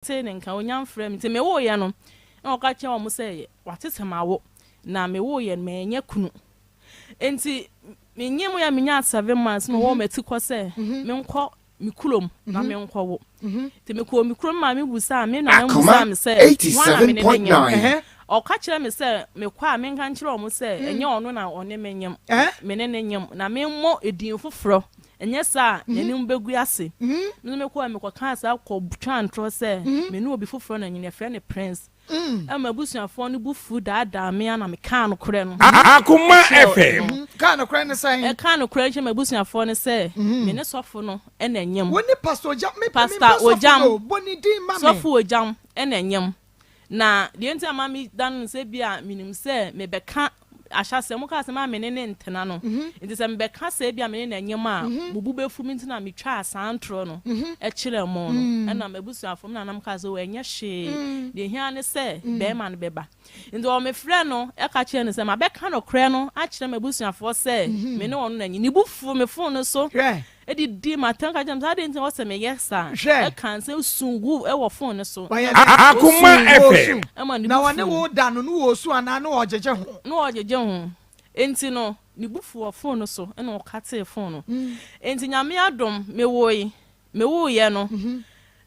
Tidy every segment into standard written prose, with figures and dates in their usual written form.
Mentee ne nka, ɔnya mfrɛɛ me. Nti mewoeɛ no, na ɔka kyerɛɛ wɔn sɛ wate sɛ mawo, na mewoeɛ no mannya kunu. Nti menyemeeɛ a menyaa 7 months na wɔwɔ m'ati kɔ sɛ menkɔ me kurom na menkɔwo. Nti mekɔɔ me kurom, maame busaa me nana Akoma busaa me sɛ hwan na me ne ne nyem. 87.9. Ɔka kyerɛ me sɛ mekɔ a, menka nkyerɛ ɔmo sɛ ɛnyɛ ɔno na ɔne me nyem, me ne ne nyem, na memmɔ edin foforɔ, ɛnyɛ saa a n'anim bɛgu ase. Me nso mekɔɔ, mekɔkaa saa kɔtwa ntorɔ sɛ me ne obi foforɔ na nyina, yɛfrɛ no Prince. Ɛma abusuafoɔ no bu fu daadaa me a na mekaa nokorɛ no. Akoma Ɛkyerɛ FM. no. Kaa nokorɛ ne sɛn? Ɛka nokorɛ nkyerɛ m'abusuafoɔ no sɛ me ne sɔfo no ɛna nyem. Wo ne Pastor Ogyam me? Pastor mempɛ sɔfo Ogyam. no, bɔ ne din ma me. Sɔfo Ogyam ɛna nyem, na deɛ nti ama me da no sɛ bi a menim sɛ mebɛka ahyɛseɛ mo kaa sɛ maa me ne ne ntena no, nti sɛ mebɛka sɛ bi a me ne n'anyem a, mo bu bɛfu me, nti na metwaa saa ntorɔ no ɛkyerɛ mo no. Ɛna m'abusuafoɔ, me nanam kaa sɛ ɛnyɛ hwee, deɛ hia ne sɛ bɛrima no bɛba. Nti wɔmefrɛ no ɛka kyerɛ no sɛ mabɛka nokorɛ no akyerɛ m'abusuafoɔ sɛ me ne ɔno n'anyi. Ne bu fu me phone no so Hwɛ. ɛdidi matam ka kyerɛ me sɛ adeɛ nti na wɔsɛ meyɛ saa. Hwɛ. Ɛka nsɛm sun gu ɛwɔ phone no so. Wɔyɛ Akoma Osu. FM. Ɛma ne Na bu wɔne fu. wo da no ne wɔ su anaa ne wɔgyegye ho? Na ɔgyegye ho. Nti no ne bu fu wɔ phone no so, ɛna ɔka tee phone no. Nti Nyame adom, mewoe, mewoeɛ no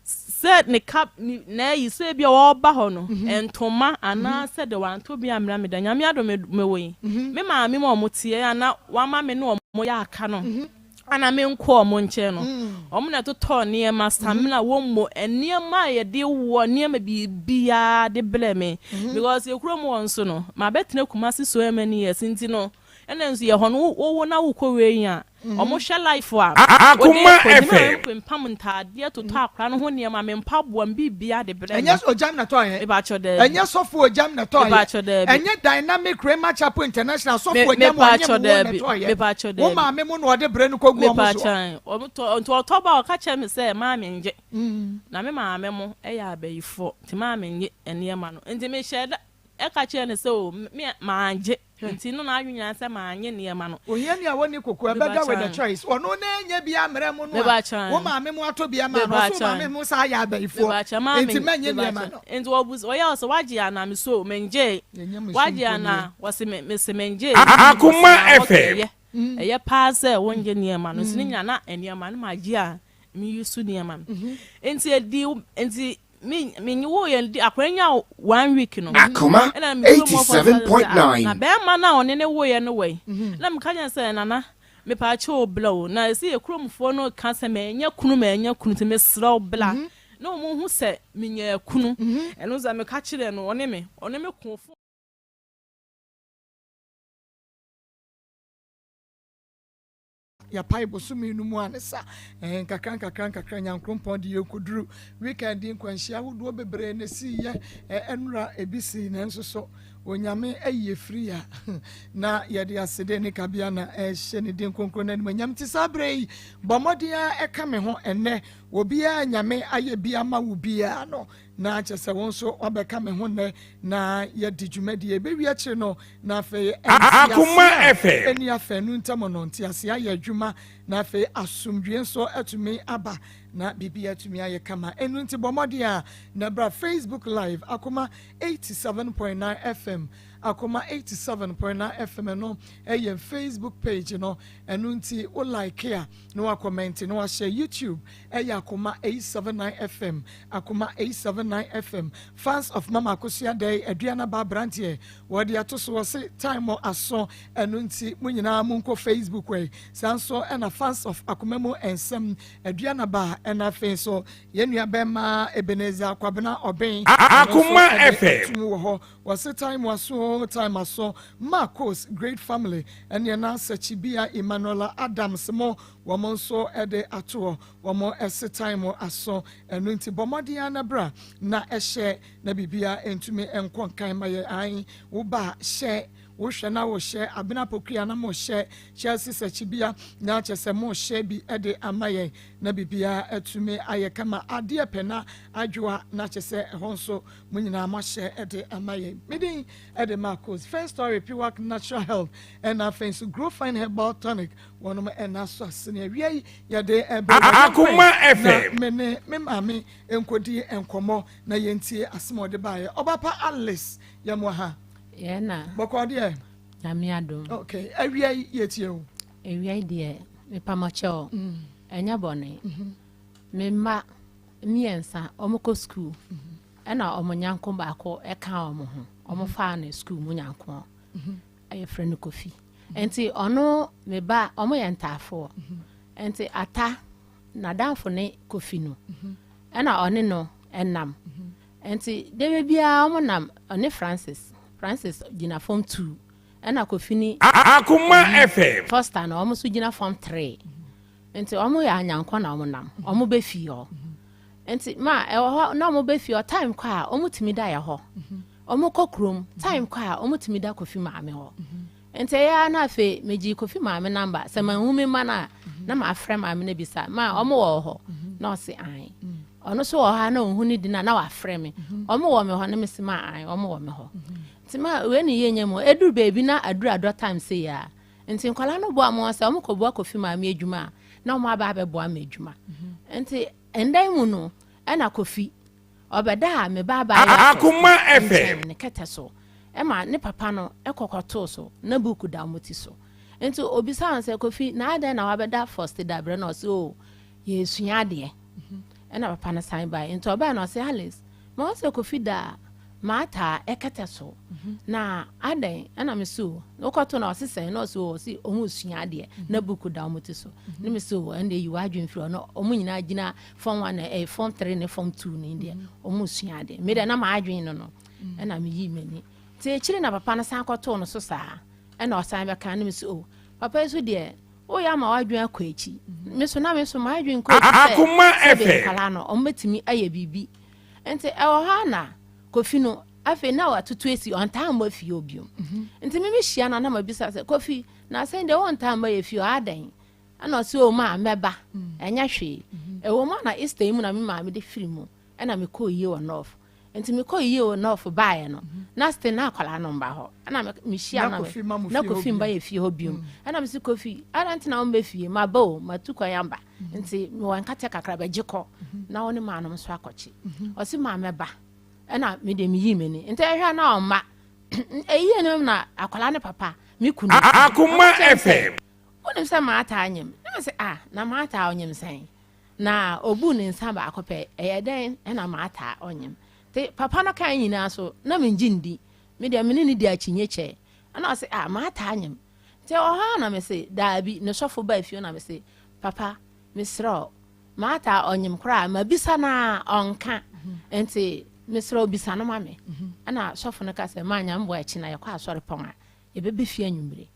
sɛ ne ka ne na ayi sɛ ebi a wɔreba hɔ no ntoma anaasɛ de wantɔ bi amena me da. Nyame adom, mewoe, me maame mu a ɔmo teɛ ana wama me ne ɔmo yɛ aka no ana menkɔ ɔmo nkyɛn no, ɔmo na ɛtotɔ nneɛma, samina, wɔn mo nneɛma a yɛde wɔ nneɛma biribiara de brɛ me, because ekurom wɔ nso no mabɛtena Kumasi so many years. Nti no ɛna nso yɛ hɔ no, wowo na wokɔ wei yi a, ɔmo hwɛ life a Akoma wode kɔ. Nti FM. me mpam ntaadeɛ, totɔ akora no ho nneɛma, me mpaboa, me biribiara de brɛ me. Ɛnyɛ Ogyam na tɔɔyɛ? Mepakyɛ, daabi. Ɛnyɛ sɔfo Ogyam na tɔɔyɛ? Mepakyɛ, daabi. Ɛnyɛ Dynamic Rhema Chapel International sɔfo Ogyam Mepakyɛ, ɔnyem wo na daabi. tɔɔyɛ? Mepakyɛ, Wo daabi. maame mu na ɔde brɛ no kɔgu ɔmo so? Mepakyɛ, ɔmo tɔ. Nti ɔtɔ ba a, ɔka kyerɛ me sɛ maame ngye, na me maame mo ɛyɛ abayifoɔ, nti maame nye nneɛma no. Nti mehyɛ da ɛka kyerɛ no sɛ o me maangye, nti no n'adwene nyinaa sɛ maanye nneɛma no. Ohiani a wɔni koko ɛbɛda with the choice, ɔno na enye bi amrɛ mu no a, Mepakyɛ. wo maame mu atɔ bi ama no, ɔso Mepakyɛ. maame mu saa yɛ abayifoɔ. Mepakyɛ, maame. Nti mɛnye nneɛma no. Nti wɔbu ɔyɛ ɔsɛ wagye ana, me so mengye. Yɛnyɛ me Wagye so. ana, wɔsi me mese mengye. Akoma Wɔsi na FM. ɛyɛ paa sɛ wongye nneɛma no, nti ne nyina na nneɛma no magye a meyi so nneɛma no. Nti edi nti me me wo yɛ di akɔrɔ nya one week no, Akoma ɛna me kurom hɔ fɔ sɛ, 87.9. Na bɛrima no a ɔne ne woyɛ no wɔ yi, na meka kyerɛ no sɛ, nana, mepaakyɛ wo, bla o, na ɛsɛ yɛ kuromfoɔ no ka sɛ mɛnyɛ kunu, mɛnyɛ kunu, nti mesrɛ wo bla na ɔmo hu sɛ menya kunu. Ɛno sɛ meka kyerɛ no, ɔne me ko fo. Yɛpae bosome no mu a ne sa nkakra nkakra nkakra. Nyankrompɔn de yɛnkɔduru weekend, nkwanhyia ahodoɔ bebree na ɛsiiyɛ. Ɛnora ebi sii, nanso so Onyame ayi efiri a na yɛde asede ne kabea na ɛhyɛ ne din kronkron no animuonyam. Nti saa berɛ yi, bɔ mmɔden a ɛka me ho ɛnnɛ. Obiara Nyame ayɛ bi ama wo biara no, na kyerɛ sɛ wo nso wabɛka me ho nnɛ na yɛdi dwumadie. Ɛbɛwi akyire no na afei Akoma nteaseɛ a FM. ɛni afɛ no ntam no, nteaseɛ ayɛ adwuma, na afei asomdwie nso atumi aba na biribi atumi ayɛ kama. Ɛno nti bɔ mmɔden a na bra Facebook Live, Akoma 87.9 FM, Akoma 87.9 FM no ɛyɛ Facebook page no. Ɛno nti wo like a, na wa comment na wahyɛ. YouTube ɛyɛ Akoma 879 FM, Akoma 879 FM. Fans of Mama Akosua Dɛn Aduana ba aberanteɛ wɔde ato so, wɔ se time aso. Ɛno nti mo nyinaa monkɔ Facebook wɔ saa nso. Ɛna Fans of Akoma mu Nsɛm Aduana ba, ɛna afei nso yɛn nua bɛrima Ebenezer Kwabena Ɔbɛn Akoma FM. atum wɔ hɔ, wɔse time aso, time aso. Marcos Great Family ɛne ɛna Sɛkyibia Emmanuela Adams mo, wɔn nso ɛde ato hɔ, wɔn ɛse time aso. Ɛno nti bɔ mmɔden ara bra na ɛhyɛ na biribiara ntumi nkɔ nkan ma yɛ. An woba hyɛ. Wohwɛ na wohyɛ Abena Pokuya na mohyɛ Chelsea Sɛkyibea na kyerɛ sɛ mohyɛ bi de ama yɛn na biribiara atumi ayɛ kama. Adeɛ pɛ na adwoa na kyerɛ sɛ ɛhɔ nso mo nyinaa moahyɛ de ama yɛn. Me din de Marcos. First Story Piwak Natural Health ɛna afei nso Grow Fine Herbal Tonic wɔnom ɛna so asene awia yi yɛde ɛbrɛ Akoma FM. Na me ne me maame nkɔdi nkɔmmɔ na yɛntie asɛm a ɔde baeɛ. Ɔbapa Alice yɛmoa ha. Yɛn na. Bɔkɔɔ deɛ. Nyame adom. Okay, awia yi yɛtie o. Awia yi deɛ mepamɔkyɛ o. Ɛnyɛ bɔne. Me mma mmiɛnsa wɔn kɔ sukuu. Ɛna wɔn nyanko baako ɛka wɔn ho. Wɔn faa no sukuu mu nyanko. Yɛfrɛ no Kofi. Nti ɔno me ba wɔn yɛ ntaafoɔ. Nti Ata n'adamfo ne Kofi no. Ɛna ɔne no ɛnam. Nti dɛbɛ biara wɔn nam ɔne Francis. Francis gyina fam 2. Ɛna Kofi ne Akoma FM. Foster na wɔn nso gyina fam 3. Nti wɔn yɛ anyankɔ na wɔn nam. Wɔn bɛ fie hɔ. Nti ma ɛwɔ hɔ na wɔn bɛ fie hɔ time kɔ a wɔn tumi da yɛ hɔ. Wɔn kɔ kurom time kɔ a wɔn tumi da Kofi maame hɔ. Nti ɛyɛ na afei megye Kofi maame namba sɛ ma nhu mi ma na na ma afrɛ maame no bisa ma wɔn wɔ hɔ na ɔse an. Ɔno nso wɔ hɔ na ohun ne di na na wafrɛ me. Wɔn wɔ me hɔ na me si ma an wɔn wɔ me hɔ. Nti ma wei ne yɛ nyɛ mu eduru beebi na aduru adɔ time se ya. Nti nkwadaa no boa mo sɛ wɔn kɔ boa Kofi maame adwuma na wɔn aba abɛboa me adwuma. Nti ndan mu no ɛna Kofi ɔbɛda a me ba aba Akoma FM. Ne kɛtɛ so ɛma ne papa no ɛkɔkɔtoo so na buku da wɔn ti so. Nti obisa wɔn sɛ Kofi na adan na wabɛda first da brɛ na ɔsɛ o yɛsua adeɛ. Ɛna papa no san bae. Nti ɔbaa na ɔsɛ Alice ma ɔsɛ Kofi da maata ɛkɛtɛ so na adan ɛna me so wokɔto na ɔse sɛn na ɔse ɔse ɔmo sua adeɛ na buku da ɔmo ti so ne me so ɛnde yi wadwen firi ɔno ɔmo nyinaa gyina form 1 na form 3 ne form 2 ne deɛ ɔmo sua adeɛ me deɛ na maadwen no no ɛna me yi m'ani nti akyiri na papa no san kɔtoo no so saa ɛna ɔsan bɛka ne me so o papa yi so deɛ woyɛ ama wadwen akɔ akyi me so na me so maadwen kɔ akyi Akoma FM. Nkwadaa no ɔmo bɛtumi ayɛ biribi nti ɛwɔ hɔ na Kofi no afei na watoto esi ɔntaa mmɔ fie obiom nti mimi hyia no na mabisa sɛ Kofi na asɛn deɛ wɔntaa mmɔ yɛ fie ɔadan ɛna ɔsɛ o maa mɛba ɛnyɛ hwee ɛwɔ mu na Easter yi mu na me maame de firi mu ɛna mekɔɔ yie wɔ North nti mekɔɔ yie wɔ North baeɛ no na still na akwadaa no mba hɔ ɛna mehyia na na Kofi mba yɛ fie hɔ biom ɛna mesi Kofi ada nti na wɔmbɛ fie ma ba o matu kwan aba nti mewɔ nkatɛ kakra bɛgye kɔ na wɔne maanom nso akɔkye ɔsi maa mɛba ɛna me de meyi m'ani nti ɛhwɛ na ɔmma ɛyie no na akwadaa ne papa me kunu Akoma FM. Wonim sɛ maata anyim na me sɛ ah na maata ɔnyim sɛn na obu ne nsa baako pɛ ɛyɛ dɛn ɛna maata ɔnyim te papa no kan nyinaa so na mengye ndi me deɛ me ne ne di akyinye kyɛ ɛna ɔsɛ ah maata anyim nti ɔha na me se daabi ne sɔfo ba fie na me se papa mesrɛ maata ɔnyim koraa mabisa na ɔnka nti mesrɛ obisa no ma me ɛna sɔfo no ka sɛ maanya mboa akyi na yɛkɔ asɔre pɔn a yɛbɛbɛ fie anwummere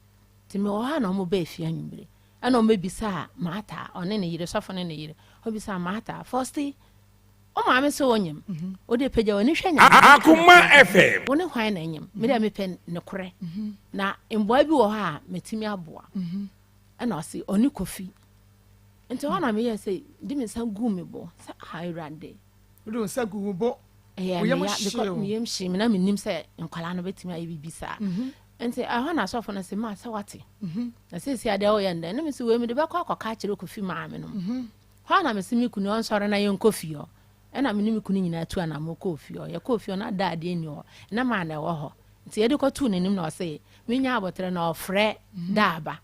nti mewɔ hɔ a na ɔmo bɛɛ fie anwummere ɛna ɔmo bɛbisa maata ɔne ne yere sɔfo ne ne yere ɔbisa maata first o maame sɛ ɔnyim wode pagya w'ani hwɛ Nyame. Akoma FM. Wo ne hwan na anyim? Me dɛ mepɛ nokorɛ na mboa bi wɔ hɔ a metumi aboa. Ɛna ɔse ɔne Kofi. Nti hɔ na meyɛ sɛ de me nsa gu me bo sɛ ah Awurade. Wode wo nsa gu wo bo. Ɛyɛ Wo yam me ya hye because wo. me yam hye me na menim sɛ nkwadaa no bɛtumi ayɛ biribi saa. Nti ɛhɔ na asɔfo no sɛ ma sɛ wate. Na seesei adeɛ woyɛ ndɛ ne me sɛ wei mede bɛkɔ akɔka akyerɛ Kofi maame no. Hɔ na mese me kunu ɔnsɔre na yɛnkɔ fie hɔ. Ɛna me ne me kunu nyinaa tu anamo kɔɔ fie hɔ. Yɛkɔɔ fie hɔ na da adeɛ nni hɔ. Na maa na ɛwɔ hɔ. Nti yɛde kɔtoo n'anim na ɔse menya abɔtrɛ na ɔfrɛ daaba.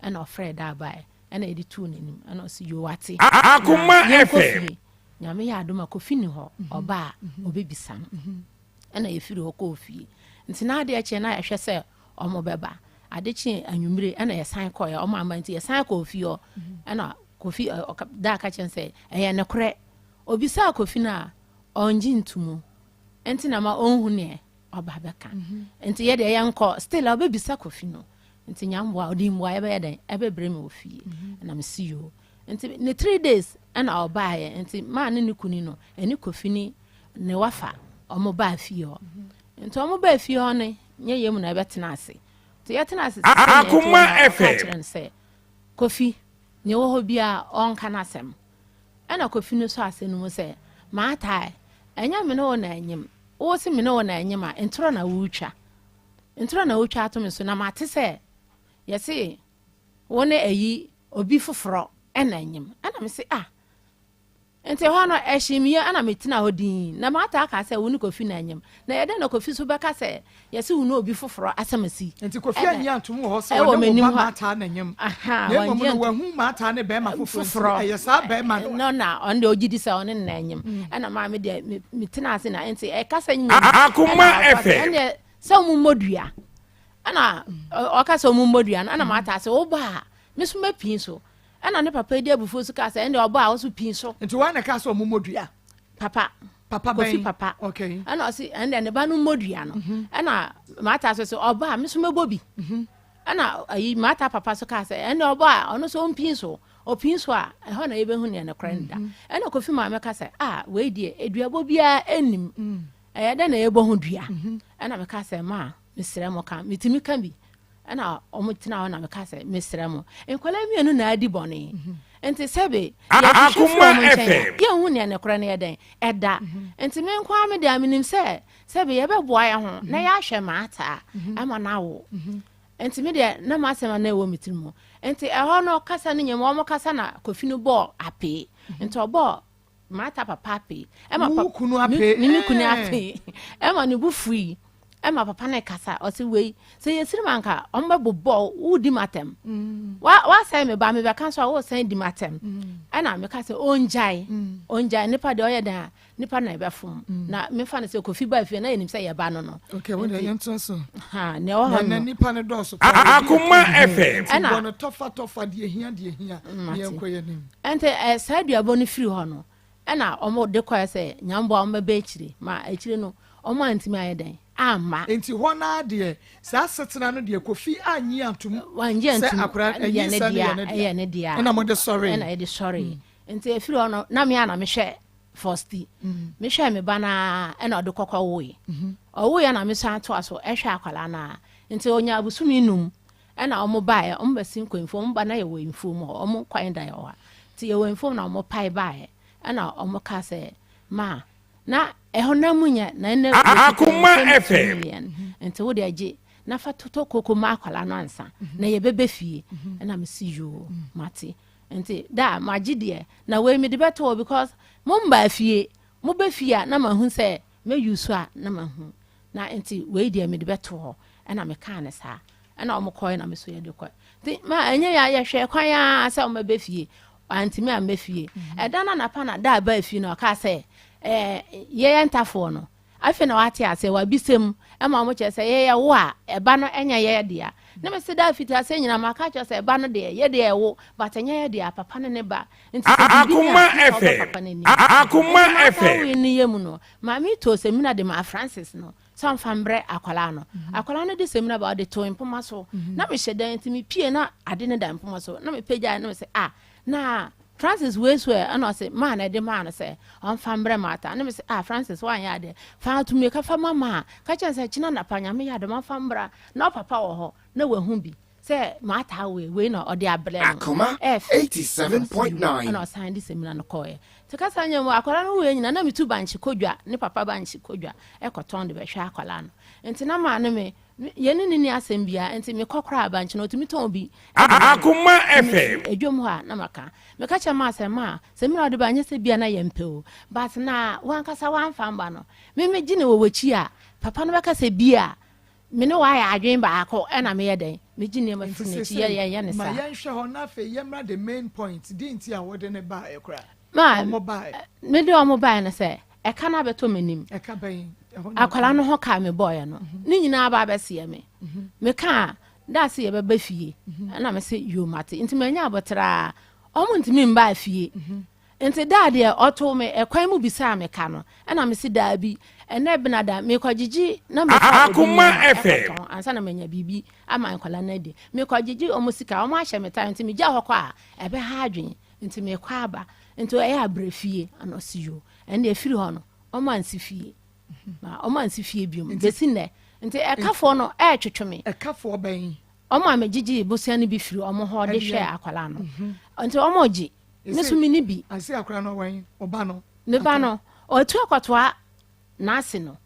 Ɛna ɔfrɛ daaba ɛ. Ɛna yɛde too n'anim. Ɛna ɔse yo wate. Akoma Na yɛnkɔ FM. fie. Nyame yɛ adom a Kofi ni hɔ. Ɔba a ɔbɛbisa no. Ɛna yɛfiri hɔ kɔɔ fie. Nti na adeɛ kye na yɛhwɛ sɛ ɔmo bɛba. Ade kye anwummere ɛna yɛsan kɔɛ. Ɔmo amba nti yɛsan kɔɔ fie hɔ. Ɛna Kofi daa ka kyerɛ sɛ ɛyɛ nokorɛ. Obisaa Kofi no a ɔngye ntomu. Nti na ma ɔnhu neɛ ɔba bɛka. Nti yɛdeɛ yɛnkɔ still a ɔbɛbisa Kofi no. Nti nyamboa ɔde mboa yɛbɛyɛ dɛn ɛbɛbrɛ me wɔ fie. Ɛna mesi yoo. Nti ne 3 days ɛna ɔbaeɛ. Nti maa ne ne kunu no ɛne Kofi ne ne wafa ɔmo baa fie hɔ. Nti ɔmo baa fie hɔ no nyɛ yɛ mu na ɛbɛtena ase. Nti yɛtena ase sɛ sɛnea ɛteɛ Akoma no a, ɔka FM. kyerɛ no sɛ, Kofi, nea ɛwɔ hɔ biara ɔnka n'asɛm. Ɛna Kofi no sɔ asɛm no mu sɛ, Martha, ɛnyɛ me ne wo na anyim. Wo se me ne wo na anyim a, ntorɔ na woretwa. Ntorɔ na wotwa ato me so na mate sɛ yɛse wo ne ayi obi foforɔ na anyim. Ɛna mese, ah, Nti hɔ no, ɛhyee me yam, ɛna metenaa hɔ dinn. Na Martha kaa sɛ, Wo ne Kofi na anyem. Na ɛyɛ dɛn na Kofi nso bɛka sɛ yɛse wo ne obi foforɔ asɛm asi? Nti Kofi Ɛna annye antom wɔ hɔ sɛ ɛwɔ ɔne wo m'anim ba hɔ a, Martha na anyem, aha, na mmom wannye no antom. wahu Martha ne barima foforɔ nti Foforɔ. ɛyɛ saa barima no a. No na ɔno deɛ ɔgye di sɛ ɔne no na anyem. Ɛna maa me deɛ me metenaa ase na nti ɛkasa nyina mu. Ɛna Akoma ɔka sɛ, FM. ɛndeɛ sɛ wɔmmɔ dua. Ɛna ɔka sɛ wɔmmɔ dua no, ɛna Martha sɛ, woba a, me nso mɛpii so. Ɛnna ne papa de abufuo nso kaa sɛ, Ɛnde ɔbɔ a, wo nso pii so. Nti woa na ɛkaa sɛ ɔmo mmɔ dua? Papa. Papa bɛn? Kofi papa. Okay. Ɛnna ɔse, ɛnde ne ba no mmɔ dua no. Ɛnna Martha nso se, ɔbɔ a, me nso mɛbɔ bi. Ɛnna ayi Martha papa nso kaa sɛ, ɛnde ɔbɔ a, ɔno nso ɔmpii so. Ɔpii so a, ɛhɔ na yɛbɛhu nea nokorɛ no da. Ɛnna Kofi maame ka sɛ, ah, wei deɛ, aduabɔ biara nnim. Ɛyɛ dɛn na yɛbɔ ho dua? Ɛnna mekaa sɛ, ma, mesrɛ mo ka, metumi ka bi. Ɛna wɔn tena hɔ na meka sɛ mesrɛ mo nkwadaa mmienu na adi bɔne nti sɛbe yɛhwehwɛ firi wɔn nkyɛn a yɛnhu nea nokorɛ no yɛ dɛn ɛda nti me nko ara me deɛ menim sɛ sɛbe yɛbɛboa yɛn ho na yɛahwɛ maataa ama no awo nti me deɛ na m'asɛm a na ɛwɔ me tiri mu nti ɛhɔ no kasa no nyɛ mu wɔn kasa na Kofi no bɔɔ apee nti ɔbɔɔ Martha papa apee. Ɛma Wo kunu apee. Me me kunu apee. Ɛma ne bo fui. Ɛma papa ne kasa. Ɔse wei sɛ yɛsiri ma nka ɔmo bɛbobɔ wo di m'atɛm. Mm. Wa wasɛe me ba mebɛka nso a wosan di m'atɛm. Mm. Ɛna meka sɛ ɔngyae. Mm. Ɔngyae nipa deɛ ɔyɛ dɛn a nipa na ɛbɛfom. Na mefa no sɛ Kofi ba fie na yɛnim sɛ yɛba no no. Okay, wo deɛ yɛntoa so. Ha, nea ɛwɔ hɔ no. Na nipa no dɔɔso. Akoma FM. Ɛna bɔ no tɔfa tɔfa deɛ hia deɛ hia. Yɛnkɔ yɛn anim. Ɛnti ɛ saa duabɔ no firi hɔ no, ɛna wɔn de kɔɛ sɛ nyamboa wɔn bɛba akyire, ma akyire no wɔn antumi ayɛ dɛn amma. Nti hɔ no ara deɛ, saa asetena no deɛ Kofi annye antom Wannye sɛ antum, akwadaa no, ɛyɛ ne anyinsɛn no dea, yɛ ne dea, ɛyɛ ne dea. Ɛna mode sɔree. Ɛna yɛde sɔree. Nti ɛfiri hɔ no, na me ara na mehwɛ Fosti. Mehwɛɛ me ba no ara, ɛna ɔde kɔkɔ woe. Ɔwoeɛ na mesan toa so hwɛ akwadaa no ara. Nti ɔnyaa abosome num. Ɛna ɔmo baeɛ, ɔmo bɛsen kɔ mfuom, ɔmo ba na yɛwɔ mfuom hɔ, ɔmo kwan da yɛ hɔ a, nti yɛwɔ mfuom na ɔmo pae baeɛ, ɛna ɔmo kaa sɛ, Ma, na ɛhɔ na mu nyɛ, na ɛnɛ Akoma yɛkita FM. million, nti wo deɛ gye na fa totɔ koko ma akwadaa no ansa, na yɛbɛbɛ fie. Ɛna mesi yoo, mate. Nti da, magye deɛ, na wei mede bɛto hɔ because mo mbaa fie, mobɛ fie a na mahu sɛ mɛ use a na mahu. Na nti wei deɛ mede bɛto hɔ. Ɛna mekaa no saa. Ɛna wɔn kɔɛ na me so yɛde kɔɛ. Nti ma ɛnyɛ yɛ yɛhwɛ kwan ara sɛ wɔn bɛbɛ fie. Antumi ammɛ fie. Mhm. Ɛda no anapa na da baa fie no ɔkaa sɛ ɛɛ yɛyɛ ntafoɔ no. Afei na wate aseɛ wabisa mu ɛma wɔn kyerɛ sɛ yɛyɛ wo a ɛba no ɛnyɛ yɛyɛ dea. Ne me se da fiti ase nyina maka kyerɛ sɛ ɛba no deɛ yɛ deɛ ɛwo but ɛnyɛ yɛ dea papa ne ne ba. Nti sɛ biribi ni a Akoma na ɔba FM. papa n'anim. Akoma Nti mata FM. wei ne yɛ mu no maame too samina de maa Francis no. sɛ ɔmfa mbrɛ akwadaa no. Akwadaa no de samina ba ɔde too mpoma so. Na mehyɛ dan nti mepie na ade no da mpoma so. Na mepagyae na mesɛ ah na Francis wei so ɛ ɛna ɔse maa na ɛde maa no sɛ ɔmfa mbrɛ Martha. Na mesɛ ah Francis woanyɛ adeɛ fa tumi ka fa ma maa ka kyerɛ no sɛ kyena anapa Nyame yɛ adom ɔmfa mbra na ɔpapa wɔ hɔ na wahu bi sɛ Martha wei wei na ɔde abrɛ no. Akoma Ɛɛfɛ. Ɛna ɔse yoo 87.9. ɛna ɔsan de samina no kɔɔɛ. Nti kasa nyɛ mu akwadaa no wuiɛ nyina na metu bankye kɔ dwa ne papa bankye kɔ dwa kɔtɔn de bɛhwɛ akwadaa no nti na maa ne me yɛne ne ni asɛm biara nti mekɔ koraa bankye no ɔtumi tɔn bi de ma me Akoma nti FM. mefiri adwam hɔ a na maka meka kyerɛ maa sɛ maa sɛ mmerɛ ɔde ba nyɛ sɛ bia na yɛmpɛ o but na wankasa wamfa mba no me megye ne wɔ w'akyi a papa no bɛka sɛ bia Me ne wo ayɛ adwene baako ɛna meyɛ dɛn megye nneɛma Nti firi n'akyi yɛ seesei yɛnyɛ ne ma saa. yɛnhwɛ hɔ na afei yɛmmra the main point, deɛ nti a wode no baeɛ koraa. Ma Wɔn baeɛ. mede wɔn baeɛ no sɛ ɛka no abɛtɔ m'anim. Ɛka bɛn? Ɛhɔ na Akwadaa no ho ka a mebɔeɛ no ne nyinaa aba abɛseɛ me. Meka a da ase yɛbɛba fie ɛna mese yoo mate nti manya aboterɛ a wɔn ntumi mmaa fie. Nti da deɛ ɔtoo me ɛkwan mu bisaa me ka no, ɛna me se daabi, ɛnɛ benada merekɔgyegye na mefa obi Akoma nneɛma FM. ɛkɔtɔn ansa na manya biribi ama nkwadaa no adi. Merekɔgyegye wɔn sika, wɔn ahyɛ me time nti megya hɔ kɔ a ɛbɛha adwene nti merekɔ aba. Nti ɛyɛ a brɛ fie, ɛna ɔse yoo. Ɛnde ɛfiri hɔ no, wɔn ansi fie. Ma wɔn ansi fie biom. Bɛsi nnɛ. Nti ɛkafoɔ no ɛɛtwetwe me. Ɛkafoɔ bɛn? Ɔmo a megyegye bosea no bi firi ɔmo hɔ de hwɛ akwadaa no. Mhm. Nti ɔmo gye. Me so menni bi. Ase akwadaa no wɛn? Ɔba no. Ne ba no, ɔtu akɔtoa n'ase no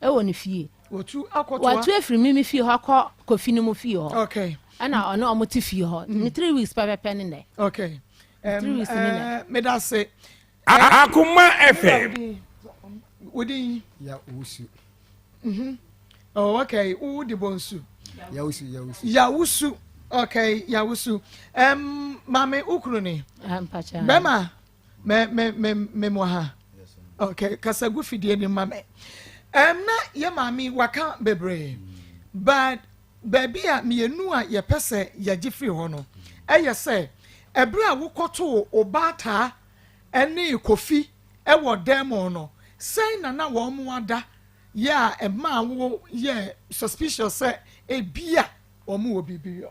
ɛwɔ ne fie. Watu akɔtoa. Watu afiri me me fie hɔ akɔ Kofi no mu fie hɔ. Okay. Ɛna ɔne ɔmo te fie hɔ. Ne 3 weeks pɛpɛpɛ ne nɛ. Okay. 3 weeks ne nɛ. Meda se. Akoma FM. Wodin? Ya owusu. Oh, okay. Wo de bonsu. Yawusu, yawusu. Yawusu. Okay, yawusu. Maame ukunu ni. Mpacha. Bɛma me me me me mo ha. Okay, kasa gu fidie ni ma me. Na yɛ maame waka bebree. But baabi a mmienu a yɛpɛ sɛ yɛgye firi hɔ no, ɛyɛ sɛ ɛberɛ a wokɔtoo ɔbaataa ne Kofi ɛwɔ dan mu no, sɛn na na wɔn mo ada yɛ a ɛmaa wo yɛ suspicious sɛ ebia wɔn wɔ biribi yɔ?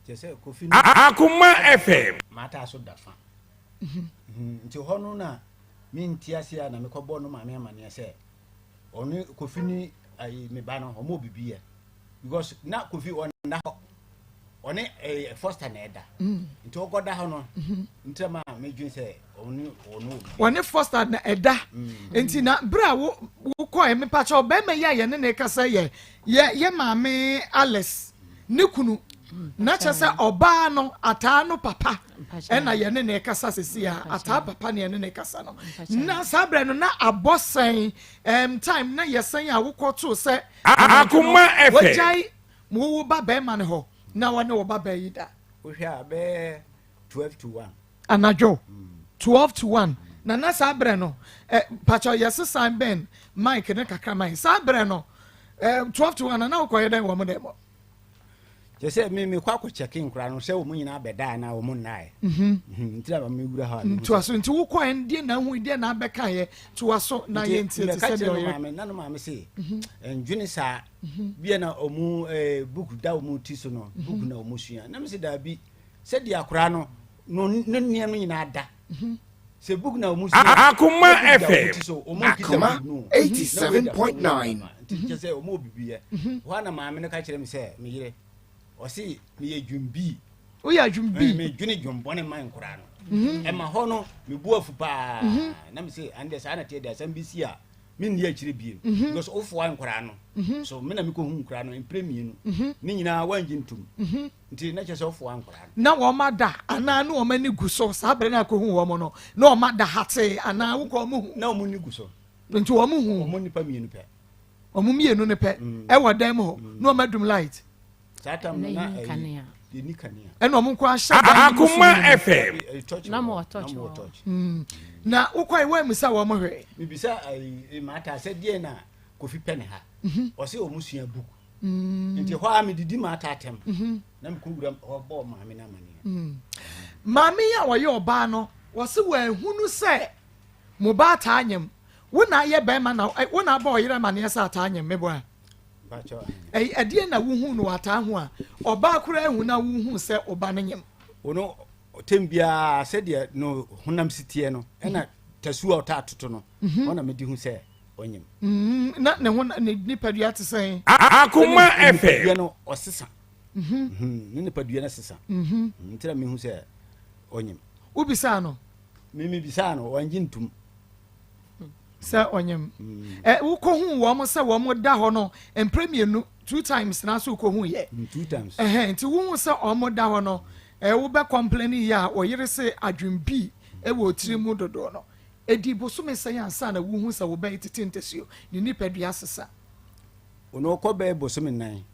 Kyerɛ sɛ Kofi no Akoma FM. Maata so da fa. Nti hɔ no na mente ase a na mekɔbɔ no maame amanneɛ sɛ ɔne Kofi ne ayi me ba no ɔmo bibi yɛ, because na Kofi ɔnda hɔ, ɔne Foster na ɛda. Nti ɔkɔda hɔ no ntɛm a medwen sɛ ɔne ɔno wɔ bibi. Wɔne Foster na ɛda. Nti na bere a wo wokɔɛ, mepakyɛ, ɔbɛrima yi a yɛne ne kasa yɛ maame Alice ne kunu, na kyerɛ sɛ ɔbaa no ataa no papa ɛna yɛne ne kasa sisi a ataa papa ne yɛne ne kasa no. Na saa berɛ no na abɔ sɛn time na yɛsɛn a wokɔtoo sɛ Akoma FM. wɔgyae mo wo ba bɛrima no hɔ na wɔne wo ba bɛɛ yi da? Wohwɛ a, bɛyɛ 12 to 1. Anadwo 12 to 1 na saa berɛ no pakyɛ yɛsesan bɛn mic ne kakra man. Saa berɛ no 12 to 1 na na wokɔyɛ dɛn wɔ mo dɛm hɔ? Kyerɛ sɛ me mekɔ akɔkyɛke nkora no sɛ wɔn nyinaa bɛdaa na wɔn nnaeɛ. Nti na mewura hɔ a mehu Ntoa so. Nti wokɔɛ no, deɛ na ahu, deɛ na abɛkaeɛ? Toa so na Nti yɛntie te mɛka sɛ kyerɛ deɛ no ɔyere maame na no maame se ndwene saa bia na ɔmo book da ɔmo ti so no, book na ɔmo sua. Na me sɛ daabi, sɛdeɛ akwaraa no no ne nneɛma nyinaa da sɛ book na ɔmo sua. Akoma na book da ɔmo FM. ti so, ɔmo nkita Akoma book no. 87.9. Nti kyerɛ sɛ ɔmo wɔ bibi yɛ hɔ a na maame no ka kyerɛ me sɛ me yere ɔse meyɛ dwumbii. Woyɛ adwumbii? Medwene dwumbɔne ma nkoraa no. Ɛma hɔ no mebu afu paa na me sɛ ande saa na teɛ de asɛm bi si a menni akyire biem, because wofoa nkoraa no so, me na mekɔhu nkoraa no mprɛ mmienu ne nyinaa woangye ntom, nti na kyerɛ sɛ wofoa nkoraa no. Na wɔn ada anaa ne wɔn ani gu so saa berɛ no akɔhu wɔn no, na wɔn ada hatee anaa wokɔ wɔn hu? Na ɔmo ni gu so. Nti wɔn hu? Ɔmo nipa mmienu pɛ. Wɔn mmienu no pɛ ɛwɔ dan mu hɔ na wɔn adum light? Saa tam no Na na yɛnni ɛyi kanea. Yɛnni kanea. Ɛna wɔn nko ahyɛ dan no mu so Akoma no mu. FM. Ɛyi, torch Na wɔ mo hɔ. wɔ torch Na mo wɔ wɔ hɔ. torch. Na wokɔe woammisa wɔn hwee? Mebisa ayi maata sɛ deɛ na Kofi pɛ ne ha, ɔsɛ ɔmo sua book. Nti hɔ a medidi maata atɛm na mekɔwura hɔ bɔɔ maame no amanneɛ. Maame yi a wɔyɛ ɔbaa no, wɔse wɔahunu sɛ mo ba ataa nyam. Wo na ayɛ bɛrima na wo na abɔ ɔyere amanneɛ sɛ ataa nyam meboa? Mpakyɛw. Ɛdeɛ na wohu no wɔ ataa ho a ɔbaa koraa ahu na wohu sɛ ɔba no nyam? Ɔno tɛm biara sɛdeɛ no honam si teɛ no ɛna tasuo a ɔtaa toto no ɔna mede hu sɛ ɔnyim. Na ne ho ne nipadua te sɛn? Akoma Ne FM. nipadua no ɔsesa. Ne nipadua no sesa. Nti na mehu sɛ ɔnyim. Wobisaa no? Memebisaa no, ɔngye ntom. Sɛ ɔnyam ɛ wokɔhu wɔn sɛ wɔn da hɔ no mprɛ mmienu, two times, na so wokɔhu yɛ? Two times. Ɛhɛn, nti wohu sɛ wɔn da hɔ no ɛ wobɛ complain yi a ɔyere sɛ adwembi ɛwɔ tiri mu dodoɔ no, edi bosome sɛn ansa na wohu sɛ wobɛyɛ tete ntasuo ne nipadua sesa? Ɔno ɔkɔ bɛyɛ bosome 4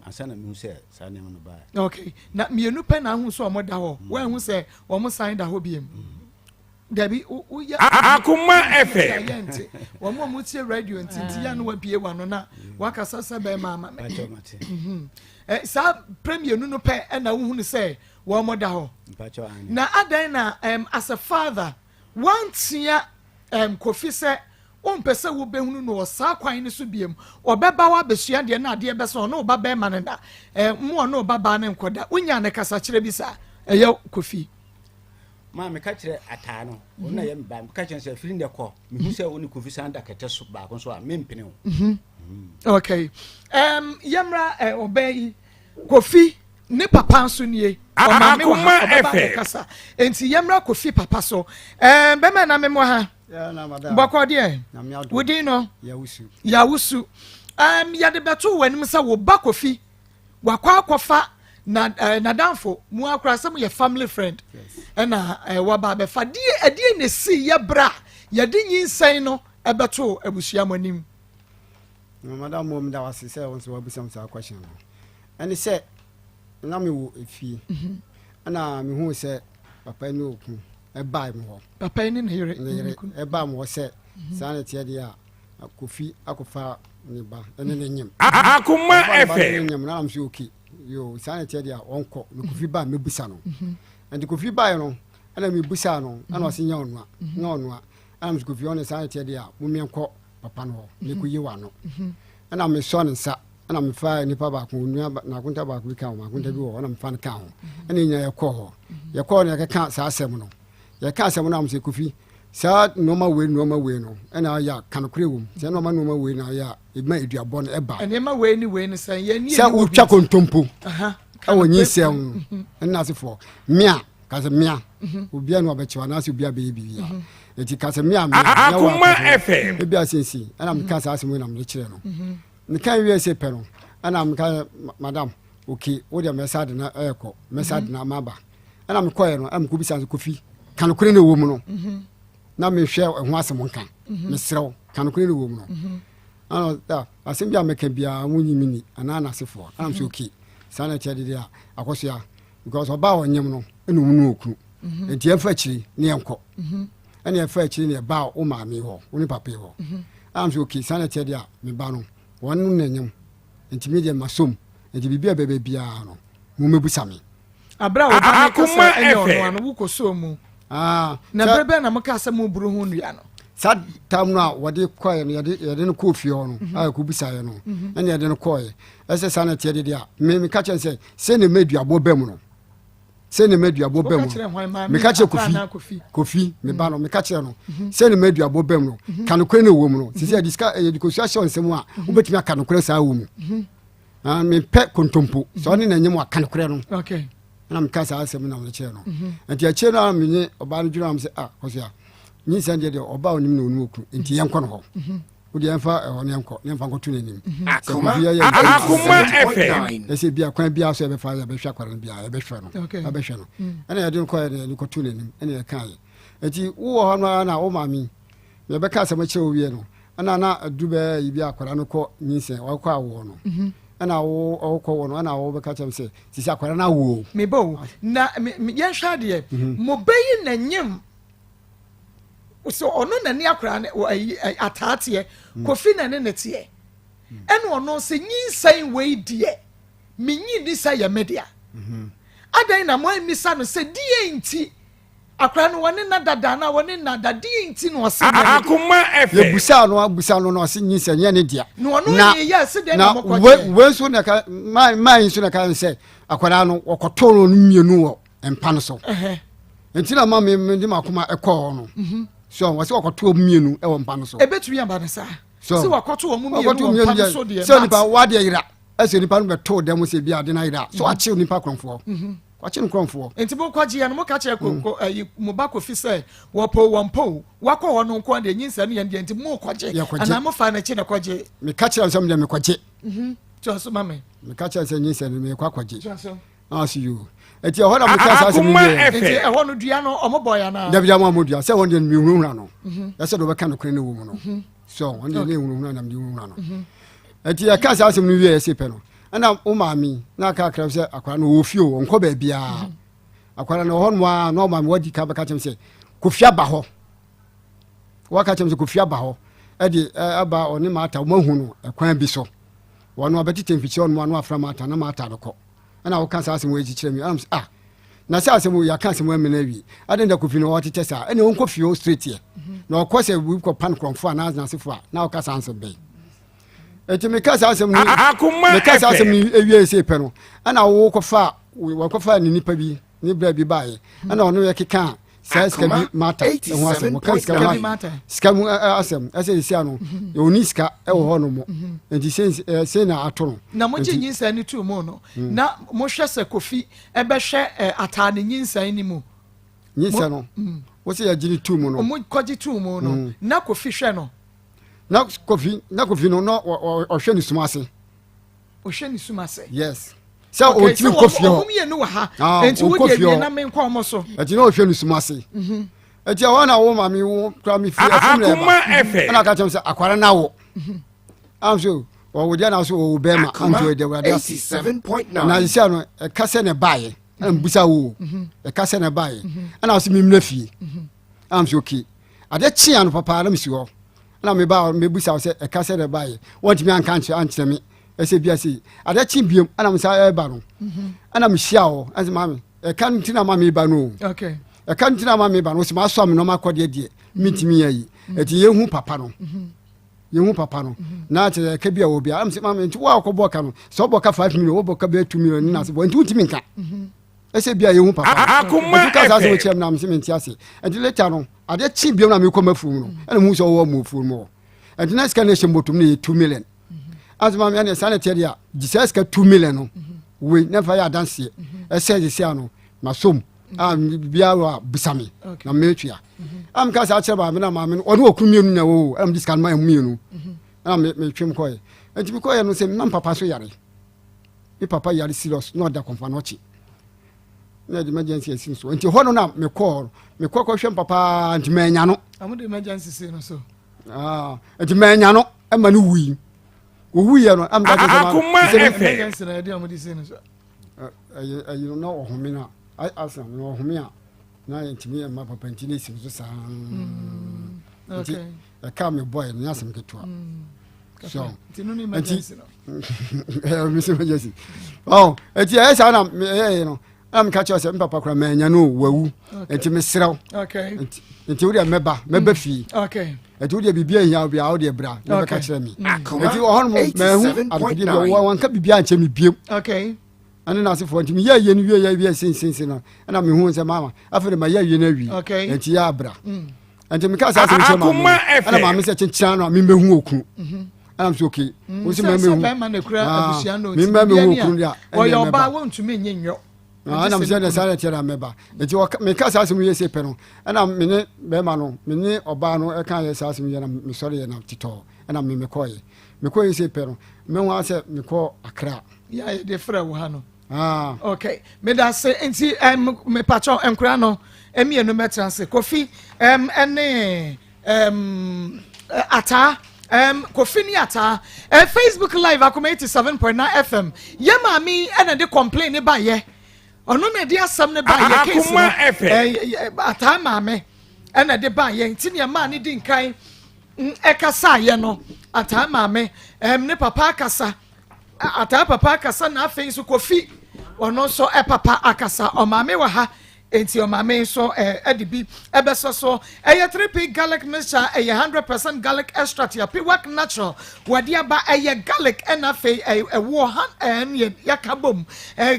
ansa na mehu sɛ saa nneɛma no baa. Okay, na mmienu pɛ na ahu sɛ wɔn da hɔ? Wɔn sɛ wɔn san da hɔ biem dabi? Woyɛ Akoma FM. yɛ nti wɔn a wɔn tie radio nti yɛ no wabie wa no na wakasa sɛ bɛrima ama me. Mpakyɛw, mate. Saa pɛ mmienu no pɛ ɛna wohunu sɛ wɔn da hɔ? Mpakyɛw, ane. Na adan na as a father wantea Kofi sɛ wompɛ sɛ wobɛhunu no wɔ saa kwan no so biem, ɔbɛba hɔ abɛsua deɛ na adeɛ bɛsɛ ɔne ɔba bɛrima no da mo ɔne ɔba baa ne nkɔda? Wonya ne kasakyerɛ bi saa ɛyɛ Kofi? Maa meka kyerɛ ataa no, ɔno na yɛ me ba, meka kyerɛ sɛ firi ndɛ kɔ mehu sɛ wo ne Kofi san da kɛtɛ so baako so a mempene wo. Okay. Yɛmmra ɔbɛn yi Kofi ne papa nso nie. Ɔmaame wɔ ha ɔbɛba abɛkasa. Nti yɛmmra Kofi papa so. Bɛmɛ na memmɔ ha. Bɔkɔ deɛ. Wodin no? Yawusu. Yɛde bɛto wɔ anim sɛ wo ba Kofi wakɔ akɔfa na n'adamfo mu akora sɛ mo yɛ family friend ɛna waba abɛfa deɛ ɛdeɛ na esi yɛ bra yɛde nyinsɛn no ɛbɛto abusua mo anim. Madam mo meda wase sɛ wo nso wabisa me saa question no. Ɛne sɛ na mewɔ efie ɛna mehuu sɛ papa ne oku ɛbaa me hɔ. Papa ne ne yere. Ne yere ɛbaa me hɔ sɛ saa na ɛteɛ deɛ a Kofi akɔfa ne ba ɛne ne nyem. Akoma FM. Ne nyem na nam sɛ okay yo saa na ɛteɛ deɛ a ɔnkɔ na Kofi ba mɛbusa no. Nti Kofi baeɛ no ɛna mebusaa no ɛna ɔse nyɛ ɔnoa nyɛ ɔnoa ɛna mesɛ Kofi ɔne saa na ɛteɛ deɛ a momeɛnkɔ papa no hɔ na ɛkɔyi w'ano. Ɛna mesɔ ne nsa ɛna mefa nipa baako onua n'akonta baako bi ka ho akonta bi wɔ hɔ ɛna mefa no ka ho ɛna nyinaa yɛkɔɔ hɔ yɛkɔɔ no yɛkɛka saa asɛm no yɛka asɛm no am sɛ Kofi saa nneɛma wei nneɛma wei no ɛna ayɛ a kanokorɛ wɔ mu sɛ nneɛma nneɛma wei na ayɛ a ɛma aduabɔ no ɛba nneɛma wei ne wei no sɛ yɛn sɛ wotwa kontompo ɛwɔ nyinsɛn no ɛna asefoɔ mmea kasɛ mmea mhm. obiara na ɔbɛkyew anaasɛ obiara bɛyɛ biribi a mhm. nti kasɛ mmea mmea Akoma FM ebi asensi ɛna meka saa asɛm yi na mede kyerɛ no mhm. meka wie sɛ pɛ no ɛna meka madam okay wo deɛ mɛsa de na ɛɛkɔ mɛsa de na maba ɛna mekɔɛ no ɛna mekɔbisa sɛ Kofi ka nokorɛ na ɛwɔ mu no na mehwɛ ɛho asɛm nka mesrɛ wo ka nokorɛ na ɛwɔ mu no ɛna asɛm bi a mɛka biara wonyi me ni anaa n'asefoɔ ɛna mesɛ okay saa na ɛteɛ dedeɛ a akɔsoa because ɔbaa ɔnyem no ɛna ɔmu no okunu mhm. nti yɛmfa akyiri ne yɛnkɔ mhm. ɛna yɛfa akyiri ne yɛbaa wo maame hɔ wo ne papa hɔ mhm. am sɛ okay saa na ɛteɛ deɛ a meba no wɔn no na nyem nti me deɛ masom nti biribi a bɛbɛ biara no mo mɛbusa me abira wo ba ne kasa ɛnyɛ ɔno ano wokɔ so mu ah, na bere bɛn na mo ka sɛ mo buru ho nnua no saa tam no a wɔde kɔɛ no yɛde yɛde no kɔɔ fie hɔ no mhm. a yɛkɔbisaeɛ no mhm. ɛna yɛde no kɔɔɛ ɛsɛ saa na ɛteɛ dedeɛ a me meka kyerɛ sɛ sɛ ne ma aduabɔ ba mu no sɛ ne ma aduabɔ ba mu no meka kyerɛ Kofi Kofi me ba no meka kyerɛ no mhm. sɛ ne ma aduabɔ ba mu no ka nokorɛ no wɔ mu no sɛ sɛ yɛde sika yɛde kosua hyɛ nsɛm a wobɛtumi aka nokorɛ saa wɔ mu ah, mepɛ kontompo sɛ ɔne n'anim aka nokorɛ no na meka saa asɛm na mekyerɛ no mhm. nti akyire no a menye ɔbaa no dwene am sɛ ah kɔso a nyinsɛn deɛ deɛ ɔbaa onim na ɔnu okunu nti yɛnkɔ no hɔ mhm. wode yɛmfa ɛhɔ no yɛnkɔ ne yɛmfa nkɔto n'anim mhm. sɛ kofi yɛyɛ ɛsɛ bia kwan biara so yɛbɛfa yɛbɛhwɛ akwara no biara yɛbɛhwɛ no yɛbɛhwɛ no mm. ɛna yɛde no kɔɛ yɛde kɔto n'anim ɛna yɛkaeɛ nti wowɔ hɔ no ara na wo maame yɛbɛka asɛm akyerɛ wo wie no ɛna na adu bɛyɛ yi bi akwadaa no kɔ nyinsɛn ɔkɔ awoɔ no mhm. ɛna wo ɔkɔ wɔ no ɛna wo bɛka kyerɛ sɛ sisi akwadaa no awoɔ. meba o na yɛnhwɛ adeɛ mhm. mo bɛyi n'anyim sɛ ɔno na ne akwadaa no ayi ataateɛ mm. Kofi na ne ne teɛ mm. ɛna ɔno sɛ nyinsɛn wei deɛ menyi ni sɛ yɛ me dea mhm. adan na mo amisa no sɛ deɛ nti. Akora no wɔne nna dada anaa wɔne nna da deɛ nti na ɔse nyɛ ne dea. Akoma FM. Yɛbusaa no abusa no na ɔse nyinsɛn nyɛ ne dea. Na ɔno yɛ yɛ se deɛ na mokɔ gyeɛ. Wei nso na ka maa maa yi nso na ka sɛ akwadaa no wɔkɔtoo no mmienu wɔ mpa no so. Nti na ma me me de m'akoma ɛkɔɔ hɔ no. Mhm. So wɔse wɔkɔtoo mmienu wɔ mpa no so. Ebetumi aba no saa. So sɛ wɔkɔto wɔn mmienu wɔ mpa no so deɛ. Sɛ nipa wadeɛ yera ɛsɛ nipa no bɛtoo dɛm sɛ bi ade no ayera so mhm. akyew nipa korɔmfoɔ. Mhm. Wakye nkurɔfoɔ. Nti mo kɔ gyeɛ no mo ka kyerɛ ko ko ɛyi mo ba Kofi sɛ wɔpo wɔn po wakɔ hɔ no nko deɛ nyinsɛn no yɛn deɛ nti mo kɔ gye anaa mo fa n'akyi na kɔ gye. Me ka kyerɛ sɛ mo deɛ me kɔ gye. Mhm toa so ma me. Me ka kyerɛ sɛ nyinsɛn no me kɔ akɔ gye. Toa so. Ah so yoo. Eti ɛhɔ na mo ka saa asɛm yi yɛ. Nti ɛhɔ no dua no ɔmo bɔ ya na. Dabi dama ɔmo dua sɛ wɔn deɛ mi hunahuna no. Ɛsɛ deɛ ɔbɛka no kwan ne wɔ mu no. So wɔn deɛ ne hunahuna na mi de hunahuna no. Eti yɛ ka saa asɛm no wie yɛ se pɛ no. Ɛna wo maame na aka akra sɛ akwara no ɔwɔ fie o ɔnkɔ baabiara mhm. akwara no ɔhɔ nom a na ɔmaame wadi ka bɛka kyɛm sɛ kofi aba hɔ waka kyɛm sɛ kofi aba hɔ ɛde aba ɔne maata wɔn ahu no ɛkwan bi so wɔn abɛtete mfikyire ɔnom ano afra maata na maata no kɔ ɛna woka saa asɛm wɔ akyi kyerɛ mi ɛna sɛ ah na sɛ asɛm yɛ aka asɛm amena awie adan da kofi no ɔtetɛ saa ɛna ɔnkɔ fie o straight yɛ mhm. na ɔkɔ sɛ wikɔ pan korɔmfo anaa n'asefo a na ɔka saa nsɛm bɛyi Eti meka saa asɛm no meka saa asɛm no ewie ese pɛ no ɛna wo kɔfa wɔkɔfa ne nipa bi ne bra bi baeɛ ɛna ɔno yɛ keka Sɛ sika bi mata ɛho asɛm ɔka sika ho sika mu asɛm ɛsɛ sisi ano ɔni sika ɛwɔ hɔ nom nti sɛ na ato no. Na mo gye nyinsɛn no tu mu no hmm. na mo hwɛ sɛ Kofi ɛbɛhwɛ ataa ne nyinsɛn no mu. Nyinsɛn no hmm. wosɛ yɛgye ne tu mu no. Ɔmo kɔgye tu mu no hmm. na Kofi hwɛ no. Na Kofi na Kofi no na ɔhwɛ ne sum ase. Ɔhwɛ ne sum ase. Yes. Sɛ ɔntumi nkɔ fie hɔ. Ɔmo mmienu wɔ ha. Ah, nti wo deɛ wie na menkɔ ɔmo so. Ɛti na ɔhwɛ ne sum ase. Mhm. Ɛti ɛhɔ na wo maame wo kura mi fi ɛfum na ɛba. Ɛna aka kyerɛ mi sɛ akwara na wo. Mhm. Am so ɔwɔ deɛ na so ɔwɔ bɛrima am so ɛdɛ wurade ase. Na sisi ano ɛka sɛ na ɛbaayɛ ɛna mbusa wo mhm. ɛka sɛ na ɛbaayɛ ɛna ɔsɛ mi mmerɛ fie. Am so okay. Adeɛ kye ano papa na mi si hɔ. Na me ba mebusa wo sɛ ɛka sɛ na ɛbaeɛ wɔntumi anka ankyerɛ ankyerɛ me ɛsɛ bia sei adeɛ kye biom ɛna me sa ɛba no mhm. ɛna mehyia hɔ ɛsɛ maame ɛka no nti na ma meba no o ɛka no nti na ma meba no wɔsɛ masɔ me nɔɔma akɔdeɛ deɛ mhm. mentumi yɛ yi mhm. ɛti yɛhu papa no yɛhu papa no na kyerɛ ɛka bi a wɔ bia ɛm sɛ maame nti wo a wɔkɔbɔ ka no sɛ wobɔ ka 5 million wobɔ ka bɛyɛ 2 million ne nase bɔ nti wontumi nka ɛsɛ bia yɛhu papa no ɛti ka saa sɛ wɔkyerɛ m na mesɛ mente ase ɛnti later no Adeɛ kye biom na mekɔ m'afuom no ɛna muhu sɛ ɔwɔ mu afuom hɔ ɛnti na sika no ɛhyɛ mbɔtom no yɛ 2 million. Ase maame ɛne saa na ɛteɛ deɛ a gye saa sika 2 million no wei na mfa yɛ adanseɛ ɛsɛ sɛsi ano masom a biribiara wɔ a bisa me na metua a meka saa kyerɛ maame na maame no ɔne ɔkunu mmienu na ɛwɔ o ɛna mede sika no ma ɛmu mmienu ɛna metwem kɔɛ. Ɛnti mekɔɛ no sɛ na papa so yare, me papa yare serious na ɔda kɔmfa no ɔkye na ɛde emergency asi so nti hɔ no na mekɔɔ mekɔ kɔhwɛ m papa nti manya no. Ɔmo de emergency si no so. Ah, nti manya no ɛma no wui owuiɛ no ɛma kyerɛ sɛ Akoma FM. Emergency na ɛde ɔmo de si no so. Ɛyɛ ɛyɛ na ɔhome no a asa na ɔhome a na ntumi ɛma papa nti na esi no so saa mm, nti ɛka me bɔɛ no nyɛ asɛm ketewa mm. So nti no ne emergency no ɛyɛ mi sɛ emergency ɔ nti ɛyɛ saa na ɛyɛ no ɛna meka kyerɛ sɛ mpapa kora manya no wawu nti meserɛ wo nti wodeɛ mɛba mɛba mm. fie nti wodeɛ biribi ahia wo biaa wodeɛ bra na bɛka kyerɛ me mm. nti ɔhɔ nom mahu adekodeɛ bi wanka biribi ankyɛ me biom ɛne n'asefoɔ nti meyɛ awie no wie yɛ awie sensensen no ɛna mehu sɛ mama afei de mayɛ awie no awie nti yɛ abra mm. Nti meka saa asɛm kyerɛ maame ɛna maame sɛ kyenkyena no a membɛhu okunu mhm. Ɛna sɛ okay mm, wo sɛ mɛmɛhu memmɛhu okunu deɛ ɔyɛ ɔbaa wontumi nye nyɔ ɛna mesɛ dɛ saa deɛ na mɛba nti meka saa asɛm yɛ sɛ pɛ no ɛna me ne bɛrima no me ne ɔbaa no ɛka yɛ saa asɛm yɛ na mesɔre yɛ na tetɔɔ ɛna me mekɔɔyɛ mekɔɔyɛ sɛ pɛ no mehu sɛ mekɔɔ Akra. Yɛ a yɛde frɛ wo ha no. Ah. Okay. Meda se nti mepakyɛw nkora no mmienu mɛtena ase. Kofi ɛne Ataa Kofi ne Ataa. Facebook Live Akoma 87.9 FM. Yɛ maame ɛna de complain ne ba yɛ. Ɔno na ɛde asɛm ne ba yɛ case no. Ataa maame ɛna de ba yɛ nti nea maa ne di nkan ɛkasa yɛ no. Ataa maame ne papa akasa. Ataa papa akasa na afei nso Kofi ɔno nso papa akasa. Ɔmaame wɔ ha nti ɔmaame nso ɛde bi ɛbɛsɔ so. Ɛyɛ 3P garlic mixture, ɛyɛ 100% garlic extract yɛ Piwak natural wɔde aba. Ɛyɛ garlic ɛna afei ɛwoɔ han ɛne yɛaka bom,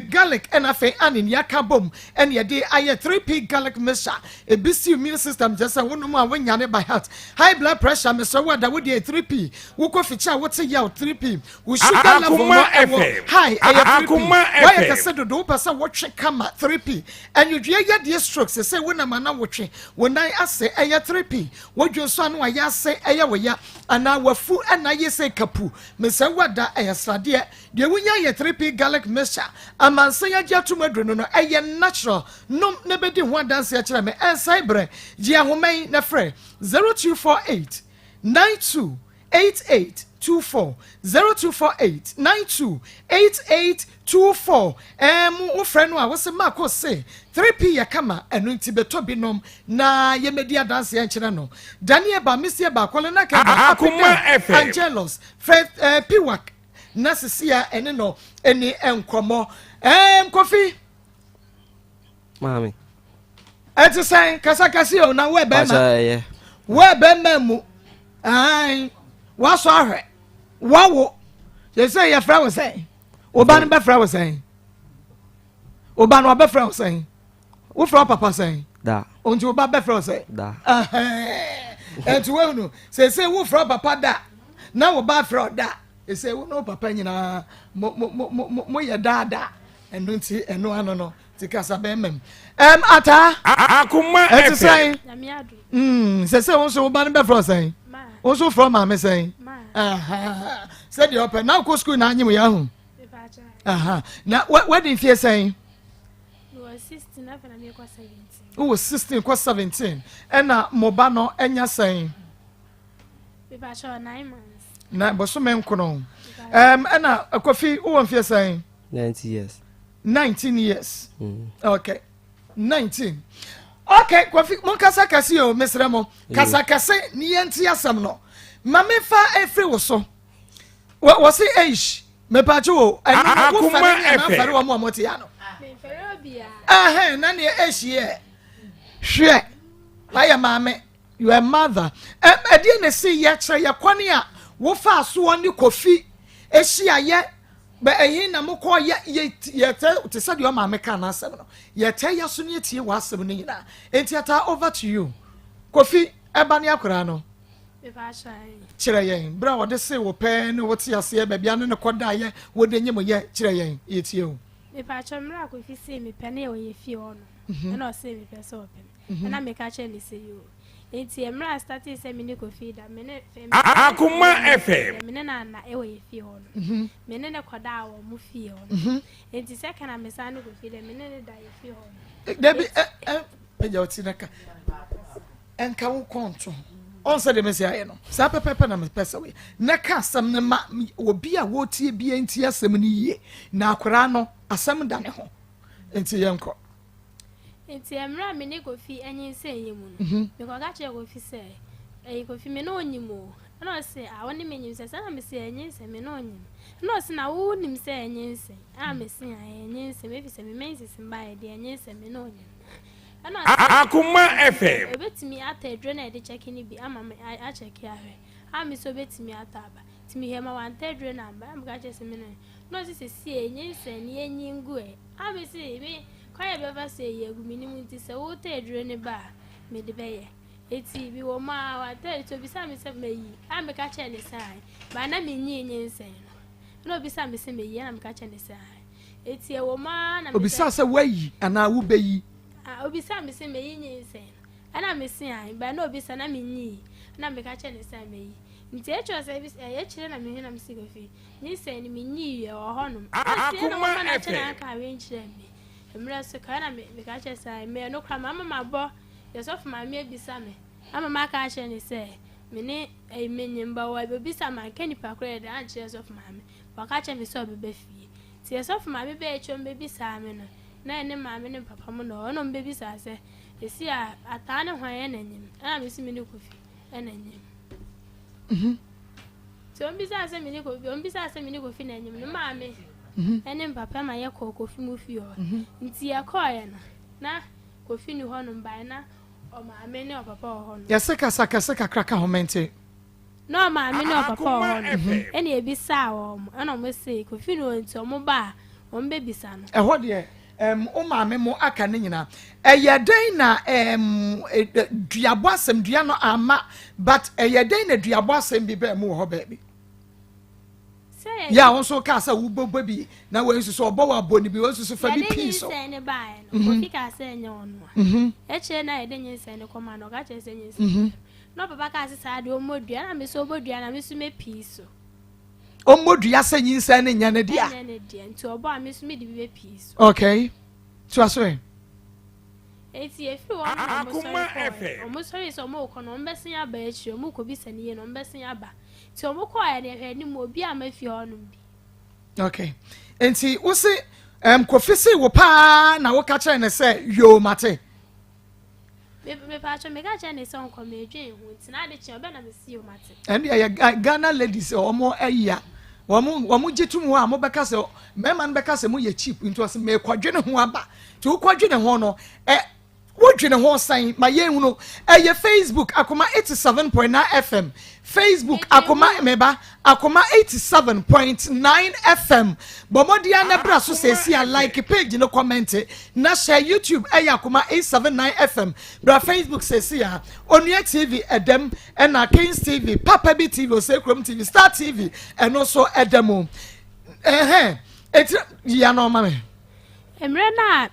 garlic ɛna afei anen yɛaka bom ɛne yɛde ayɛ 3P garlic mixture. Ebi si immune system kyerɛ sɛ wonom a wonyane by heart. High blood pressure mesrɛ wo ada wo deɛ 3P. Wokɔ fikyi a wote yaw 3P. Wo sugar level no ɛwɔ high ɛyɛ 3P. Woayɛ kɛse dodo wopɛ sɛ wotwe kama 3P. Ɛnwodwoeɛ yadeɛ stroke sesei wonam ana wotwe wo nan ase ɛyɛ 3P. Wodwo nso ano ayɛ ase ɛyɛ wo ya anaa wafu ɛna ayɛ sei kapu mesrɛ wo ada ɛyɛ sradeɛ. Deɛ wonya yɛ 3P garlic mixture. Amansan agye atom aduro no no ɛyɛ natural. Nom na bɛdi ho adanseɛ kyerɛ me. Ɛnsɛe berɛ. Gye ahoma yi na frɛ 0248 92 88 24 0248 92 88 24. Ɛɛm wofrɛ no a wose Marco se 3P yɛ kama ɛno nti bɛtɔ bi nom na yɛmmɛdi adanseɛ nkyerɛ no. Daniel ba Misie ba Kɔlenaka ba Akoma Apidel FM. Angelos frɛ Piwak na sisi a ɛne no ɛni nkɔmmɔ. Ɛɛm Kofi. Maame. Ɛte sɛn kasakasi o na wo ɛbɛma. Pasa ɛyɛ. Wo ɛbɛma mu. Ahan wasɔ ahwɛ wawo sɛ yɛfrɛ wo sɛn wo ba no bɛfrɛ wo sɛn wo ba no ɔbɛfrɛ wo sɛn wofrɛ wo papa sɛn. Da. Nti wo ba bɛfrɛ wo sɛ? Da. Ɛnti woahunu, seesei wofrɛ wo papa da na wo ba frɛ wo da. Ɛsɛ wo ne wo papa nyinaa mo mo mo mo moyɛ daadaa. Ɛno nti ɛno ano no ti kasa bɛrima mu. Ɛm ataa. Akoma Ɛte sɛn? Nyame adom. Mm, sɛ sɛ wo nso wo ba no bɛfrɛ wo sɛn? Ma. Wo nso frɛ wo maame sɛn? Ma. Aha. Sɛdeɛ ɔpɛ na wokɔ sukuu na anyem yɛ ahu. Mepa kyɛw. Aha. Na wadi mfie sɛn? Mewɔ 16 afei na mekɔ 17. Wowɔ 16 kɔ 17 ɛna mo ba no anya sɛn? Mepa kyɛw 9 months. Na bosome nkono. Um, ɛna Kofi wowɔ mfie sɛn? 19 years. 19 years. Okay. 19. Okay, Kofi, monkasa kɛse o, mesrɛ mo. Kasa kɛse ne yɛnte asɛm no. Ma memfa ɛfiri wo so. Wɔ se eish, mepakye o, ɛno no wo fɛre ne anaa fɛre wɔn a wɔte ya no. Memfɛre obiara. Ɛhɛn, na neɛ eish yɛ. Hwɛ, wayɛ maame, you are a mother. Ɛdeɛ na ɛsi yɛ kyerɛ yɛ kwane a wofaa soɔ ne Kofi ehyiayɛ bɛ ɛhe na mokɔ yɛ yɛ yɛtɛ te sɛ deɛ ɔmaame ka n'asɛm no yɛtɛ yɛ so ne yɛtie w'asɛm no nyinaa enti ataa over to you Kofi ɛba ne akwaraa no Mepa kyɛw. kyerɛ yɛn berɛ a wɔde se wo pɛɛ ne wote aseɛ baabi a ne ne kɔdaeɛ wode nyim yɛ kyerɛ yɛn yɛtie o. Mepa kyɛw mmerɛ a Kofi see mepɛ ne yɛ wɔ yɛ fie hɔ no ɛna ɔsee mepɛ sɛ ɔpɛ me ɛna meka kyerɛ ne sɛ yoo nti mmerɛ a startee sɛ me ne Kofi da me ne fɛ Akoma FM. me ne no anna ɛwɔ yɛ fie hɔ no me ne ne kɔdaa wɔ mo fie hɔ no nti sɛ kana me san ne Kofi dɛ me ne ne da yɛ fie hɔ no. Dabi ɛ ɛ pagya ɔti na ka ɛnka wo kɔnto ɔn sɛ deɛ mesi ayɛ no saa pɛpɛpɛ na mepɛ sɛ woyɛ na ka asɛm no ma obi a wɔtie bia nti asɛm no yie na akwaraa no asɛm da ne ho nti yɛnkɔ. Nti mmerɛ a me ne Kofi anyinsɛn yɛ mu no, mekɔka kyerɛɛ Kofi sɛ, ɛyi Kofi me ne wo nyim o. Ɛna ɔse, a wo ne me nyim sɛ sɛ na mese ɛnyinsɛn me ne wo nyim. Ɛna ɔse na wo nim sɛ ɛnyinsɛn? A mese a ɛnyinsɛn efi sɛ me menses mbaeɛ deɛ ɛnyinsɛn me ne wo nyim. Ɛna ɔse Akoma FM. obetumi atɔ aduro na yɛde kyɛke no bi ama me akyɛke ahwɛ. A me sɛ obetumi atɔ aba. Nti mehwɛ ma wantɔ aduro no amba. Ɛna meka kyerɛ sɛ me ne na ɔse sɛsie ɛnyinsɛn no yɛnyi ngu ɛ. A me se me kwan a yɛbɛfa so ayi agu menim nti sɛ wotɔ aduro no ba a mede bɛyɛ. Eti mewɔ mu a wantɔ nti obisaa me sɛ mayi a meka kyerɛɛ ne sɛ ae. But na menyii nyinsɛn no. Ɛna obisaa me sɛ mayi ɛna meka kyerɛɛ ne sɛ ae. Eti ɛwɔ mu ara na Obisaa sɛ woayi anaa wobɛyi? Ah, obisaa me sɛ mayi nyinsɛn no. Ɛna mese ae. But na obisa na menyii. Ɛna meka kyerɛɛ ne sɛ mayi. Nti ɛkyerɛ sɛ ɛkyerɛ na mehu na mese Kofi nyinsɛn no menyii ɛwɔ hɔnom. Ɛna ɔse ɛna Akoma wɔma no akyɛ na FM. aka awe nkyerɛ me. Mmerɛ so ka ɛna meka kyerɛ sɛ ae. Mmerɛ no koraa mama mabɔ yɛsɔfo maame abisa me ama maka akyerɛ ne sɛ me ne ɛyi menyim ba wɔ obisa ma nka nipa koraa yɛde ankyerɛ sɔfo maame. Waka kyerɛ me sɛ ɔbɛba fie. Nti yɛsɔfo maame bɛyɛ kyerɛ ɔmbɛbisaa me no na ɛne maame ne papa mu na ɔno ɔmbɛbisaa sɛ esi a ataa ne hwan ɛna nyim ɛna mesi me ne Kofi ɛna nyim. Nti ɔmbisaa sɛ me ne Kofi ɔmbisaa sɛ me ne Kofi na nyim no maame ɛne papa ma yɛkɔɔ Kofi mu fie hɔ. Nti yɛkɔɔɛ no na Kofi ni hɔnom bae na ɔmaame ne ɔpapa wɔ hɔnom. Yɛse kasa kɛse kakra ka ho mente. Na ɔmaame ne ɔpapa wɔ Akoma hɔnom FM. ɛna ebisaa wɔn ɛna ɔmo se Kofi ni hɔ nti ɔmo ba a ɔmo bɛbisa no. Ɛhɔ deɛ wo maame mo aka ne nyinaa. Ɛyɛ dɛn na duabɔ asɛm dua no ama but ɛyɛ dɛn na duabɔ asɛm bi bɛɛ mu wɔ hɔ baabi? Sɛ Yɛ a wo nso kaa sɛ wobɛbɔ bi na wɔn nso so ɔbɔ wɔ abɔ ne bi wɔn nso so fa bi yɛde pii so. nyinsɛn ne baeɛ no Kofi kaa sɛ ɛnyɛ ɔno a ɛkyerɛ na yɛde nyinsɛn ne kɔma no ɔka kyerɛ sɛ nyinsɛn na ɔpapa kaa sɛ saa deɛ ɔmmɔ dua na me so ɔbɔ dua na me so mɛpii so. Ɔmmɔ dua sɛ nyinsɛn ne nyɛ ne dea. Ɛnyɛ ne dea nti ɔbɔ a me so mede bi bɛpii so. Okay. To aso ɛ. Eti efiri hɔ no na ɔmo Akoma sɔre kɔɔ FM. ɔmo sɔre sɛ ɔmo kɔ no ɔmo bɛsen aba akyire ɔmo kɔ bisa ne yie na ɔmo bɛsen aba nti ɔmo kɔɔ yɛ deɛ hwɛ anim obi a ma fie hɔnom bi. Okay. Nti wo se Kofi se wo paa na woka kyerɛ ne sɛ yoo mate. Mepatwa meka kyerɛ ne sɛ ɔnkɔ medwen ho nti na ade kye ɔbɛ na mesi yoo mate. Ɛno deɛ yɛ Ghana ladies ɔmo ayi a wɔn gye tom hɔ a mobɛka sɛ mmarima no bɛka sɛ moyɛ cheap nti ɔsɛ mekɔdwene ho aba nti wokɔdwene ho no ɛ. Wodwene ho sɛn? Ma yɛnhunu. Ɛyɛ Facebook, Akoma 87.9 FM. Facebook, Akoma, meba, Akoma 87.9 FM. Bɔ mmɔden ara na bra so seesei a, like page no, comment, na hyɛ. YouTube ɛyɛ Akoma 879 FM. Bra Facebook seesei a, Onua TV ɛdam, ɛna Kings TV, Papa Bi TV, Osei Kurom TV, Star TV, ɛno nso ɛda mu. Ɛhɛn, eti yia na ɔma me. Mmerɛ no a.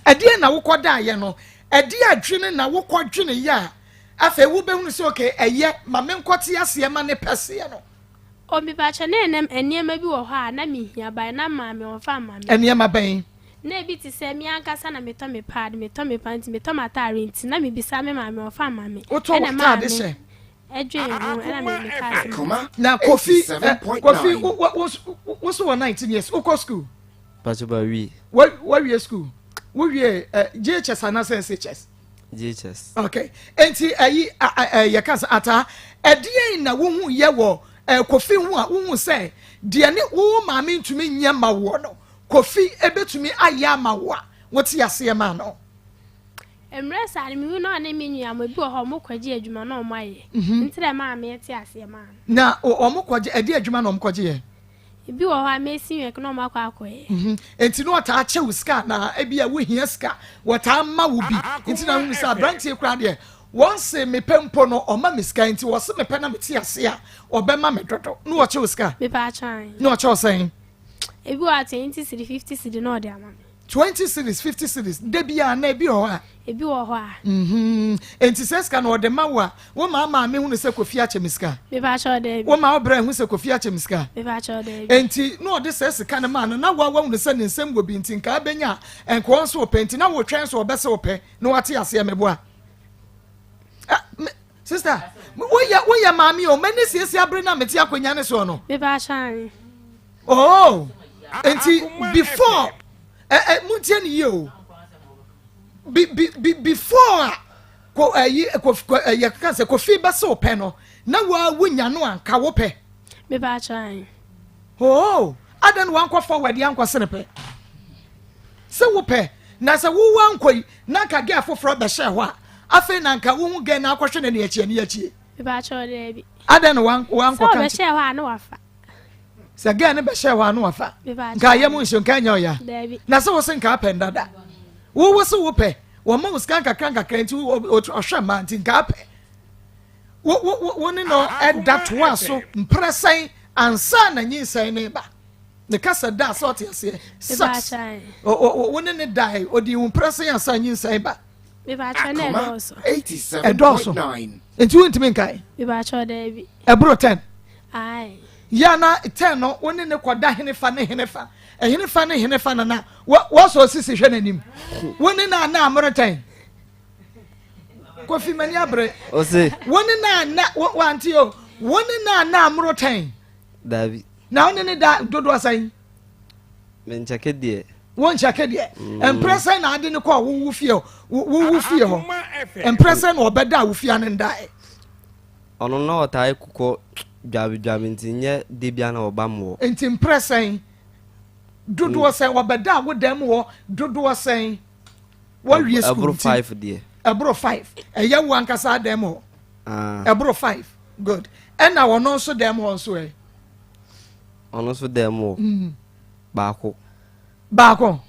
Ɛdeɛ na wokɔdaeɛ no, ɛdeɛ adwene na wokɔdwene yɛ a afei wobɛhunu sɛ okay, ɛyɛ ma menkɔte aseɛ ma ne pɛseɛ no? O, mepakyɛ, na ɛnam nneɛma bi wɔ hɔ a na mehia bae na maame ɔmfa mma me. Nneɛma bɛn? Na ebi te sɛ me ankasa na metɔ me pad, metɔ me panty, metɔ m'ataare nti na mebisa me maame ɔmfa mma me. Wotɔ Ɛna w'ataade maame hyɛ? ɛdwen ho ɛna me mekaa sɛ Akoma Na Kofi ɛ Kofi 87.9. wo wo wo wo so wɔ 19 years, wokɔ school? Pacho ba wie. Wawie school? Wowie JHS anaasɛ SHS? JHS. Okay, enti ɛyi ɛ yɛka sɛ ataa, ɛdeɛn na wohu yɛ wɔ Kofi ho a wohu sɛ deɛ ne wo maame ntumi nyɛ ma woɔ no, Kofi ebetumi ayɛ ama wo a wote aseɛ ma no? Mmerɛ saa no, mehu na ɔne me nua mo ebi wɔ hɔ, ɔmo kɔgye adwuma na ɔmo ayɛ. Nti na maame te aseɛ maa no. Na ɔmo kɔgye ɛde adwuma na ɔmo kɔgye yɛ? Ebi wɔ hɔ a mesi work na ɔmo akɔ akɔyɛ. Enti na ɔtaa kyɛ wo sika na ebi a wohia sika, wɔtaa ma wo bi, nti na wohu sɛ aberanteɛ koraa deɛ, wɔn se mepɛ mpo no ɔma me sika, nti wɔse mepɛ na mete ase a ɔbɛma me dodo, na wɔkyɛ wo sika? Mepa atwan. Na ɔkyɛ wo sɛn? Ebi wɔ a 20 cedi, 50 cedi na ɔde ama me. 20 cedis, 50 cedis da bi a, na ebi wɔ hɔ a? Ebi wɔ hɔ a. Enti sɛ sika no ɔde ma wo a, wo maa maame hunu sɛ Kofi akyɛ me sika? Mepa akyɛw, daabi. Wo maa wo brɛ hu sɛ Kofi akyɛ me sika? Mepa akyɛw, daabi. Enti na ɔde sɛ sika no maa no na wa wahunu sɛ ne nsɛm wɔ bi, nti nka abɛnya a nka ɔn so ɔpɛ, nti na wotwɛn so ɔbɛsɛ ɔpɛ na wate aseɛ? Meboa? Ah, sister, woyɛ maame o, m'ani siesie abere na mete akonnwa ne soɔ no. Mepa akyɛw. Oh, nti before ɛ ɛ muntie ne yie o, bi bi bi before a ko ɛyi ko ko ɛyɛ kaka sɛ Kofi bɛsɛ ɔpɛ no na wa wonya no anka wopɛ? Mepa akyɛw. Oh, adan wankɔ forward ankɔ sene pɛ sɛ wopɛ, na sɛ wowɔ ankɔ yi na nka gɛ foforɔ bɛhyɛ hɔ a, afei na nka wohu gɛ na akɔhwɛ n'ani akyi ani akyi? Mepa akyɛw, daabi. Adan na wankɔ Sɛ ka ɔbɛhyɛ hɔ a na wafa. Sɛ gɛ no bɛhyɛ hɔ a na wafa? Mepa nka ayɛ mu nhyɛ nka nyɛ ɔya? Daabi. Na sɛ wo se nka apɛ ndada, wowo se wopɛ, wɔma wo sika nkakra nkakra nti ɔhwɛ mma nti nka apɛ, wo wo wo wo ne no ɛda toa so mprɛ sɛn ansa na nyinsɛn ne ba ne kasa da sɛ ɔte aseɛ Mepa sex? akyɛw. Wo ne ne dae, ɔdi wo mprɛ sɛn ansa nyinsɛn ba? Mepa akyɛw, na Akoma ɛdɔɔso. Ɛdɔɔso 87.9. nti wontumi nkae? Mepa akyɛw, daabi. Ɛboro 10? Ae. Yɛ na 10 no, wo ne ne kɔda hene fa ne hene fa, ɛhene fa ne hene fa, nana wɔsɔ sisi hwɛ n'anim, wo ne na ana amoro 10? Kofi, mani abere. Ose. Wo ne na ana wante o, wo ne na ana amoro 10? Dabi. Na wo ne ne da dodoɔ sɛn? Menkyɛke deɛ. Wo nkyɛke deɛ. Mprɛ sɛn na ade ne kɔ wowo fie hɔ, wowo fie hɔ, mprɛ sɛn na ɔbɛda a wo fie ane ndae? Ɔno na ɔtaa kokɔ dwabe dwabe, nti nyɛ de bia na ɔba mu hɔ. Nti mprɛ sɛn, dodoɔ sɛn ɔbɛda a wo dan mu hɔ, dodoɔ sɛn? Wɔwie sukuu Ɛboro nti 5 deɛ. Ɛboro 5? Ɛyɛ wo ankasa dan mu hɔ? Ah. Ɛboro 5, good. Ɛna ɔno nso dan mu hɔ nso ɛ? Ɔno nso dan mu hɔ baako. Baako?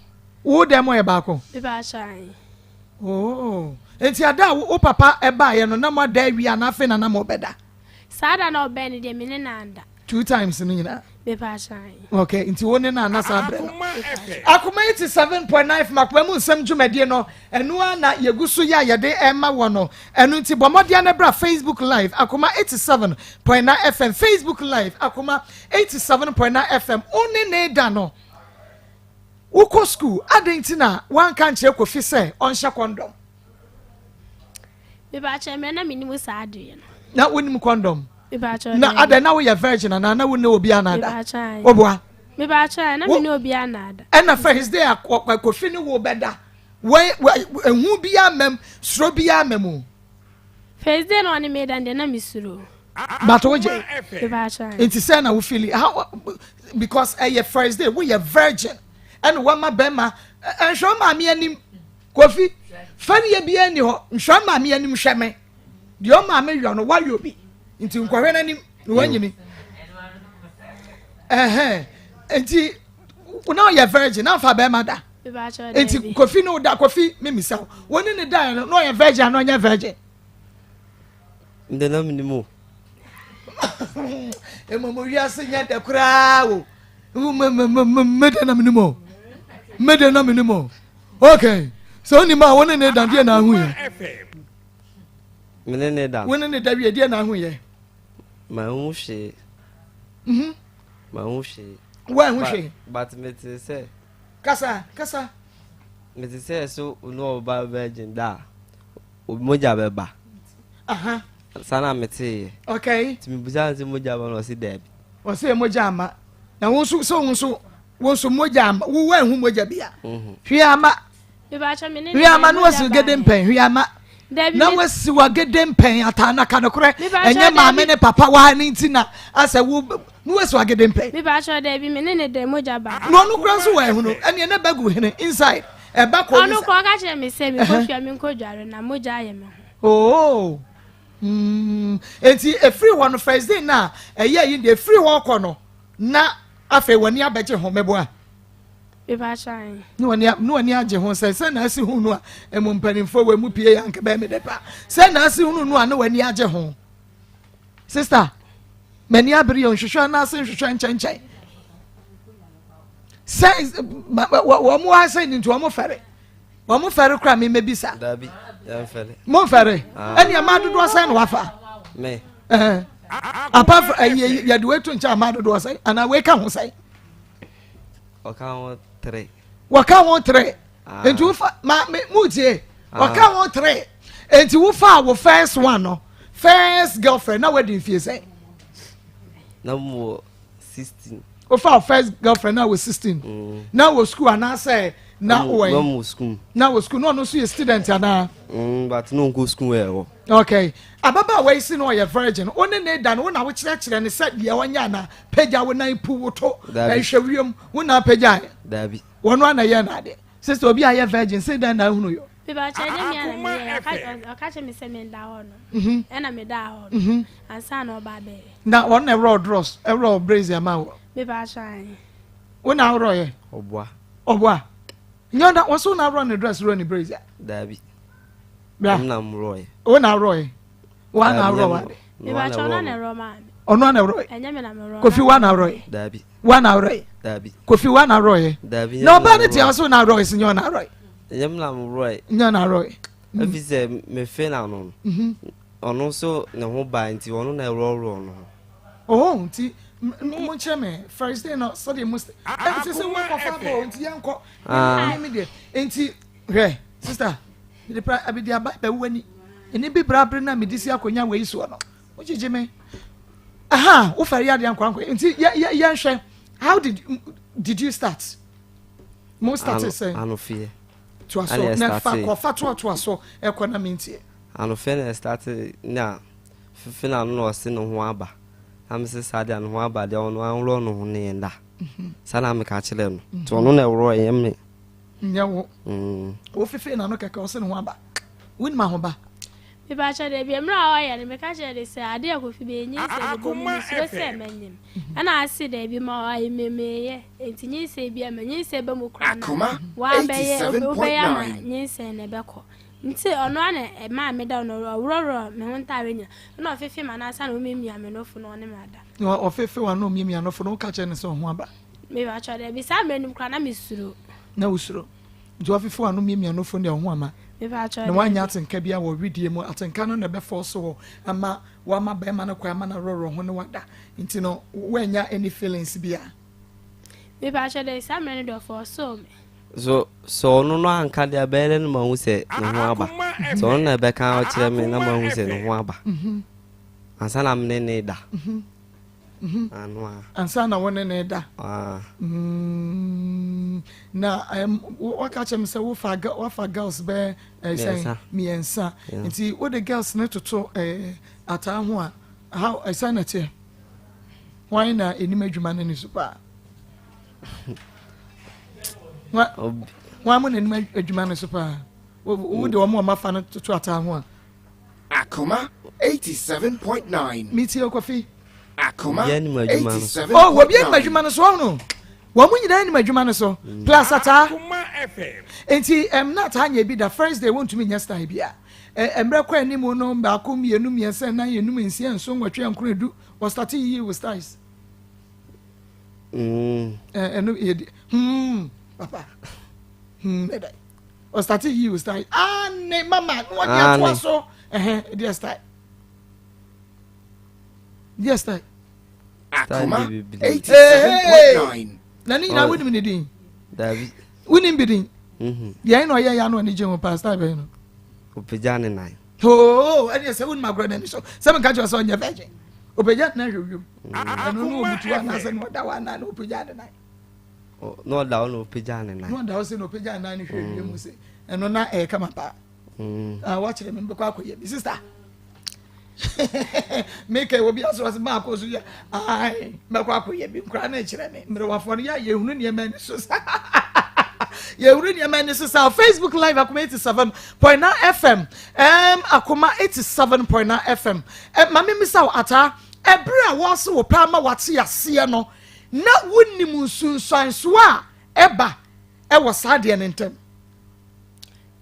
Wo dan mu yɛ baako? Mepa akyɛw. Oh, nti ada a wo papa ɛbaeɛ no na mo ada awie ana afei na na mo bɛda? Saa da na ɔbɛn no deɛ, me ne na anda. Two times no nyinaa? Mepa akyɛw. Okay, nti wo ne na ana saa berɛ no. Akoma 87.9 FM, Akoma mu nsɛm dwumadie no ɛno ara na yɛgu so yɛ a yɛde ɛma wɔ no. Ɛno nti bɔ mmɔden no bra Facebook Live, Akoma 87.9 FM, Facebook Live, Akoma 87.9 FM. Wo ne ne da no, wokɔ school, adɛn nti na woanka nkyerɛ Kofi sɛ ɔnhyɛ condom? Mepa akyɛw, mmerɛ na menim saa adeɛ no. Na wonim condom? Mepa akyɛw. Na Daabi. adɛn, na woyɛ virgin anaa na wo ne obi anada? Mepa akyɛw. Woboa? Mepa akyɛw, na me ne obi anada. Ɛna first day a Kofi ne wo bɛda, ehu biara mam, suro biara mam o? First day na ɔne me da deɛ, na mesuro. But wogye? Mepa akyɛw. Nti sɛ na wo feel how, because ɛyɛ first day, woyɛ virgin, ɛna wama bɛrima ɛnhwɛ wo maame anim. Kofi, fɛreɛ biara nni hɔ. Nhwɛ maame anim hwɛ me. Deɛ ɔmaame yɔ no, wayɔ bi. Nti nkɔhwɛ n'anim na wanyini. Ɛhɛn. Nti na ɔyɛ virgin na nfa bɛrima da. Nti Kofi no da Kofi memisa wo. Wo ne ne daeɛ no na ɔyɛ virgin anaa ɔnyɛ virgin? Ndɛ na menim o. Mmom wiase nyɛ dɛ koraa o. Mede na menim o. Mede na menim o. Okay. Sɛ wonim a wo ne ne da deɛ na ahu yɛ. Me ne ne da. Wo ne ne da wie deɛ na ahu yɛ. Manhu hwee. Mhm. Manhu hwee. Woanhu hwee. But mete sɛ. Kasa kasa. Mete sɛ so ne ɔba virgin da a mogya bɛba. Aha. Saa na meteeɛ. Okay. Nti mebusa no sɛ mogya ba no ɔse daabi. Ɔse mogya ama. Na wo nso sɛ wo nso wo nso mogya ama wo wanhu mogya bia. Mhm. Hwee ama. Hwee ama na wasi gede mpɛn hwee ama. Na wasi wa gede mpɛn ataa na ka nokorɛ ɛnyɛ maame ne papa waa ne nti na asɛ wo na wasi wa gede mpɛn. Mepakyɛ daabi me ne ne dɛ mogya ba. Na ɔno kora nso wɔ ɛhono ɛneɛ na bɛgu hene inside ɛba kɔ. Ɔno kɔ ɔka kyerɛ me sɛ mekɔ fia menkɔ dware na mogya ayɛ me ho. Oh. Mm. Enti efiri hɔ no first day na ɛyɛ yi deɛ efiri hɔ kɔ no na afei w'ani abɛgye ho mɛboa. Ne w'ani ne w'ani agye ho sɛ sɛ na asi hu no a emu mpanimfoɔ wɔ emu pie yɛ anka bɛyɛ me dɛ pa sɛ na asi hu no a ne w'ani agye ho sista m'ani abere yɛ nhwehwɛ anaase nhwehwɛ nkyɛnkyɛn sɛ wɔn mu asɛ ne nti wɔn fɛre. Wɔn fɛre kora mi mɛbisa. Dabi, yɛn fɛre. Mo fɛre. Ah. Ɛni ɛma dodoɔ sɛn na wafa. Me. Ɛɛ apart from ɛyi yɛde wei to nkyɛn ama dodoɔ sɛn anaa wei ka ho sɛn. Ɔka ho tere. Wɔka ho tere. Ah. Nti wofa ma me mu tie. Ah. Wɔka ho tere. Nti wofa wo first one no first girlfriend na wadi mfie sɛn. Na mu wɔ 16. Wofa wo first girlfriend na wɔ 16. Mm. Na wɔ school anaasɛ na wɔ yi. Na wɔ school. Na wɔ school na ɔno nso yɛ student anaa. Mm, but no nkɔ school ɛ wɔ. Okay. Ababaawa yi si na ɔyɛ virgin. Wo ne ne da no wo na wokyerɛkyerɛ ne sɛ deɛ ɔnyɛ anaa pagya wo nan pu wo to ɛhwɛ wiem wo na apagya. Dabi. Wɔn ana yɛ na adeɛ. Sister obi a yɛ virgin sɛ dɛn na ahunu yɔ. Mebakyɛ ɛnyɛ me ara na meyɛ ɔka kyerɛ me sɛ menda hɔ no ɛna medaa hɔ no ansa na ɔba abɛyɛ. Na ɔno na ɛworɔ drɔs ɛworɔ brazier ma wɔ. Mebakyɛ ae. Wo na aworɔ yɛ. Ɔboa. Ɔboa. Nyɛ ɔna wɔso na aworɔ ne dress worɔ ne brazier. Daabi. Bra. Ɛm na mworɔ yɛ. Wo na aworɔ yɛ. Wa na aworɔ wa. Mebakyɛ ɔno na ɛworɔ maa me. Ɔno na ɛworɔ yɛ. Ɛnyɛ me na mewɔ. Kofi wa na aworɔ yɛ. Daabi. Wa na aworɔ yɛ. Daabi. Kofi wa na aworɔ yɛ. Daabi. Na ɔbaa ne tia so na aworɔ yɛ si nyɛ ɔna aworɔ yɛ. Ɛnyɛ me na meworɔe. Nyɛ na aworɔe. Efi sɛ mefe n'ano no, ɔno nso ne ho baa nti ɔno na ɛworɔworɔɔ ne ho. Oh, nti mo nkyerɛ me first day no sɛdeɛ mo sɛ ɛnti sɛ wɔkɔfa bɔ nti yɛnkɔ ne me deɛ nti hwɛ sister mede pra abedi aba bɛwo ani ɛne bi bra bere na mede si akonnwa wei soɔ no wogyegye me aha wofɛre yadeɛ nkwankwa nti yɛnhwɛ how did did you start Mo start sɛn? Anofeɛ. Toa so na fa kɔ fa toa toa so ɛkɔ na mentie. Anofeɛ na ɛstarte na fefe na ano na ɔse ne ho aba na me se saa deɛ ne ho aba deɛ ɔno anworɔ ne ho ne yɛn da mhm. saa na meka kyerɛ no nti ɔno na ɛworɔ ɛnyɛ me. Nyɛ wo. Mm. Wo fefe na ano kɛkɛ ɔse ne ho aba. Wonim ahoba. Mepakyɛw dabi, mmerɛ a ɔyɛ no meka kyerɛɛ no sɛ adeɛ a Kofi bɛyɛ nyinsɛn no bɔ mu mesuro sɛ mɛnyem ɛna ase dabi ma ɔayɛ me meyɛ nti nyinsɛn bia ma nyinsɛn ba mu koraa na wabɛyɛ wobɛyɛ ama nyinsɛn no ɛbɛkɔ nti ɔno ara na ɛmaa meda no ɔworɔworɔ me ho ntaare nyina ɛna ɔfefe ma n'asa na ɔmiamia me nofo na ɔne me ada. Na ɔfefe wa na ɔmiamia nofo no woka kyerɛ no sɛ ɔho aba? Mepakyɛw dabi saa mmerɛ no mu koraa na mesuro. Na wosuro? Nti wafefe w'ano miamia no fo deɛ wo ho ama. Na woanyɛ atenka biara wɔ wedeɛ mu. Atenka no na ɛbɛfɔɔso wo ama woama bɛrima no kwan ama no aworɔworɔ ho ne wada. Nti no woannya any feelings biara. Mepakyɛ dɛ saa mmerɛ no deɛ ɔfɔɔsoo me. So sɛ ɔno no anka deɛ ɛbɛyɛ dɛ na mahu sɛ ne ho aba. Sɛ ɔno na ɛbɛka ɔkyerɛ me na mahu sɛ ne ho aba. Ansa na me ne ne da. Mhm. Ansa na wo ne ne da. Ah. Mm, na waka kyerɛ me sɛ wofa wafa girls bɛɛ eh, sɛn mmiɛnsa nti wode girls ne toto eh, ataa ho a how ɛsɛn na teɛ hwan na ɛnim adwuma no ne so paa hwan mo na ɛnim adwuma no so paa. Wo de wɔn a wɔafa no toto ataa ho a. Akoma 87.9. Metie Kofi. Akoma Obiara nim adwuma no so. Oh, obiara nim adwuma no so ɔno. Wɔn mu nyinaa nim adwuma no so. Mm. Plus ataa. Nti ɛm na ataa nyɛ bi da first day wɔntumi nyɛ style bi a. Mmerɛ kɔ anim no baako mmienu mmiɛnsa nnan enum nsia nson nwɔtwe nkron edu wɔstate yiyi wo styles. Mm. Ɛno yɛ di hmm papa hmm ɛdɛ ɔstate yiyi wo style. Ah ne mama na wɔde atoa so ɛhɛn ɛdeɛ style. Yes, style. Akoma 87.9. Na ne nyinaa wonim ne din? Dabi. Wonim bi din? Mhm. Deɛ na ɔyɛ ya no ani gye ho paa style bɛn no? Ɔpagya ne nan. Oo, ɛdeɛ sɛ wonim agorɔ n'ani so. Sɛ menka kyerɛ sɛ ɔnyɛ virgin. Ɔpagya ne nan hwɛ wiem. Ɛno no ɔbutu anaasɛ na ɔda hɔ anaa na ɔpagya ne nan. Na ɔda hɔ na ɔpagya ne nan. Na ɔda hɔ sɛ na ɔpagya ne nan no hwɛ wiem sɛ ɛno na ɛyɛ kama paa. Mm. Ah, wakyerɛ me mbɛkɔ akɔyɛ bi sister. Meka wɔ bi aso ase maakɔ so yɛ ae mɛkɔ akɔyɛ bi nkora no kyerɛ me mmerewafoɔ no yɛ yɛhunu nneɛma ani so sa yɛhunu nneɛma ani so sa Facebook live akoma 87.9 FM um, akoma 87.9 FM eh, ma memisa wo ataa ɛberɛ a wɔse wo pɛ ama wate aseɛ no na wonim nsunsuansoɔ a ɛba ɛwɔ saa deɛ no ntam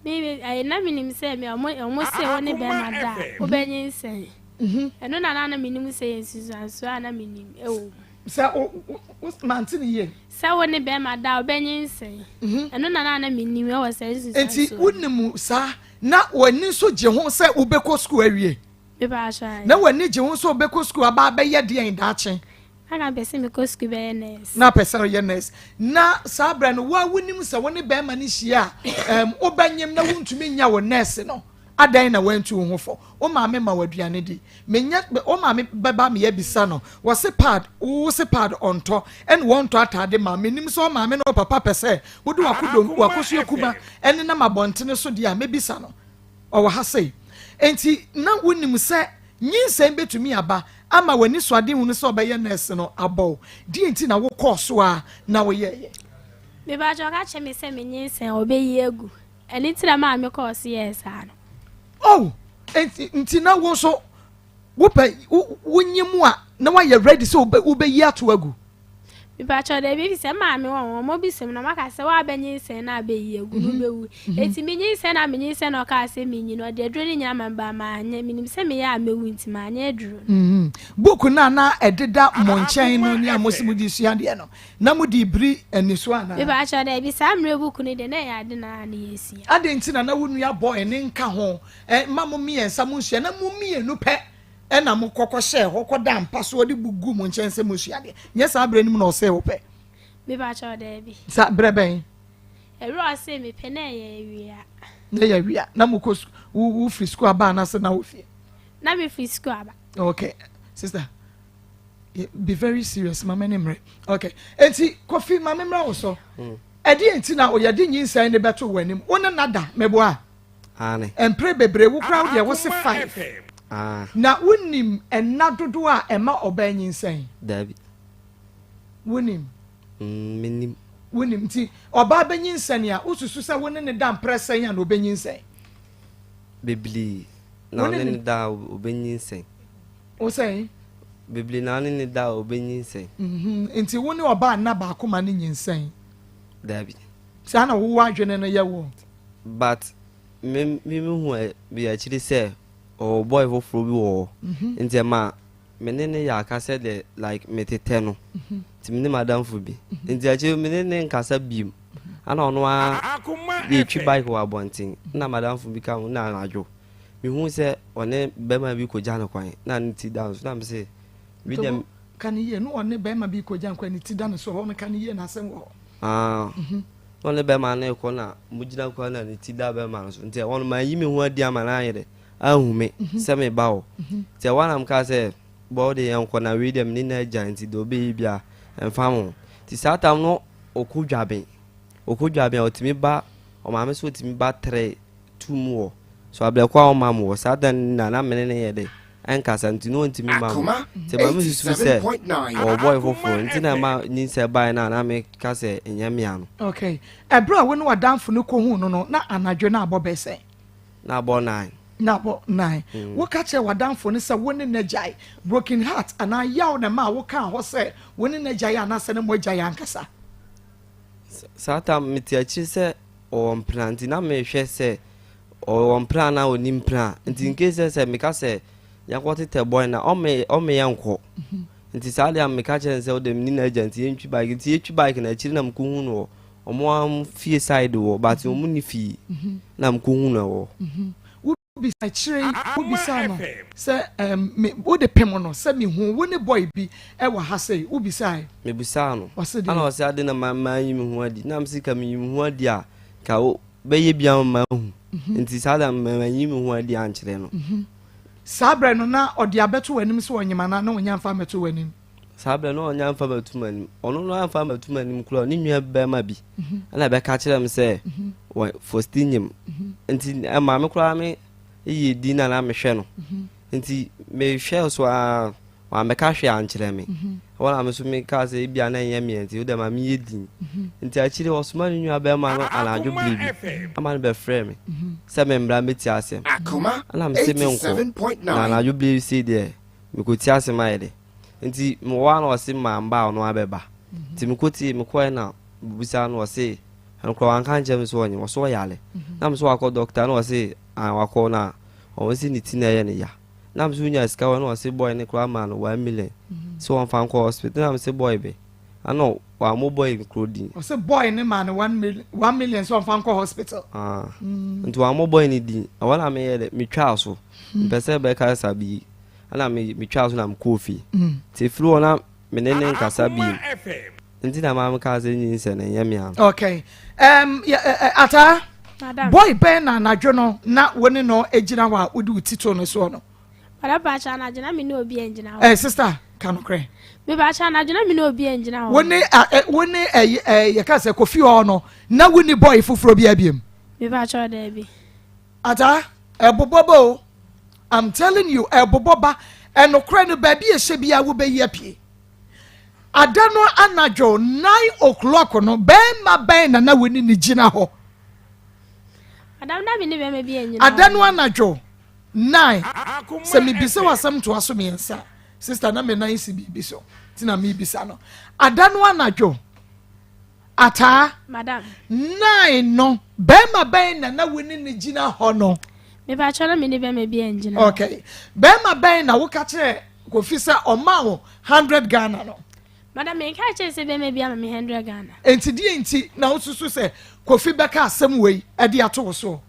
Me me ɛyɛ na menim sɛ me ɔmo ɔmo se wo ne bɛrima da a wobɛnyinsɛn. Mhm. Ɛno na na menim sɛ yɛ nsusuansoɔ a na menim ɛwɔ mu. Sɛ wo wo wo mante ne yie. Sɛ wo ne bɛrima da a wobɛnyinsɛn. Mhm. Ɛno na na menim ɛwɔ sɛ nsusuansoɔ. Nti wonim saa na w'ani nso gye ho sɛ wobɛkɔ sukuu awie. Na w'ani gye ho sɛ wobɛkɔ sukuu aba abɛyɛ deɛn daakye. Na na mepɛ sɛ mekɔ sukuu bɛyɛ nurse. Na pɛ sɛ ɔyɛ nurse. Na saa berɛ no, wo a wonim sɛ wo ne bɛrima no hyia a, um, wobɛnyem na wontumi nya wo nurse no. Adɛn na woantu wo ho fo? Wo maame ma wo aduane di. Menyɛ, wo maame bɛba me abisa no. Wɔse pad, wo se pad ɔntɔ, ɛna wɔntɔ ataade ma. Menim sɛ wo maame ne wo papa pɛ sɛ wode w'akodom, w'akosua kuma nenam abɔntene so deɛ a, mɛbisa no. Ɔwɔ ha sei. Enti na wonim sɛ nyinsɛn betumi aba ama w'anisoadehu no sɛ ɔbɛyɛ nɛɛse no abɔ wo. Deɛn nti na wokɔɔ so ara na woyɛeɛ? Mepakyɛ ɔka kyerɛ me sɛ me nyinsɛn a ɔbɛyi agu. Ɛno nti na maa me kɔɔ so yɛɛ saa no. Oh, enti nti na wo nso wopɛ wo wonyim a na woayɛ ready sɛ wobɛyi ato agu? Mepakyɛw dabi efisɛ maame wɔ hɔ ɔmo bisa mu na ɔmo aka sɛ w'abɛ nyinsɛn na abɛyi agu no wobɛwu mhm. eti me nyinsɛn na me nyinsɛn na ɔkaa sɛ menyi no ɔde aduro no nyinaa ma me ba maanyɛ menim sɛ meyɛ a mɛwu nti maanyɛ aduro no. Mhm. Book no a na ɛdeda mo nkyɛn no ne a mo se mo de sua adeɛ no na mo de biri aniso anaa? Mepakyɛw dabi saa mmerɛ book no deɛ na ɛyɛ ade na na yɛsua. Adɛn nti na na wo nua boy no nka ho mma mo mmiɛnsa mo nsua na mo mmienu pɛ Ɛnna mokɔ kɔhyɛɛ hɔ kɔdaa mpa soɔ de bu guu mo nkyɛn sɛ mosua adeɛ. Nyɛ saa berɛ no mu na ɔsee wo pɛ? Mepa kyɛw, daabi. Saa berɛ bɛn? Ɛberɛ a ɔsee me pɛ na ɛyɛ awia. Na ɛyɛ awia. Na mokɔ wo wofiri sukuu aba anaasɛ na wɔ fie? Na mefiri sukuu aba. Okay, sister, be very serious. Mama ne mmerɛ. Okay, enti Kofi ma me mmra wo so. Ɛdeɛ nti na ɔyɛde nyinsɛn ne bɛto w'anim? Wo ne nada meboa? Aane. Mpere bebree wo koraa wo deɛ wo se five. Ah. Na wo nim nna dodoɔ a ɛma ɔbaa nyinsɛn? Daabi. Wo nim? Mm, me nim. Wo nim nti ɔbaa bɛ nyinsɛn a wo susu sɛ wo ne ne da mprɛ sɛn a na ɔbɛ nyinsɛn? Bebree na wo ne ne da a ɔbɛ nyinsɛn. Wo sɛn? Bebree na wo ne ne da a ɔbɛ nyinsɛn. Mhm, nti wo ne ɔbaa nna baako ma ne nyinsɛn? Daabi. Saa na wo adwene no yɛ wo? But me me me hu bi akyiri sɛ ɔwɔ boy foforɔ bi wɔ hɔ mhm. nti ɛma me ne ne yɛ aka sɛ de like me tetɛ no mhm. nti me ne madamfo bi mhm. nti akyiri me ne ne nkasa biem ana ɔno ara yɛtwi bike wɔ abɔnten na madamfo bi ka ho na anadwo mehu sɛ ɔne bɛrima bi kɔgya no kwan na ne ti da so na me se bi dɛm ka ne yie no ɔne bɛrima bi kɔgya no kwan ne ti da no so hɔ no ka ne yie na asɛm wɔ hɔ ah. Na ɔne bɛrima no rekɔ na mogyina kwan na ne ti da bɛrima no so nti ɛhɔ no manyi me ho adi ama no ayɛ dɛ anhu me mhm. sɛ meba hɔ mhm. nti ɛhɔ na mekaa sɛ bɔ wo de yɛnkɔ na wei deɛ mene no agya nti deɛ ɔbɛyɛ bia ɛmfa ho nti saa tam no ɔkɔ dwaben ɔkɔ dwaben a ɔtumi ba ɔmaame so ɔtumi ba tere tu mu wɔ so abrɛkɔ a ɔma mu wɔ saa dan na na mene ne yɛ dɛ. ɛnkasa nti na ɔntumi ma me nti ɛma me susu sɛ ɔwɔ boy foforɔ nti na ɛma nyinsɛ baeɛ no a na meka sɛ ɛnyɛ mea no. Okay, ɛberɛ a wo ne w'adamfo no kɔhuu no no na anadwo no abɔ bɛyɛ sɛn? Na abɔ nine. Na abɔ nine. Woka kyerɛɛ w'adamfo no sɛ wo ne no agyae, broken heart anaa yaw na ɛmaa wokaa hɔ sɛ wo ne no agyae anaasɛ na moagyae ankasa? Saa tam mete akyiri sɛ ɔwɔ mpena nti na mehwɛ sɛ ɔwɔ mpena anaa ɔnni mpena nti in case sɛ sɛ meka sɛ yɛnkɔ tetɛ boy na ɔmme ɔmme yɛnkɔ nti saa deɛ meka kyerɛ no sɛ wode meni n'agya nti yɛntwi bike nti yɛtwi bike na akyiri na mekɔhu no wɔ ɔmo am fie side wɔ but ɔmo ni fie na mekɔhu no wɔ. Wobisa akyire yi wobisaa no sɛ ɛɛm me wode pem no sɛ mehuu wo ne boy bi wɔ ha sei wobisae? Mebisaa no Ɔse ɛna deɛn? ɔse ade na ma manyi me ho adi na mese ka meyi me ho adi a nka wo bɛyɛ bi ama mahu nti saa da no manyi me ho adi ankyerɛ no. Saa berɛ no na ɔde abɛto w'anim sɛ ɔnyem anaa na ɔnya mfa mmɛto w'anim? Saa berɛ no na ɔnya mfa mmɛto m'anim. Ɔno no amfa ammɛto m'anim koraa, ne nua barima bi ɛna ɛbɛka kyerɛɛ me sɛ wɔ Fosti nyem. Nti ɛmaa me koraa me yɛ din na na mehwɛ no. Nti mehwɛɛ so ara wammɛka hwee ankyerɛ me. Ɛhɔ na me nso mekaa sɛ ebia na ɛnyɛ meɛ nti wode ma menyɛ din. Nti akyire ɔsoma ne nua barima no anadwo berɛ bi ama no bɛfrɛɛ me sɛ memmra mmɛtie asɛm. Ɛna mese menkɔ na anadwo berɛ sei deɛ mekɔtie asɛm ayɛ dɛ. Nti mewɔ hɔ a na ɔse mamba a ɔno abɛba. Nti mekɔtie mekɔɛ na mebisa no ɔse ɛno koraa wanka ankyerɛ me sɛ ɔnyem ɔse ɔyare. Na mese wakɔ doctor na ɔse ae wakɔ na ɔmo se ne ti na ɛyɛ no ya. Na mese wonya sika wɔ na ɔse boy no koraa maa no 1 million sɛ ɔmfa nkɔ hospital na mese boy bɛ ana wammɔ boy no koro din. Ɔse boy no maa no 1 million sɛ ɔmfa nkɔ hospital. Ah, nti wammɔ boy no din. Ɛhɔ na meyɛ dɛ metwaa so. Mpɛ sɛ bɛka sa bi ɛna me metwaa so na mekɔɔ fie. Nti efiri hɔ na me ne ne nkasa bio. Nti na maa mekaa sɛ nyinsɛn no ɛnyɛ me ano. Okay. Um, yeah, Ataa, Madam. boy bɛn na anadwo no na wo ne no gyina hɔ a wode wo ti too no soɔ no? Madam Pakyɛ, anadwo na me ne obi angyina hɔ. Sister, ka nokorɛ. Me pakyɛ, anadwo na me ne obi angyina hɔ. Wo ne wo ne yɛka sɛ Kofi hɔ no na wo ni boy foforɔ bi abiem? Me pakyɛ, daabi. Ataa, ɛbobɔ ba o. I'm telling you, ɛbobɔ ba. Ɛnokorɛ no baabi a ɛhyɛ biara wobɛyi apue. Ada no anadwo 9 o'clock no, bɛrima bɛn na na wo ne ne gyina hɔ? Madam, na me ne bɛrima bi angyina Ada hɔ. no anadwo 9, sɛ mebisa w'asɛm ntoa so mmiɛnsa, sister na me nan si biribi so, nti na mebisa no. Ada no anadwo, Ataa, Madam. 9 no, bɛrima bɛn na na wo ne ne gyina hɔ no? Me pakyɛ, na me ne bɛrima bi angyina hɔ. Okay. Bɛrima bɛn na woka kyerɛ Kofi sɛ ɔma wo 100 Ghana no? Madam, menka kyerɛ sɛ bɛrima bi ama me 100 Ghana. Enti deɛ nti na wosusu sɛ Kofi bɛka asɛm wei de ato wo so?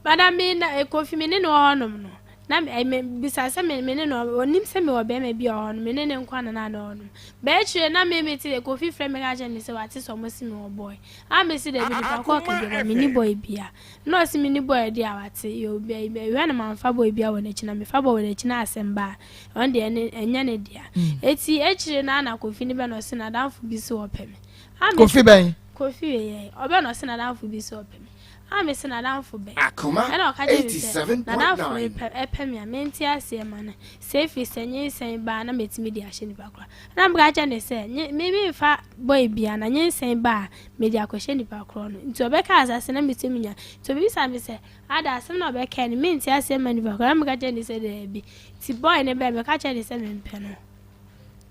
Madam, me na Kofi me ne no wɔ hɔnom no. Na me bisa sɛ me ne no onim sɛ me wɔ bɛrima bi wɔ hɔ no, me ne ne nkwa na na na hɔnom. Bɛɛkyerɛ na me te Kofi frɛ me ka kyerɛ me sɛ wate sɛ ɔmo se me wɔ boy. A me se dabi nipa kɔ ka bi wɔ me ni boy bia. Na ɔse me ni boy de a wate yo bɛ bɛ na mamfa boy bia wɔ n'akyi na mefa boy wɔ n'akyi na asɛm ba a ɔno deɛ ne ɛnyɛ ne dea. Eti akyire na na Kofi ne bɛ na ɔse n'adamfo bi se ɔpɛ me. A me Kofi bɛn? Kofi wei yɛ ɔbɛ na ɔse n'adamfo bi se ɔpɛ me. A me se n'adamfo bɛn? Akoma Ɛna ɔka kyerɛ me sɛ n'adamfo no 87.9. pɛ ɛpɛ me a mente aseɛ ma no sɛ efiri sɛ nyinsɛn ba a na metumi de ahyɛ nipa korɔ. Ɛna meka kyerɛ ne sɛ nye me memfa boy bia na nyinsɛn ba a mede akɔhyɛ nipa korɔ no. Nti ɔbɛka asase na metumi nya. Nti obisa me sɛ ada asɛm na ɔbɛka no mente aseɛ ma nipa korɔ. Na meka kyerɛ ne sɛ daabi. Nti boy ne bɛn meka kyerɛ ne sɛ mempɛ no.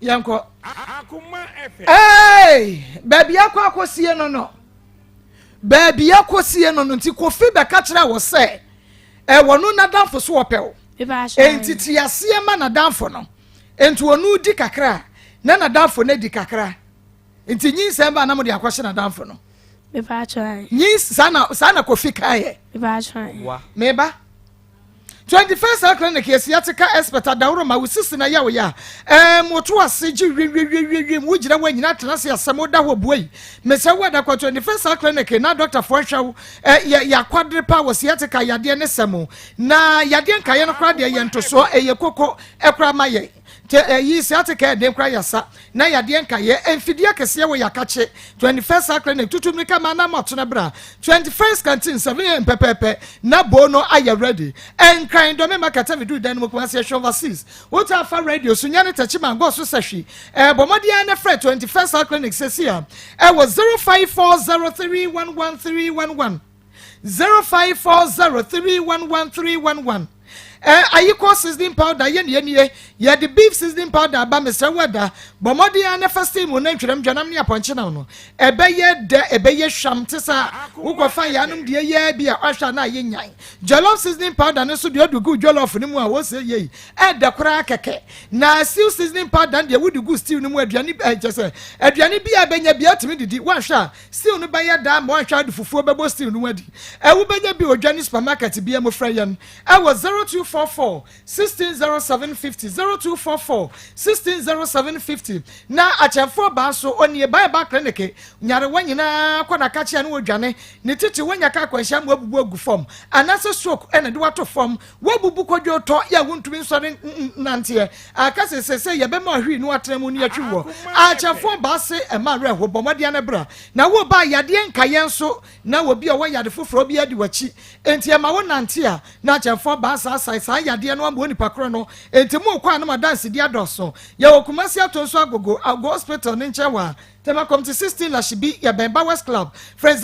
Yɛnkɔ. Hey! Baabi akɔ akɔsie no. Baabi akɔsie no, nti Kofi bɛka kyerɛ wo sɛ ɛwɔ no n'adamfo so ɔpɛ wo. Enti te aseɛ ma n'adamfo no. Enti ɔno di kakra a, na n'adamfo no di kakra. Nti nyinsɛn ba na mode akɔhyɛ n'adamfo no. Nyins saa na Kofi kaeɛ. Meba. 21st Health Clinic yɛ sciatica expert adaworo ma wo sisi na yɛ wo ya. Woto ase gye wiewiewiewie mu wogyina wo anyina atena ase asɛm woda hɔ bua yi. Mesɛ wo adakɔ 21st Health Clinic na dɔktafoɔ nhwɛ wo. Yɛ yɛ akwadere pa wɔ sciatica yadeɛ ne sɛm. Na yadeɛ nkaeɛ no koraa deɛ yɛ ntosoɔ ɛyɛ koko ɛkoraa ma yɛ. Te ɛyi sciatica ɛden koraa yasa na yadeɛ nkayɛ mfidie akɛseɛ wɔ yakakye 21st Health Clinic tutu mirika ma na moatena bra 21st Canteen 7am pɛpɛɛpɛ na boo no ayɛ ready Nkran Dɔme Market Aviduru dan no mu Kumasi Ɛhwɛ Overseas Wotaa fa radio so nya ne tɛkyi ma ngɔ so sɛ hwi ɛɛ bɔ mmɔden ara na frɛ 21st Health Clinic seesei a ɛwɔ 0540311311. 0540311311 Eh, ayikɔ seasoning powder yɛ nea nie yɛde beef seasoning powder aba mesrɛ wo ɛda bɔ mmɔden ara na fa steam mu nantwiram dwanam ne apɔnkye nam no ɛbɛyɛ dɛ ɛbɛyɛ hwam te sɛ wokɔfa yɛanom deɛ yɛ bi a ɔhwɛ a na ayɛ nyan jollof seasoning powder no nso deɛ ɔde gu jollof no mu a wɔsɛ yei ɛdɛ koraa kɛkɛ na stew seasoning powder no deɛ wode gu stew no mu aduane ɛkyɛ sɛ aduane bi a ɛbɛnya bi atumi didi woahwɛ a Stew no bɛyɛ daa ma woanhwɛ a wode fufuo bɛbɔ stew no ho adi. Ɛ Wobɛnya bi wɔ dwa ne supermarket biara mu. Frɛ yɛn wɔ 0244 16 07 50, 0244 16 07 50. Na Akyɛmfoɔ baa nso, ɔnie Baeba Clinic, nyarewa nyinaa kɔ n'akakye a na wɔdwane, ne titiriw woanya kaa akwanhyia ama woabubu agu fam, anaasɛ stroke na ɛde wo ato fam, Woabubu kwadwo tɔ yɛ a wontumi nsɔre nnanteɛ. Aka sɛ seesei yɛbɛma ɔhwee no atena mu ne yɛatwi woɔ. Akyɛfoɔ baa se ɛma awerɛho, bɔ mmɔden ara bra. Na wo ba a yadeɛ nka yɛn nso na obi a ɔwɔ yade foforɔ bi adi w'akyi. Enti ɛma wo nante a na akyɛmfoɔ baa saa sae saa yadeɛ no ama onipa korɔ no. Enti morekɔ a na mo adansedie adɔɔso. Yɛwɔ Kumasi Atonso Agogo, Ago Hospital no nkyɛn hɔ a. Tema Committee 16 Lashibi, yɛbɛn Bowers Club. Frɛ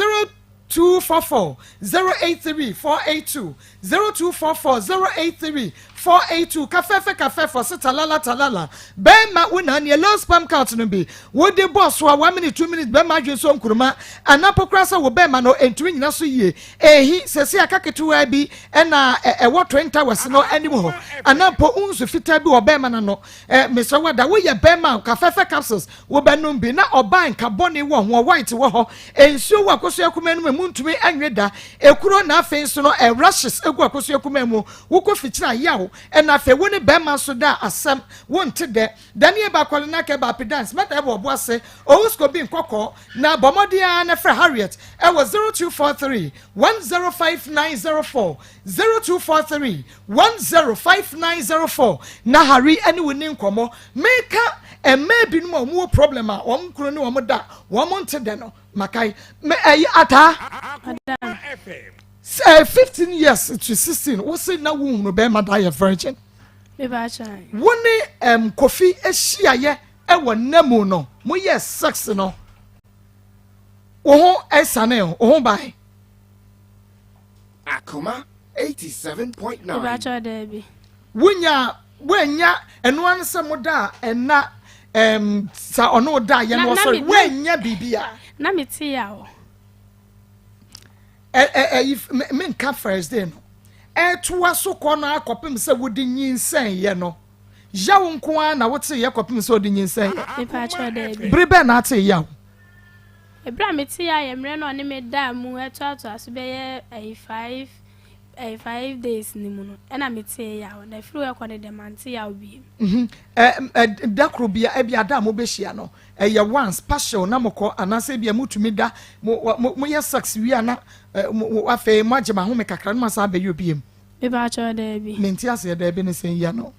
0244 083 482. 0244 083 482 Kafɛfɛ kafɛfɔ se talala talala Bɛɛma wo na neɛ low sperm count no bi Wo de bɔ so a one minute two minutes Bɛɛma adwene so nkuruma Ana po koraa sɛ wo bɛɛma no ɛntumi nyina so yie Ehi sɛsei aka ketewaa bi ɛna ɛwɔ twin towers no anim hɔ Ana po nsu fitaa bi wɔ bɛɛma no ano Eh mesrɛ wo ada woyɛ bɛɛma a kafɛfɛ capsules Wo bɛ nom bi na ɔbaa nka bɔne wɔ ho white wɔ hɔ nsuo wɔ akosua kumaa no mu emu ntumi nwe da ekuro na afei nso no eh rashes egu akosua kumaa mu wo kɔ fikyiri a yaw ɛna afei wo ne bɛɛma nso da a asɛm wo nte dɛ danie ba kɔle na kɛ ba apidance mɛta ɛwɔ ɔbo ase owusko bi nkɔkɔɔ na bɔ mmɔden ara na frɛ Harriet ɛwɔ 0243 105904 0243 105904 na Harry ɛne wo ni nkɔmɔ Meka mmaa binom a wɔwɔ problem a wɔn kunu ne wɔn da wɔn nte dɛ no makae me ɛyi ataa sɛ 15 years to 16 wo se na wohunu bɛrima da yɛ virgin wo ne um, Kofi ahyiayɛ ɛwɔ nna mu no moyɛ sex no wo ho ɛsane wo ho bae Akoma 87.9. Mepakyɛw daabi. Wonya woanya ɛno ara sɛ mo da a ɛna ɛm sa ɔno da yɛ no ɔsɔre woanya biribi a. Na me te ya o. Ɛ ɛ ɛyi me nka first day no ɛtoa so kɔ no akɔpem sɛ wode nyinsɛn yɛ no yaw nko ara na wote yɛ kɔpem sɛ wode nyinsɛn yɛ. Mepakyɛw daabi. Bere bɛn na ate yaw. Ɛberɛ a metee ayɛ mmerɛ na ɔne me daa mu ɛtoatoa so bɛyɛ ɛyi five ɛyi five days no mu no ɛna metee yaw na ɛfiri hɔ ɛkɔ no deɛ mante yaw biem. Mhm ɛ ɛ da koro bia ɛbi ada a mobɛhyia no ɛyɛ once partial na mokɔ anaasɛ ebia motumi da mo mo moyɛ sex wie a na ɛ mo afei moagye mo ahome kakra na moasan abɛyɛ obiem. Mepakyɛw daabi. Mente aseɛ daabi ne sɛn yɛ no.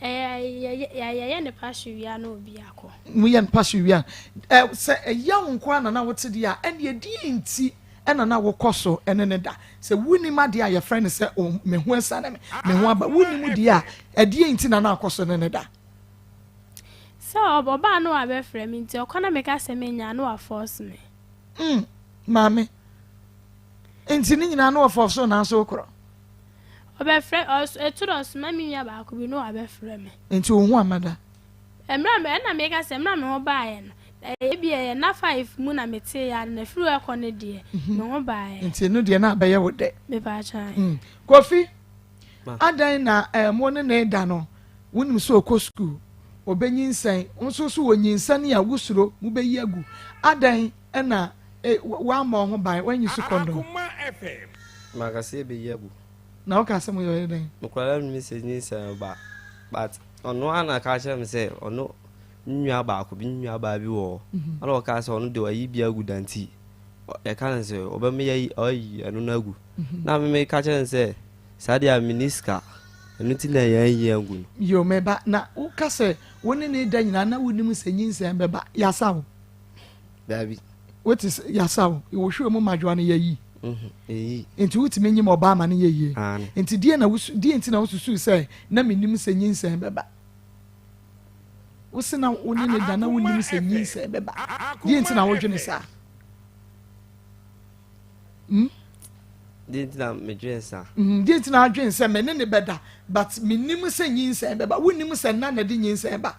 Ɛyɛ yɛyɛ ne pahye wie a na obi akɔ. Moyɛ no pahye wie a, ɛ sɛ ɛyɛ wo nko ara na na wote deɛ a, ɛnneɛ deɛn nti na na wokɔ so ne no da? Sɛ wonnim adeɛ a yɛfrɛ no sɛ o me ho asiane me, me ho aba, wonnim deɛ a, ɛdeɛn nti na na akɔ so ne no da? Sɛ ɔbaa na wabɛfrɛ me nti ɔkɔ na meka sɛ menya a na wafɔɔse me. Mm, maame. Nti ne nyinaa na wɔfɔɔse wo nanso wokorɔ? Ɔbɛfrɛ, ɔs, ɛto dɛ ɔsoma me nua baako bi na wabɛfrɛ me. Nti wo ho amma da? Mmerɛ a me, ɛna meka sɛ mmerɛ a me ho baeɛ no, ɛyɛ ebi ɛyɛ nna five mu na meteeɛ ara na ɛfiri hɔ ɛkɔ no deɛ, me ho baeɛ. Nti ɛno deɛ na abɛyɛ wo dɛ? Mepaakyɛw. Mm. Kofi, adɛn na eh, mo ne ne da no, wonim sɛ ɔkɔ sukuu, ɔbɛnyinsɛn, wo nso so wɔnyinsɛne a wosuro, mobɛyi agu, adɛn na eh, woammɔ wo ho ban, woanyi so kɔndɔm? Maka sɛ yɛbɛyi agu. Na woka sɛ moyɛ dɛn? Mekɔla no sɛ nyinsɛn ba but ɔno ara na ka kyerɛ me sɛ ɔno ne nua baako bi ne nua baa bi wɔ hɔ mhm. ɛna ɔka sɛ ɔno de wayi bi agu da nti yɛka no sɛ ɔbɛma yɛayi ayi ɛno no agu mhm. na me ka kyerɛ no sɛ saa deɛ a menni sika. Ɛno nti na yɛanyi angu no. Yoo, me ba, na woka sɛ wo ne no reda nyinaa na wonnim sɛ nyinsɛn bɛba. Yɛasa wo? Daabi. Wote sɛ yɛasa wo? Wohwɛ mu madwoa no yɛayi. Mhm, yɛyi. Nti wotumi nyim ɔbaa ma no yɛ yie? Aane. Nti deɛ na wosu, deɛ nti na wosusuu sɛ na mennim sɛ nyinsɛn bɛba? Wose na wo ne no da na wonnim sɛ nyinsɛn bɛba. Deɛ nti na wodwene saa? Hmm? Deɛ nti na medwene saa? Mm, deɛ nti na adwene sɛ me ne ne bɛda but menim sɛ nyinsɛn bɛba. Wonim sɛ nna na ɛde nyinsɛn ba?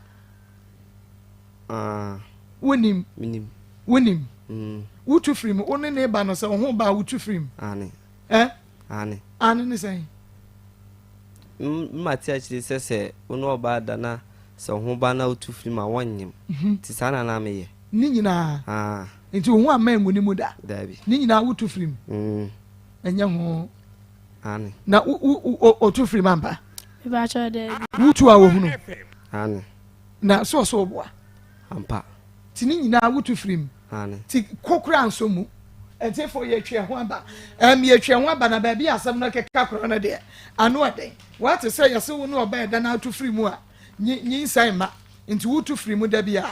Ah. Wonim? Menim. Wonim? Mm. Wotu firi mu, wo ne ne ba no sɛ wo ho ba a wotu firi mu? Aane. Eh? Aane. Aane ne sɛn? Mate akyire sɛ sɛ wo ne ɔbaa da na sɛ wo ho ba na wotu firi mu a wɔnnyem. Mhm. Nti saa na na meyɛ. Ne nyinaa? Ah. Nti wo ho amma angu ne mu da? Daabi. Ne nyinaa wotu firi mu? Mm. Ɛnyɛ ho. Aane. Na wo wo otu firi mu ampa? Mebakyɛ daabi. Wotu a wɔhunu? Aane. Na so ɔsɛ ɔboa? Ampa. Ti ne nyinaa wotu firi mu? Aane. Ti kokora nso mu. Atiefo yɛtwe ɛho aba. Ɛm yɛtwe ɛho aba na baabi a asɛm no keka korɔ no deɛ ano ɛden. Wate sɛ yɛse wo ne ɔbaa ɛda na ato firi mu a nyi nyinsɛn mma. Nti wotu firi mu da bi a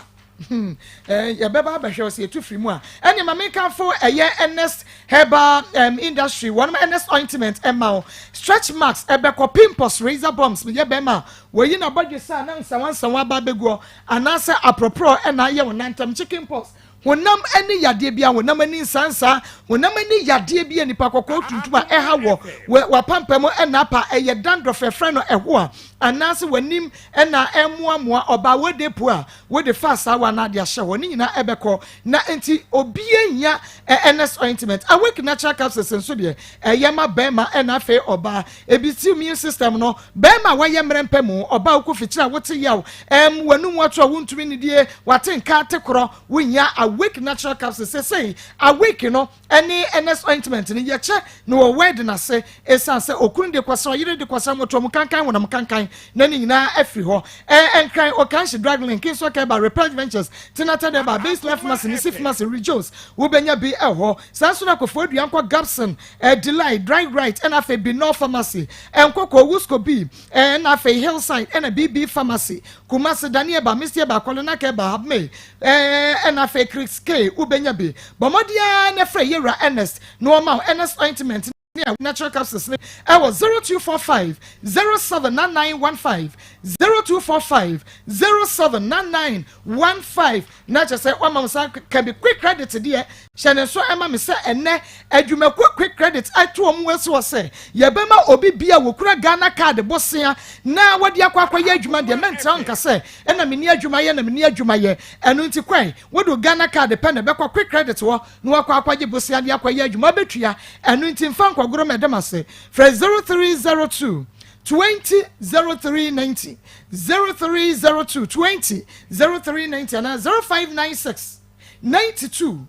hmm eh, yɛbɛba abɛhwɛ wo sɛ yɛtu firi mu a. Ɛne ma menkamfo ɛyɛ Ernest Herbal um, Industry wɔnom Ernest Ointment ɛma wo. Stretch marks ɛbɛkɔ, pimples, razor bumps, meyɛ bɛrima a wɔyi n'abɔdwesɛ a na nsawansawa aba abɛguɔ anaasɛ aporɔporɔ ɛna ayɛ wo nantam, chicken pox, Honam ani yadeɛ biara, honam ani nsansaa, honam ani yadeɛ bi a nipa kɔkɔɔ tuntum a ɛha wɔ wɔ w'apampam ɛna apa, ɛyɛ dandruff ɛfrɛ no ɛhoa, anaasɛ w'anim ɛna ɛmoamoa, ɔbaa wode po a wode fa asaawa anaa de ahyɛ hɔ, ne nyinaa ɛbɛkɔ. Na nti obia hia Ernest ointment. Awake natural capsules nso deɛ ɛyɛ ma bɛrima ɛna afei ɔbaa. Ebi ti immune system no, bɛrima a wayɛ mmerɛ mpɛ mu, ɔbaa wokɔ fikyiri a wote yaw, ɛm w'anum ato a wontumi nidie, wate nka ate korɔ, Wohia Awake Natural Capsules sesei. Awake no ne Ernest Ointment no yɛkyɛ no wɔ wedding ase. Esiane sɛ okunu de kɔsra, ɔyere de kɔsra, mmɔtoam kankan, honam kankan, na ne nyinaa afiri hɔ. Ɛ Nkran, Okanshi, Drug Link, Kingswalk Herbal, Repent Ventures, Tinata Herbal, Base Life Pharmacy, Nisi Pharmacy, Rejoice, wobɛnya bi wɔ hɔ. Saa nso na Koforidua nkɔ Gabson, Delight, Dry Right, ɛna afei Binol Pharmacy, Nkɔkɔɔ, Wusco B, ɛna afei Hillside, ɛna BB Pharmacy, Kumasi, Dani Eba, Misty Eba, Kɔlena Keba, Habmei, ɛna afei Chris K, wobɛnya bi. Bɔ mmɔden ara na frɛ Yɛwura Ernest na ɔma wo Ernest Ointment ne Natural Capsules no ɛwɔ 0245 079915, 0245 079915. Na kyerɛ sɛ wama wo nsa ka bi. Quick Credit deɛ, hyɛ ne nso ma me sɛ ɛnnɛ adwumakuo Quick Credit ato wɔn asi hɔ sɛ yɛbɛma obi bia wɔkura Ghana card bosea na wɔde akɔ akɔyɛ adwuma deɛ, mɛntra nka sɛ ɛna menni adwuma yɛ na menni adwuma yɛ. Ɛno nti kwan wode wo Ghana card pɛ na ɛbɛkɔ Quick Credit hɔ na wakɔ akɔgye bosea de akɔyɛ adwuma bɛtua. Ɛno nti mfa nkɔgoro mɛdam ase. Frɛ 0302 20 0390, 0302 20 0390 anaa 0596 92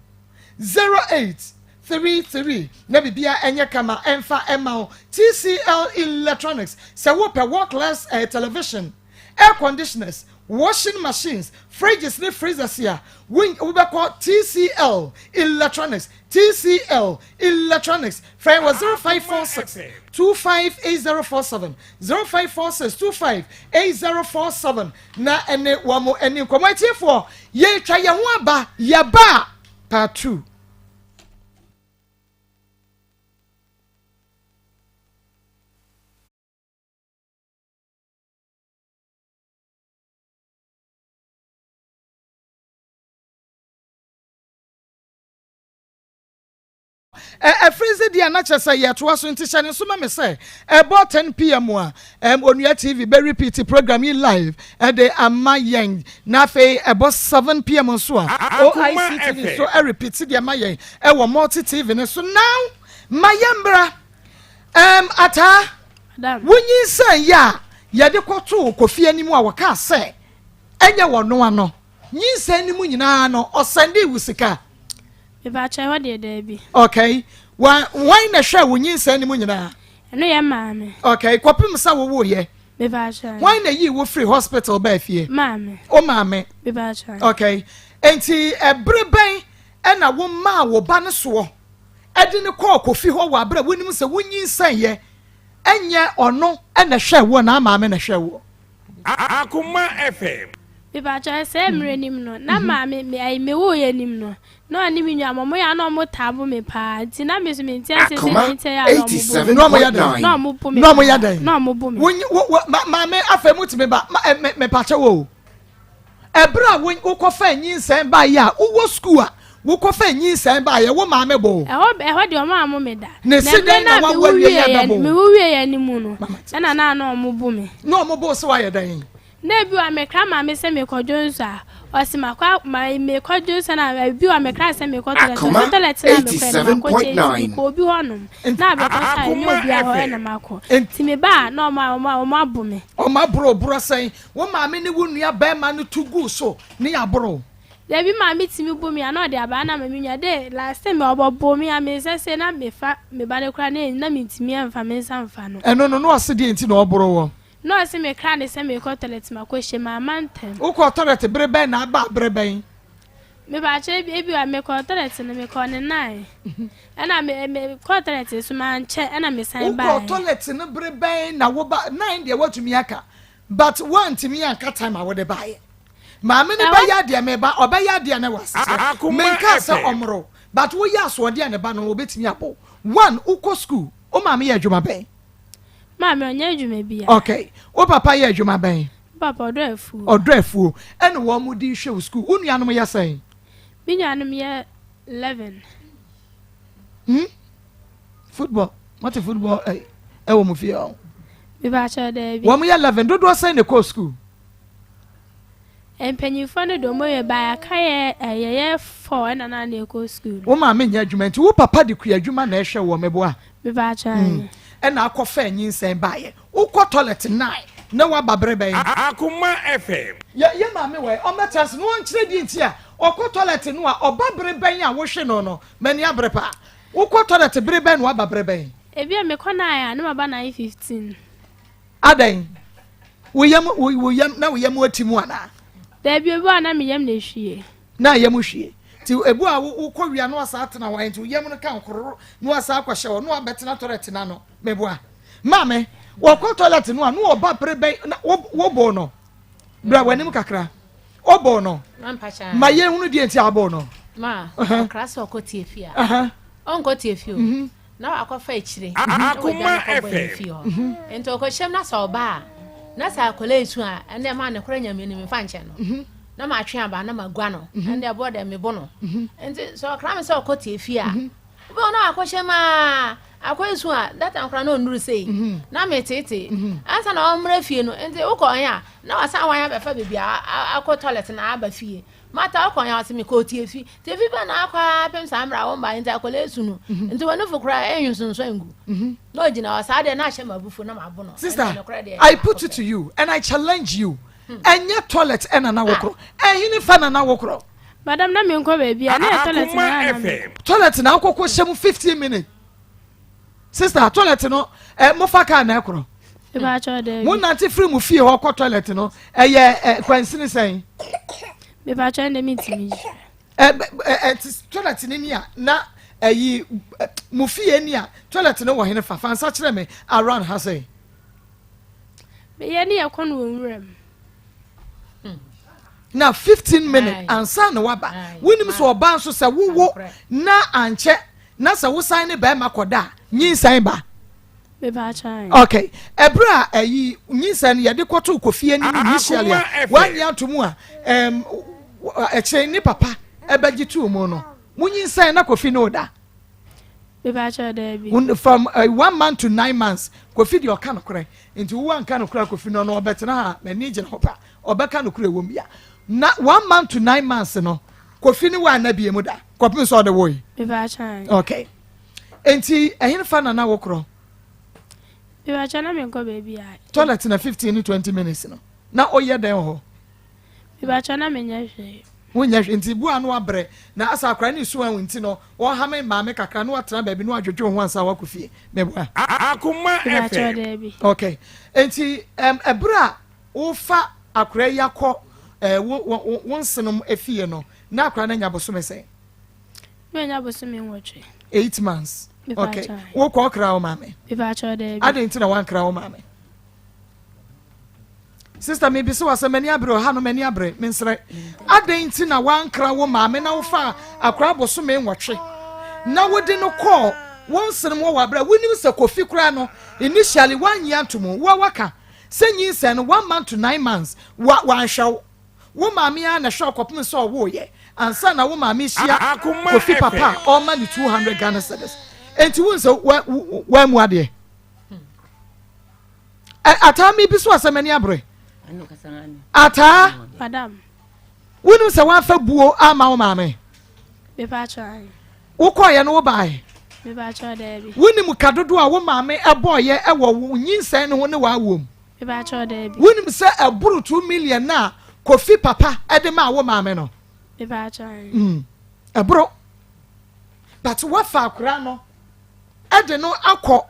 08 33 na biribiara ɛnyɛ kama ɛmfa ɛma wo. TCL Electronics, sɛ wopɛ workless eh, television, air conditioners, washing machines, fridges ne freezers a, wobɛkɔ TCL Electronics. TCL Electronics, frɛ yɛn wɔ 0546 258047, 0546 258047 na ɛne wɔn ani nkɔmmɔ. Atiefoɔ, yɛretwa yɛn ho aba, yɛba a, part 2. Ɛfiri dze deɛ na kyerɛ sɛ yɛtoa so nti hyɛ ne nso ma me sɛ ɛbɔ 10 pm a um, Onua TV bɛ repeat program yi live ɛde ama yɛn na afei ɛbɔ 7 pm nso a OIC TV nso repeat deɛ ma yɛn ɛwɔ Multi TV ne so. Now ma yɛn mbra um, ataa wonyinsɛn yɛ a yɛde kɔtoo Kofi anim a wɔkaa sɛ ɛnyɛ wɔn ano nyinsɛn no mu nyinaa no ɔsɛndee wo sika. Mepakyɛ ɛhɔ deɛ daabi. Okay. Wa hwan na hwɛ wo nyinsɛn no mu nyinaa? Ɛno yɛ maame. Okay. Kɔpem sɛ wowoo yɛ. Mepakyɛ. Hwan na yii wo firi hospital baa fie? Maame. O maame. Mepakyɛ. Okay. Enti ɛbere bɛn ɛna wo maa wo ba no soɔ ɛde no kɔɔ Kofi hɔ wɔ abere a wonim sɛ wonyinsɛn yɛ? Ɛnyɛ ɔno na ɛhwɛɛ woɔ na maame na ɛhwɛɛ woɔ. Akoma FM. Mepakyɛw sɛ mmerɛ nim no na maame me ayi me woo yɛ nim no na ɔne me nua mo ɔmo yɛ a na ɔmo taa bo me paa nti na me so me nte aseɛ sɛ deɛ nti ɛyɛ a na ɔmo bo me Na ɔmo yɛ dɛn? na ɔmo bo me Na ɔmo yɛ paa dɛn? na ɔmo bo me. Wo wo wo ma maame afei mo tumi ba ma ɛ me mepakyɛw o. Ɛberɛ a wo wokɔfaa nyinsɛn baeɛ a wowɔ sukuu a wokɔfaa nyinsɛn baeɛ wo maame bɔ wo? Ɛhɔ ɛhɔ deɛ ɔmo ammo me da. Ne Na se mmerɛ dɛn no na a wawo mewo awie yɛ wieɛ bɛbɔ wo? mewo wieɛ no mu no ɛna na na ɔmo bo me. Na ɔmo bo wo sɛ woayɛ dɛn? Na ebi wɔ a mekra maame sɛ mekɔ dwonsɔ a, ɔse makɔ a ma mekɔ dwonsɔ na ebi wɔ a mekra sɛ mekɔ toilet Akoma ɔse toilet na mekɔɛ no makɔ kyɛ nti 87.9. mekɔ obi hɔ nom na abɛkɔ so a ɛnyɛ Akoma obia hɔ FM. ɛna makɔ nti meba a na ɔmo a ɔmo a ɔmo abo me. Ɔmo aboro wo borɔ sɛn? Wo maame ne wo nua barima no tu guu so ne aboro wo? Dabi maame tumi bo me a na ɔde abaa no ama me nua de last time ɔbɔ boo me a me nsa sei na mefa me ba no koraa na na mentumi ɛmfa me nsa mfa no. Ɛno no na ɔse deɛ nti na ɔboro woɔ? Na ɔse me kra ne sɛ meekɔ toilet makɔ hyɛ mu amma ntɛm. Wokɔɔ toilet bere bɛn na abaa bere bɛn? Mepakyɛ ebi ebi a mekɔɔ toilet no mekɔɔ ne nine ɛna me me kɔɔ toilet nso mankyɛ ɛna me san Wokɔɔ baeɛ. toilet no bere bɛn na woba nine deɛ woatumi aka but woantumi anka time a wode baeɛ. Maame no Ɛhɔ bɛyɛ adeɛ meba ɔbɛyɛ adeɛ na ɛwɔ asekyerɛ. Akoma Menkaa sɛ FM. ɔmmoro but woyɛ asoɔden a ne ba no ɔbɛtumi abɔ wo. One wokɔ school wo maame yɛ adwuma bɛn? Maame ɔnyɛ adwuma bia. Okay. Wo papa yɛ adwuma bɛn? Me papa ɔdɔ afuo. Ɔdɔ afuo. Ɛna wɔn mo di hwɛ wo school. Wo nuanom yɛ sɛn? Me nuanom yɛ 11. Hmm? Football. Mote football ɛwɔ eh, mo fie ɔn? Me pa kyɛw daabi. Wɔn yɛ 11. Dodoɔ sɛn na ɛkɔɔ school? Mpanyinfoɔ no de ɔmo yɛ ba aka yɛ yɛyɛ 4 ɛna na na ɛkɔ school. Wo maame nyɛ adwuma nti wo papa de kua adwuma na ɛhwɛ wɔ meboa. Mepaakyɛw aane. Ɛna akɔ faa nyinsɛn baayɛ. Wokɔ toilet nine na waba bere bɛn? Akoma FM. Yɛ yɛ maame wɔ he? Ɔmmɛtra ase na ɔnkyerɛ deɛ nti a ɔkɔ toilet no a ɔba bere bɛn a wohwe no no. M'ani abere paa. Wokɔ toilet bere bɛn na waba bere bɛn? Ebia mekɔ nine a na maba 9:15. Adɛn? Wo yam wo yam na wo yam ati mu anaa? Dabi ebi wɔ a na me yam na ehwie. Na yam hwie. Nti ebu a wokɔ wia na wasa atena hɔ nti wo yam no ka nkororo na wasa akɔhyɛ hɔ na wabɛtena toilet no ano. Meboa. Maame, wɔkɔ toilet no a na ɔba bere bɛn na woboo no? Bra w'anim kakra. Woboo no? Ma yɛnhunu deɛ nti a woboo no. Ma, ɔkra sɛ ɔkɔ tie fie a. Ɔnkɔ tie fie o. Na wakɔfa akyire na wagya no kɔbɔ ne fie hɔ. Nti ɔkɔhyɛm na sɛ ɔba a, na sɛ akwadaa esu a, ɛnna ɛma ne kora nyame no mefa nkyɛn no. Na matwe aba na magua no. Ɛnna ɛboɔ dɛ mebo no. Nti sɛ ɔkra me sɛ ɔkɔ tie fie a, wobɛhu na wakɔhyɛm a akɔ esu a, that time koraa na ɔnnuru sei. Na meteetee. Ansa na ɔmmra fie no, nti wokɔ ɔhe a, na wasan wan abɛfa baabi a akɔ toilet na aba fie. Martha ɔkɔ yɛn ɔse mekɔɔ tiefi tiefi bɛn na akɔ ara pem saa mmerɛ a wo mba nti akwadaa esu no mhm. nti wɔn nufu koraa enyu nsonson ngu mhm. na ogyina hɔ saa deɛ na ahyɛ m'abufuo na m'abo no. Sister I put it to you and I challenge you hmm. ɛnyɛ toilet ɛna na wokorɔ ah. ɛhene fa na na wokorɔ. Madam na mi nkɔ baabi a na yɛ toilet na na mi. Toilet na akɔkɔ hyɛ mu 15 minutes. Sister toilet no ɛ eh, mofa kaa na ɛkorɔ. Mo nante firi mo fie hɔ kɔ toilet no ɛyɛ ɛ kwansini sɛn. Mepakyɛ ɛnna mi ntumi nhyɛ. Ɛ ɛ ɛ toilet ni ni a na ɛyi mo fie ni a toilet no wɔ hene fa fa nsa kyerɛ me around ha sɛn. Meyɛ ne yɛ kɔ no wɔ nwura mu. Na 15 minutes ansa na waba wonim sɛ ɔbaa nso sɛ wowo na ankyɛ Na sɛ wosan ne bɛrima kɔda a, nyinsɛn ba? Okay. Ɛberɛ a ɛyi nyinsɛn no yɛde kɔtoo Kofi anim initially a wannye anto mu a ɛm ɛkyerɛ ne papa ɛbɛgye too mu no, mo nyinsɛn na Kofi ne wo da? From uh, one month to 9 months, Kofi deɛ ɔka nokorɛ. Nti wo anka nokorɛ Kofi no no ɔbɛtena ha, m'ani gyina hɔ pa. Ɔbɛka nokorɛ wɔ mu ya. Na 1 month to 9 months no, Kofi ne wo anna bie mu da? Kɔpem sɛ ɔde woe. Mepakyɛ. Okay. Enti ɛhen fa na na wokorɔ? Mepakyɛ na menkɔ baabi a. Toilet na 15 ne 20 minutes no. Na oyɛ dɛn wɔ hɔ? Mepakyɛ na menyɛ hwee. Wonyɛ hwee nti bu ano abrɛ na asa akora ne su ahu nti no wɔhame maame kakra na watena baabi na wadwodwo ho ansa wakɔ fie. Meboa. Akoma Mepakyɛ FM. daabi. Okay. Enti um, ɛberɛ a wofa akora yi akɔ eh, wo, wo, wo nsenom efie no, na akora no anya bosome sɛn? Na wanya bosome 8. 8 months. Okay. Wokɔ ɔkra wo maame? Adɛn nti na woankra wo maame? Sister mebisa wo asɛm m'ani abere ɔha no m'ani abere mensrɛ. Adɛn nti na woankra wo maame na wofaa akora bosome nwɔtwe na wode no kɔɔ wo nsenom wɔ w'abrɛ wonim sɛ Kofi koraa no initially woannye anto mu woa waka sɛ nyinsɛn no one month to nine months wa wanhwɛ wo Wo maame ara na ɛhwɛ wo kɔpem sɛ ɔwooyɛ ansa na wo maame hyia Kofi papa a ɔma no 200 Ghana cedis. Enti wohu sɛ woammu adeɛ. Ataa mebi so asɛm ani abere. Ataa. Wonim sɛ woamfa buo ama wo maame. Wokɔeɛ no wobaeɛ. Wonim ka dodoɔ a wo maame ɛbɔeɛ ɛwɔ wo nyinsɛn no ho ne w'awoɔ mu. Mepakyɛw daabi. Wonim sɛ ɛboro 2 million no a Kofi papa de maa wo maame no? Mepakyɛw ae. Mm, ɛboro. But woafa akwadaa no de no akɔ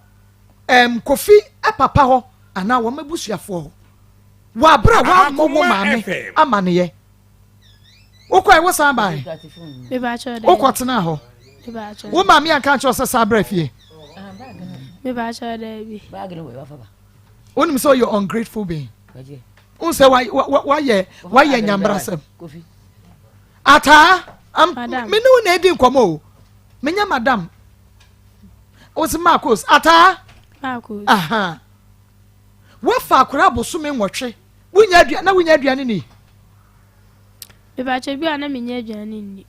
um, Kofi papa hɔ anaa wɔn abusuafoɔ hɔ wɔ abere a woammɔ wo maame amaneyɛ. Wokɔe wosan bae? Mepakyɛw daabi. Wokɔtenaa hɔ? Mepakyɛw. Wo maame anka ankyerɛ wo sɛ san bra fie? Mepakyɛw daabi. Wonim sɛ ɔyɛ ungrateful being. Wohu sɛ wayɛ wayɛ nyambrasɛm. Ataa, me ne wo na edi nkɔmɔ o. Menyɛ madam. Wosi Marcos, ataa. Marcos. Aha. Woafa akora abosome 8. Wonya aduane na wonya aduane ni. Mepakyɛ bi a na menya aduane nni.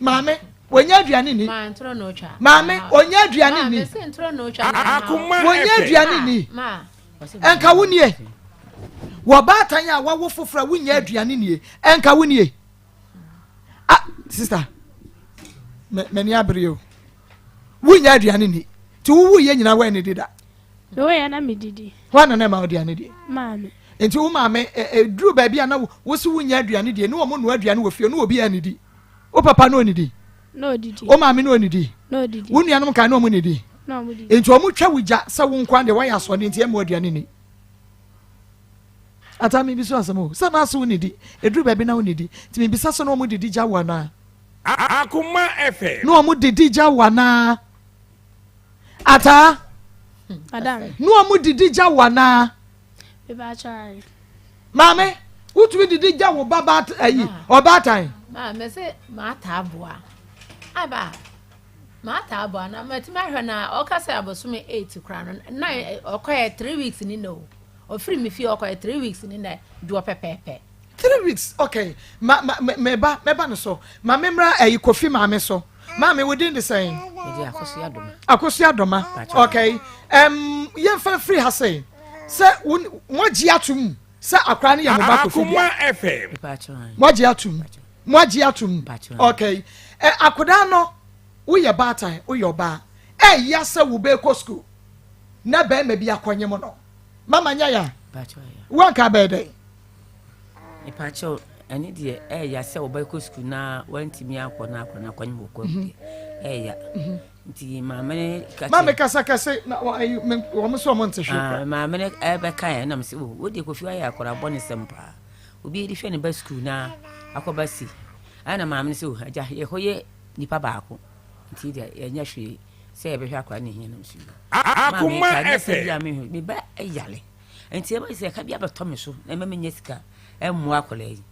Maame, wonya aduane ni. Maame, onya aduane ni. Wonya aduane ni. Ɛnka wo nie. Wɔ baatan a wawo foforɔ a wonya aduane nie. Ɛnka wo nie. Ah, sister, m'ani abere o. Wonya aduane ni. Ti wowu yɛ nyinaa wɔn ani dida. Mewɔ na medidi. Hwan na na ɛma aduane die? Maame. Nti wo maame ɛduru baabi a na wosi wonya aduane die ne wɔn noa aduane wɔ fie ne obi anidi. Wo papa na onidi. Na odidi. Wo maame na onidi. Na odidi. Wo nuanom kan na wɔn nidi. Na wɔn didi. Nti wɔn twa wo gya sɛ wo nkoa deɛ wɔayɛ asoɔden nti ɛmma aduane ni. Ata mi bi so asɛm o sɛ na ase wo nidi eduru baabi na wo nidi nti mi bisa sɛ na wɔn didi gya wo anaa. Akoma FM. Na wɔn didi gya wo anaa. Ataa. Madam. Na wɔn didi gya wo anaa. Maame, wotumi didi gya wo ba ba ayi ɔbaatan. Maame sɛ maata aboa. Aba maata aboa na matumi ahwɛ na ɔka sɛ abosome 8 koraa no na ɔkɔyɛ 3 weeks ni na o. Ɔfiri me fie ɔkɔyɛ 3 weeks ni na doɔ pɛpɛɛpɛ. 3 weeks, okay. Ma ma me ba mɛba no so. Ma me mmra ayi Kofi maame so. Maame, wo din de sɛn? Mede Akosua Doma. Akosua Doma. Okay. Yɛmfa firi ha sɛ sɛ moagye atom sɛ akora no yɛ mo ba Kofi Akoma FM. Moagye atom. Moagye atom. Okay. Akodaa no woyɛ baatan, woyɛ ɔbaa. Ɛyɛ sɛ wo bɛkɔ school na bɛrima bi akɔnye mo no. Mama nya ya. Wanka bɛyɛ dɛn? Mepakyɛw, ɛne deɛ ɛyɛ sɛ wɔbɛkɔ sukuu na wantumi akɔ na akɔ na akɔnye wɔ kwan mu deɛ ɛyɛ nti maame ne ka maame kasa kɛse na wɔn nso wɔn nte hwee kora maame ne ɛbɛka yɛn nam sɛ o wo deɛ Kofi ayɛ akɔra bɔ ne sɛm paa obi de hwɛ ne ba sukuu na akɔba si ɛna maame ne sɛ o agya yɛhɔ yɛ nipa baako nti deɛ yɛnyɛ hwee sɛ yɛbɛhwɛ akɔra ne hia nam so Akoma maame ka nyɛ sɛ bi a FM. mehwɛ me ba yare nti ɛma sɛ ɛka bi abɛtɔ me so na ɛma menya sika ɛmmoa akwadaa yi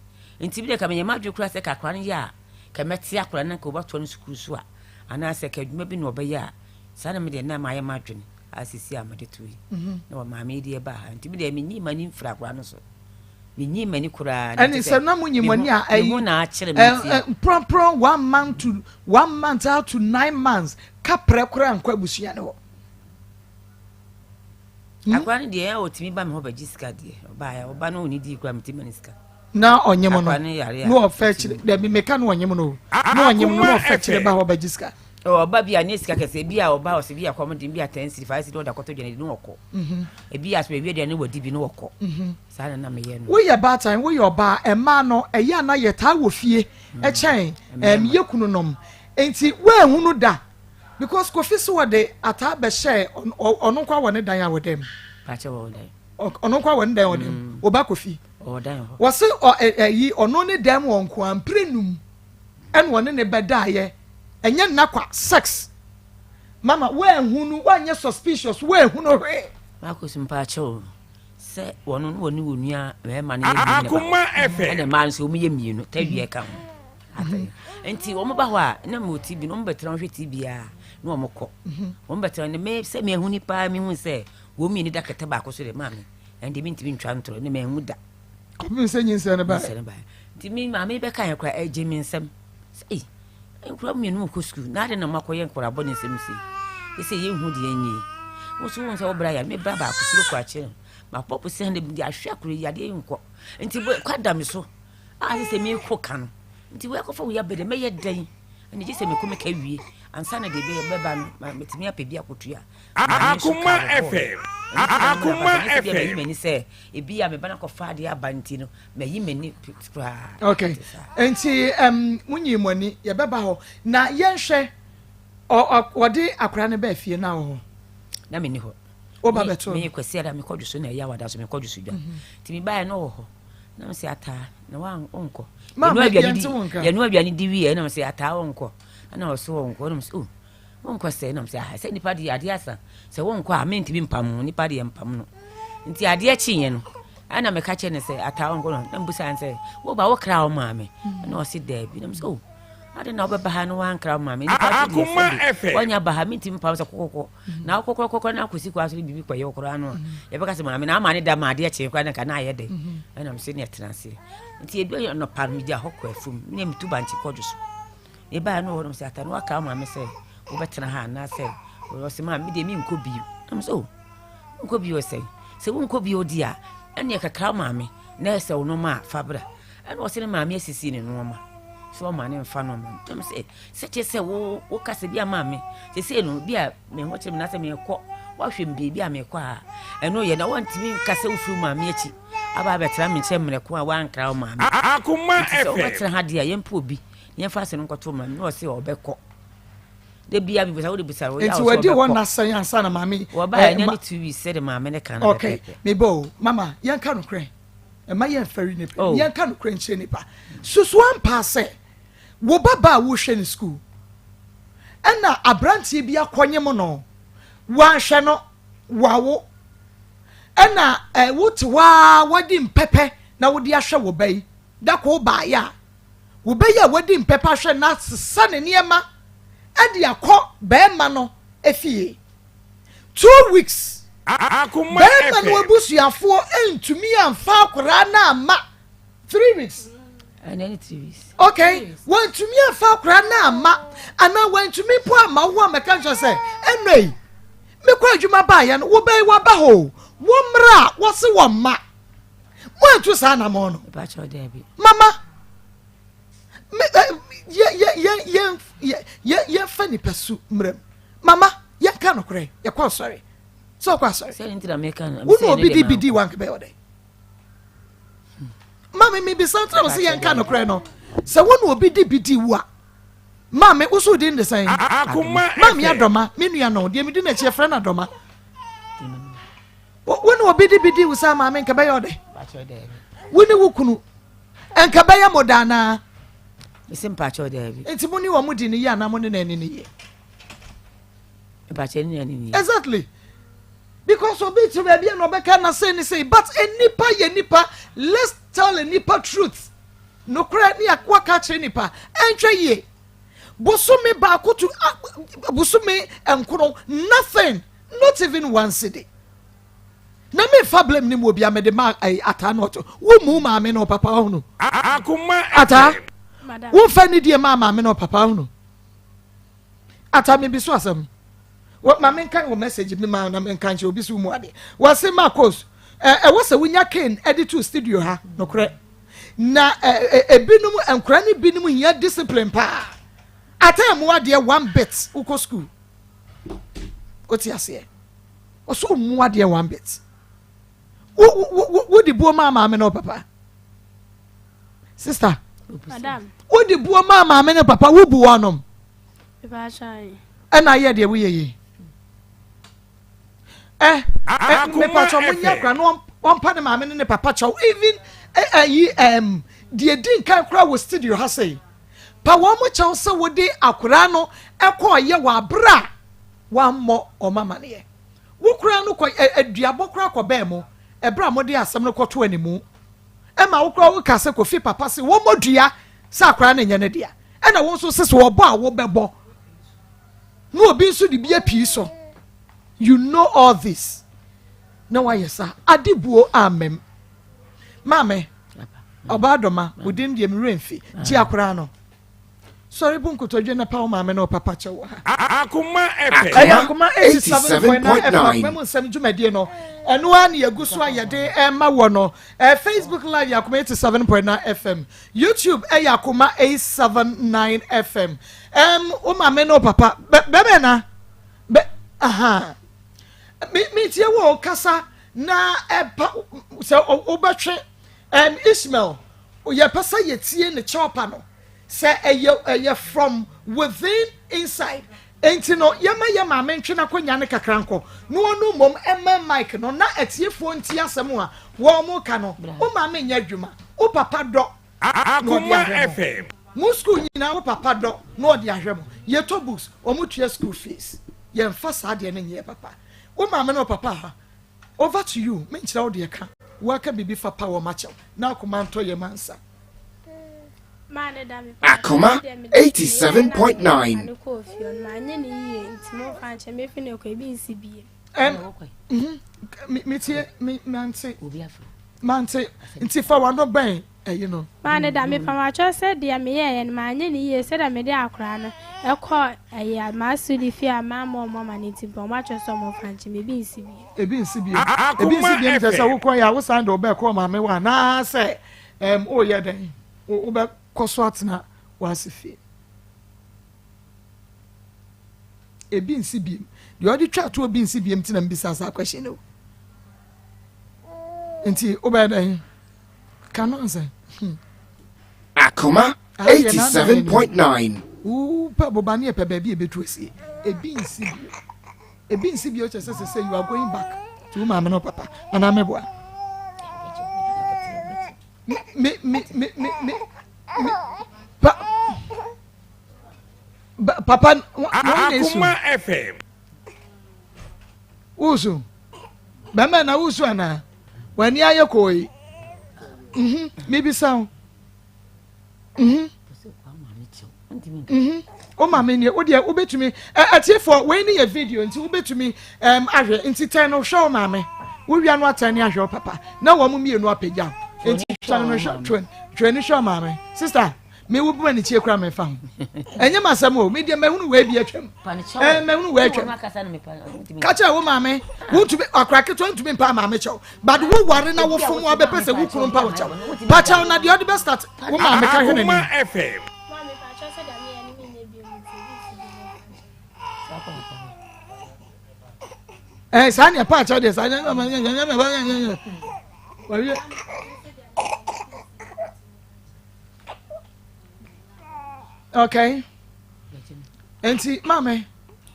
nti bi deɛ ka meyɛ m'adwene koraa sɛ ka akwadaa no yɛ a ka mɛte akwadaa no ka wɔbɛtoa no sukuu so a anaasɛ ka adwuma bi na ɔbɛyɛ a saa na medeɛ na mayɛ m'adwene a sisi a mede to yi na wɔ maame yi deɛ baa ha nti bi deɛ menyi m'ani mfiri akwadaa no so menyi m'ani koraa. Ɛne sɛ na mo nyi mo ani a ɛyi ho na akyerɛ me ti mprɔmprɔm 1 month to 1 month out to 9 months kaprɛ koraa nkɔ abusua ne hɔ. Akwadaa no deɛ ɔtumi ba me hɔ bɛgye sika deɛ ɔbaa ɔba no ɔni di koraa metumi ma ne sika. Na ɔnyem no na ɔfɛ kyerɛ dɛbi meka no ɔnyem no na ɔnyem no na ɔfɛ kyerɛ ba hɔ bɛgye sika. Ɔba bi a ne sika kɛse ebi a ɔba ɔsɛ bi a kɔm de bi a 10 cedi 5 cedi ɔda kɔtɔ dwane de ne ɔkɔ. Ebi a so ewi aduane wɔ di bi ne ɔkɔ. Saa na na meyɛ no. Woyɛ baatan, woyɛ ɔbaa, mmaa no ɛyɛ a na yɛtaa wɔ fie ɛkyɛn ɛm yɛ kunu nom nti woanhunu da because Kofi so wɔde ataa bɛhyɛɛ ɔno nko wɔ ne dan a wɔda mu. Pakyɛ wɔ dan. Ɔno nko wɔ ne dan ɔda mu. Ɔba Kofi. Ɔwɔ dan hɔ. Wɔse ɛyi ɔno ne dan mu wɔ nko a mpire num ɛna ɔne ne bɛdaayɛ ɛnyɛ nna kwa sex. Mama, woanhu no, woanyɛ suspicious, woanhu no hwee. Marcus mpaakyɛw sɛ wɔn no wɔne wɔn nua mmarima no yɛ mmienu na baako ɛna mmaa nso wɔn yɛ mmienu tawia ka ho mhm. nti wɔn ba hɔ a na mo tv no wɔn bɛtena hwɛ tv a na wɔn kɔ mhm. wɔn bɛtena ne me sɛ mehu nipa mehu sɛ wɔn mmienu da kɛtɛ baako so de maame ɛnde mi ntumi ntwa ntorɔ ne mehu da. Kɔpem sɛ nyinsɛn no baeɛ. Nti me maame bɛka yɛn koraa ɛgye me nsam sɛ ei nkwadaa mmienu kɔ sukuu na adɛn na moakɔyɛ nkwadaa bɔne nsɛm sei ɛsɛ yɛnhu deɛ ɛnyɛ yi wo nso wohu sɛ wo bra yare me bra baako suro kɔ akyerɛ no mabɔ bosea na mede ahwɛ akora yi adeɛ yi nkɔ nti kwada me so a sɛ sɛ mekɔ ka no nti woakɔfa wo yabɛ dɛ mɛyɛ dɛn ɛne gye sɛ mekɔ meka wie ansa na deɛ bɛba no metumi apɛ bi akɔtua. Akoma FM. Akoma FM. Mayi m'ani sɛ ebi a meba no akɔfa adeɛ aba nti no mayi m'ani koraa. Okay. Nti um, munyi mo ani yɛbɛba hɔ na yɛnhwɛ wɔde akora no baa fie na wɔ hɔ. Na menni hɔ. Woba bɛto. Me kwasi ada mekɔ dwo so na ɛyɛ awada so mekɔ dwo so dwa. Mhm. Nti mebaeɛ no wɔ hɔ. Na mesɛ ataa na wonkɔ. Yɛnoa aduane di wie na mesɛ ataa wonkɔ. Ɛna ɔso wɔnkɔ na mesɛ oh Wonkɔ sɛ nam sɛ ah sɛ nipa deɛ adeɛ asa sɛ wonkɔ a mentumi mpam ho nipa deɛ mpam no nti adeɛ kyeeɛ no ɛna meka kyerɛ no sɛ ataa wonkɔ no na mbusa no sɛ woba wokra wo maame ɛna ɔse daabi na mesɛ oh ade na wobɛba ha no wankra wo maame nipa so deɛ sɛbi wanya ba ha mentumi mpam sɛ kɔkɔkɔ na wokɔkɔkɔkɔ na akɔsi kɔ aso biribi kɔyɛ wo koraa no a yɛbɛka sɛ maame na ama ne da ma adeɛ kyee koraa na nka na ayɛ dɛ ɛna mesɛ ne ɛtena aseɛ nti ebi anɔpa no megya hɔ kɔ afum ne metu bankye kɔdwo so Mebaeɛ no wɔ hɔ nom sɛ ata no waka wo maame sɛ wobɛtena ha anaasɛ ɔsɛ maa me deɛ menkɔ bio na me sɛ o wonkɔ bio sɛ sɛ wonkɔ bio di a ɛneɛ kakra wo maame na ɛsɛ wo nɔɔma a fa bra ɛna ɔsɛ ne maame asisi ne nɔɔma sɛ ɔma ne mfa nɔɔma no na me sɛ sɛ kyɛ sɛ wo woka sɛ bi a maame sɛsei no bi a me ho kyerɛ me na sɛ mekɔ woahwɛ me biribi a mekɔ a ɛno yɛ na wontumi nka sɛ wofiri maame akyi aba abɛtena me nkyɛn mmerɛ ko a woankra wo maame Akoma nti sɛ FM. wobɛtena ha deɛ a yɛmpɛ obi Yɛmfa ase no nkɔto ma no na ɔse ɔbɛkɔ. Da bia mebisa wode bisa wo Nti wadi hɔ na sɛn ansa na maame yi. Wɔba eh, ɛnyɛ ne 2 weeks sɛde maame ne ka no Okay, mebɔ o mama yɛnka nokorɛ ɛma yɛmfɛre nipa oh. Yɛnka nokorɛ nkyerɛ nipa susu ampa sɛ wo ba ba a wohwɛ ne sukuu ɛna aberanteɛ bi akɔnyem no wanhwɛ no wawo ɛna eh, wote hɔ a wadi mpɛpɛ na wode ahwɛ wo ba yi da ko baeɛ a Wobɛyɛ a wadi mpɛpɛ ahwɛ na asesa ne nneɛma de akɔ barima no fie. 2 weeks barima no abusuafoɔ ntumi amfa akwadaa no amma 3 weeks. Okay, wɔntumi amfa akwadaa no amma anaa wɔntumi mpo amma wo a mɛka nkyerɛ sɛ ɛnna yi mekɔ adwuma baeɛ no wobɛyi waba hɔ wo mmerɛ a wɔse wɔn mma moantu saa anamɔn no mama yɛmfa nipa su mmerɛ mu mama yɛnka nokorɛ yɛkɔ asɔre sɛ ɔkɔ asɔre wo ne obi di bi di wanka bɛyɛ ɔdɛ maame mebisa ntina mo sɛ yɛnka nokorɛ no sɛ wo ne obi di bi di wo a maame wo so din de sɛn maame adɔma me nua no deɛ medi n'akyi yɛfrɛ no adɔma Wo ne obi de bi di wo saa maame nka bɛyɛ ɔdɛ. Wo ne wo kunu nka bɛyɛ mo da anaa? Mese mpakyɛw daabi. Nti mo ne wɔn di ne yie anaa mo ne na ani ne yie? Mpakyɛw ne na ani ne yie. Exactly. Because obi te baabi a na ɔbɛka na sei ne sei but nipa yɛ nipa let's tell nipa truth. Nokorɛ ne waka akyerɛ nipa ɛntwɛ yie. Bosome baako to bosome nkono nothing. Not even one cedi. Na me fa blame ni mu obi a mede ma eh, ataa no ɔto. Wo mu maame no papa ɔhunu. Akoma Ataa. Wo fa ni die ma maame no papa ɔhunu. Ataa me bi so asɛm. Wɔ ma me nkan wɔ message mi ma na me nkan kyerɛ obi so mu ade. Wɔ se Marcos eh ɛwɔ sɛ wonya cane ɛde to studio ha nokorɛ. Na eh ebinom nkora ne binom hia discipline paa. Ataa mu adeɛ one bit wokɔ school. Wote aseɛ? Ɔsɛ ɔmmu adeɛ one bit. Wode buo maa maame ne papa. Sister, wode buo maa maame ne papa, wobu wɔnom. Ɛna ayɛ deɛ woyɛ yi. Ɛ ɛ mepatwa mo nyɛ akora no wɔmpa ne maame ne ne papa kyɛw even ɛyi ɛm deɛ di nkan koraa wɔ studio ha sɛ pa wɔn mo kyɛw sɛ wode akora no ɛkɔɔ yɛ wɔ abere a. Wammɔ wɔn amaneɛ. Wo koraa no kɔ ɛ aduabɔ koraa kɔbɛn mo ɛberɛ a mode asɛm no kɔto animu. Ɛma wo koraa woka sɛ Kofi papa se wɔmmɔ dua sɛ akwadaa no nyɛ ne dea. Ɛna wo nso se sɛ wɔbɔ a wobɛbɔ. Na obi nso de bi apii so. You know all this. Na wayɛ saa. Ade buo ammam. Maame, ɔbaa dɔma, wo din deɛ me werɛ mfi. Gye akwadaa no. Sɔre bu nkotodwe na pa wo maame ne wo papa kyɛw wɔ ha. Akoma FM. Ɛyɛ Akoma 87.9 FM Akoma mu nsɛm dwumadie no. Ɛno ara na yɛgu so a yɛde ɛma wɔ no. Facebook live yɛ Akoma 87.9 FM. YouTube ɛyɛ Akoma 879 FM. Ɛm wo maame ne wo papa bɛbɛn na bɛ aha. Me me tie wo kasa na ɛpa sɛ wobɛtwe ɛm Ishmael yɛpɛ sɛ yɛtie ne kyɛwpa no. Sɛ ɛyɛ ɛyɛ from within inside enti no yɛma yɛ maame ntwe n'akonya no kakra nkɔ na ɔno mmom mmɛn mic no na atiefoɔ ntie asɛm a wɔreka no. Wo maame nyɛ adwuma, wo papa dɔ na ɔde ahwɛ mo. Mo school nyinaa wo papa dɔ na ɔde ahwɛ mo. Yɛtɔ books, wɔtua school fees. Yɛmfa saa adeɛ no nyɛ papa. Wo maame ne wo papa ha. Over to you, menkyerɛ wo deɛ ka, woaka biribi fa pa wɔn akyɛw na akoma ntɔ yam ansa. Akoma 87.9. Metie mante mante nti fa wano bɛn ɛyi no. Maa ne da mepa makyɛw sɛ deɛ meyɛeɛ no manyɛ ne yie sɛdeɛ mede akwaraa no ɛkɔ ɛyɛ m'asodi fie a mamma ɔmo ama ne nti mpa ɔmo akyɛw sɛ ɔmo mfa nkyɛ me ebi nsi bio. Ebi nsi bio ebi nsi bio kyerɛ sɛ wokɔ yɛ a wosan de wobɛkɔ maame wɔ anaasɛ ɛm woyɛ dɛn wobɛkɔ so atena w'ase fie. Ebi nsi biem deɛ ɔde twa to obi nsi biem ti na mbisa saa question no nti wobɛyɛ dɛn ka no ansɛ. Akoma 87.9. Wopɛ boba ne yɛpɛ baabi a ebetu asie ebi nsi bio ebi nsi bio kyɛ sɛ sɛ sɛ you are going back to wo maame no papa anaa meboa me me me me me me pa papa wɔn na esu Akoma FM. Wusu bɛmɛ na wusu anaa w'ani ayɛ kɔɔ yi mhm mibisa wo mhm mhm wo maame nie wo deɛ wobɛtumi atiefoɔ wei ne yɛ video nti wobɛtumi ɛm ahwɛ nti tɛn no hwɛ wo maame wowia no atɛn ne ahwɛ wo papa na wɔn mmienu apagya nti tɛn no hwɛ twɛn twɛn ne hwɛ wo maame sister. Me wo buma ne tie kura me fa ho. Ɛnyɛ ma sɛm o, me deɛ mahunu wei bi atwam. Ɛɛ mahunu wei atwam. Ka kyerɛ wo maame, wontumi akora ketewa ntumi mpa maame kyɛw. But wo ware na wo fom abɛpɛ sɛ wo kunu mpa wo kyɛw. Pa kyɛw na deɛ ɔde bɛ start wo maame ka hwɛ n'anim. Ɛɛ saa nea pa kyɛw deɛ saa nyɛ nyɛ nyɛ nyɛ nyɛ nyɛ nyɛ. Wɔwie. Okay. Nti maame,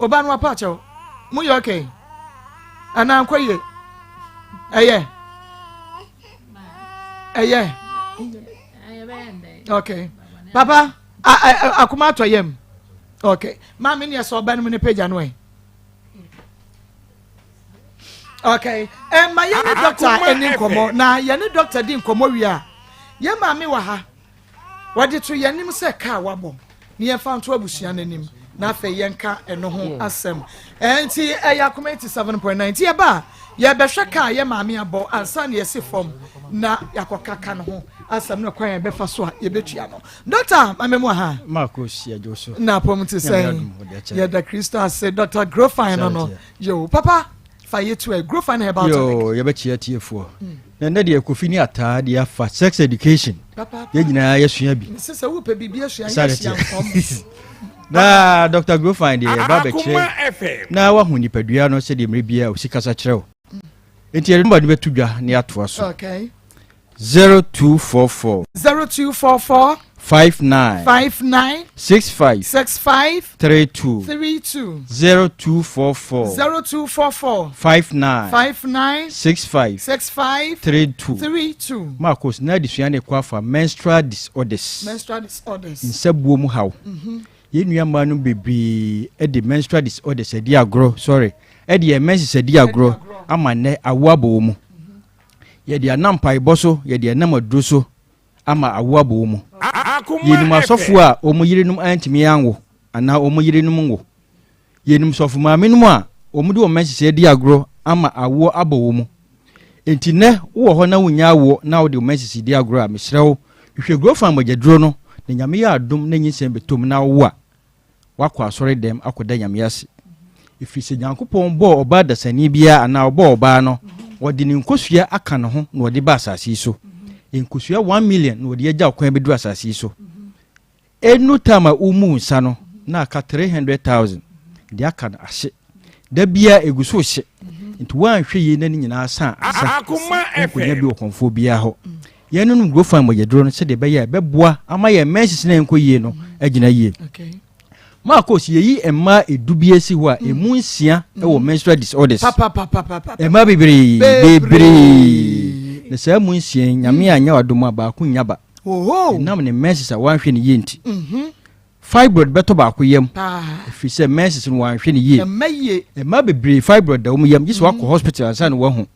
ɔba no apa akyɛw. Mo yɛ okay. Anaa nkɔ yie. Ɛyɛ. Ɛyɛ. Okay. Papa, akoma atɔ yam. Okay. Maame ne ɛsɛ ɔba no mu ne pagya no ɛ. Okay. Ɛma yɛne dɔkta ɛni nkɔmmɔ na yɛne dɔkta di nkɔmmɔ wie a yɛn maame wɔ ha wɔde to yɛn anim sɛ kaa wabɔ ne yɛmfa nto abusua no anim na afei yɛnka ɛno ho asɛm nti ɛyɛ akoma 87.9 nti yɛba a yɛbɛhwɛ kaa yɛ maame abɔ ansa na yɛsi fam na yɛakɔka ka no ho asɛm no kwan yɛbɛfa so a yɛbɛtua no dɔkta maame mu aha na apɔm te sɛn yɛda kristo ase dɔkta grofine no no yo papa fa yɛ tu ɛ grofine herbal tonic yo yɛbɛkyia tiefoɔ mm. na nnɛ deɛ kofi ne ataa deɛ afa sex education yɛn nyinaa yɛsua bi sɛ wopɛ biribi asua yɛsua nkɔm na dr grofine deɛ yɛba bɛkyerɛ na wahu nipadua no sɛdeɛ mmerɛ biara ɔsi kasa kyerɛ wo nti yɛde nɔmba no bɛto dwa ne atoa so okay. 0244 0244 59 59 65 65 32 32 0244 0244 59 59 65 65 32 32 Marcos na adesua ne kɔ afa menstrual disorders menstrual disorders nsabuo mu haw mm -hmm. Yɛn nua mmaa no bebree de menstrual disorders adi agorɔ, sorry, ɛde yɛn menses adi agorɔ ama nnɛ awo abɔ wɔn mu. Yɛde anam mpaebɔ so, yɛde anam aduro so ama awo abɔ wɔn mu. Yɛnim asɔfoɔ a wɔn yerenom antumi anwo anaa wɔn yerenom nwo. Yɛnim sɔfo maamenom a wɔde wɔn menses adi agorɔ ama awoɔ abɔ wɔn mu. Enti nnɛ wowɔ hɔ na wonnya awoɔ na wode wo menses di agorɔ a, mesrɛ wo, hwehwɛ Grofan mogyaduro no na Nyame yɛ adom na nyinsɛn bɛtɔ mu na wowo a, woakɔ asɔre dɛm akɔda Nyame ase. Ɛfiri sɛ Nyankopɔn bɔɔ ɔbaa dasani biara anaa ɔbɔɔ ɔbaa no, ɔde ne nkosua aka ne ho na ɔde ba asase yi so. Nkosua 1,000,000 na ɔde agya wo kwan bɛduru asase yi so. Enu time a womu nsa no na aka 300,000 deɛ aka no ahye. Da biara egu so rehye. Nti woanhwɛ yie na ne nyinaa sa a asa. Wonkɔnya bi wɔ kɔmfoɔ biara hɔ. Yɛnonom Grofan mogyaduro no sɛdeɛ ɛbɛyɛ a ɛbɛboa ama yɛn menses no a ɛnkɔ yie no agyina yie. Marcos, yɛyi mmaa edu bi asi hɔ a emu nsia wɔ menstrual disorders. Mmaa bebree bebree. Na saa mu nsia yi, Nyame anyɛ adom a baako nnya ba. Ɛnam ne menses a wanhwɛ no yie nti. Fibroid bɛtɔ baako yam. Ɛfiri sɛ menses no wanhwɛ no yie. Mmaa bebree fibroid da wɔn yam. Gye sɛ wakɔ hospital ansa na wahu.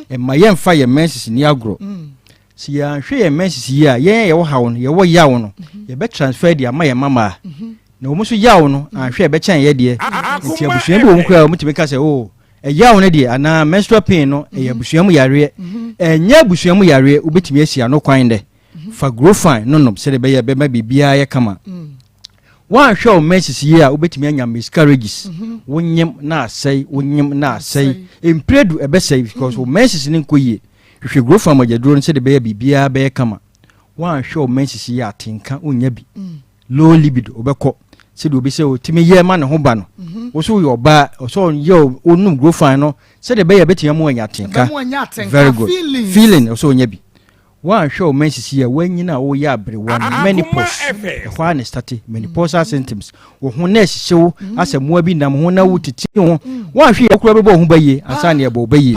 Mma yɛmfa yɛn menses nni agorɔ. Sɛ yɛanhwɛ yɛn menses yie a, yɛn a yɛwɔ haw no, yɛwɔ yaw no, yɛbɛ transfer de ama yɛn mmammaa. Na wɔn nso yaw no, anhwɛ a ɛbɛkyɛn yɛ deɛ. Nti abusua bi wɔ mu koraa a wɔtumi ka sɛ, oh, ɛyaw no deɛ anaa menstrual pain no, ɛyɛ abusua mu yareɛ. Ɛnyɛ abusua mu yareɛ, wobɛtumi asi ano kwan dɛ. Fa Grofine no nom sɛdeɛ ɛbɛyɛ a ɛbɛma biribiara ayɛ kama. Woanhwɛ wo menses yie a, wobɛtumi anya miscarriages. Wonyem na asɛe, wonyem na asɛe. Mprɛdu ɛbɛsɛe because wo menses no nkɔ yie. Hwehwɛ Grofine mogyaduro no sɛdeɛ ɛbɛyɛ a biribiara bɛyɛ kama. Woanhwɛ wo menses yie a, atenka wonnya bi. Low libido wobɛkɔ sɛdeɛ obi sɛ ɔtumi yɛ ma ne ho ba no. Wo nso woyɛ ɔbaa, ɔsɛ ɔyɛ wonum Grofine no sɛdeɛ ɛbɛyɛ a ɛbɛtumi ama woanya atenka. Very good. Feeling ɔsɛ ɔnya bi. Woanhwɛ wo menses yie a, woanyin a woyɛ aberewa no, menopause, ɛhɔ ara na ɛstate, menopausal symptoms, wo ho na ɛhyehye wo, asɛ mmoa bi nam ho na wotete ho, woanhwɛ yie a, wo koraa bɛbɔ wo ho ba yie ansa na yɛbɔ wo ba yie.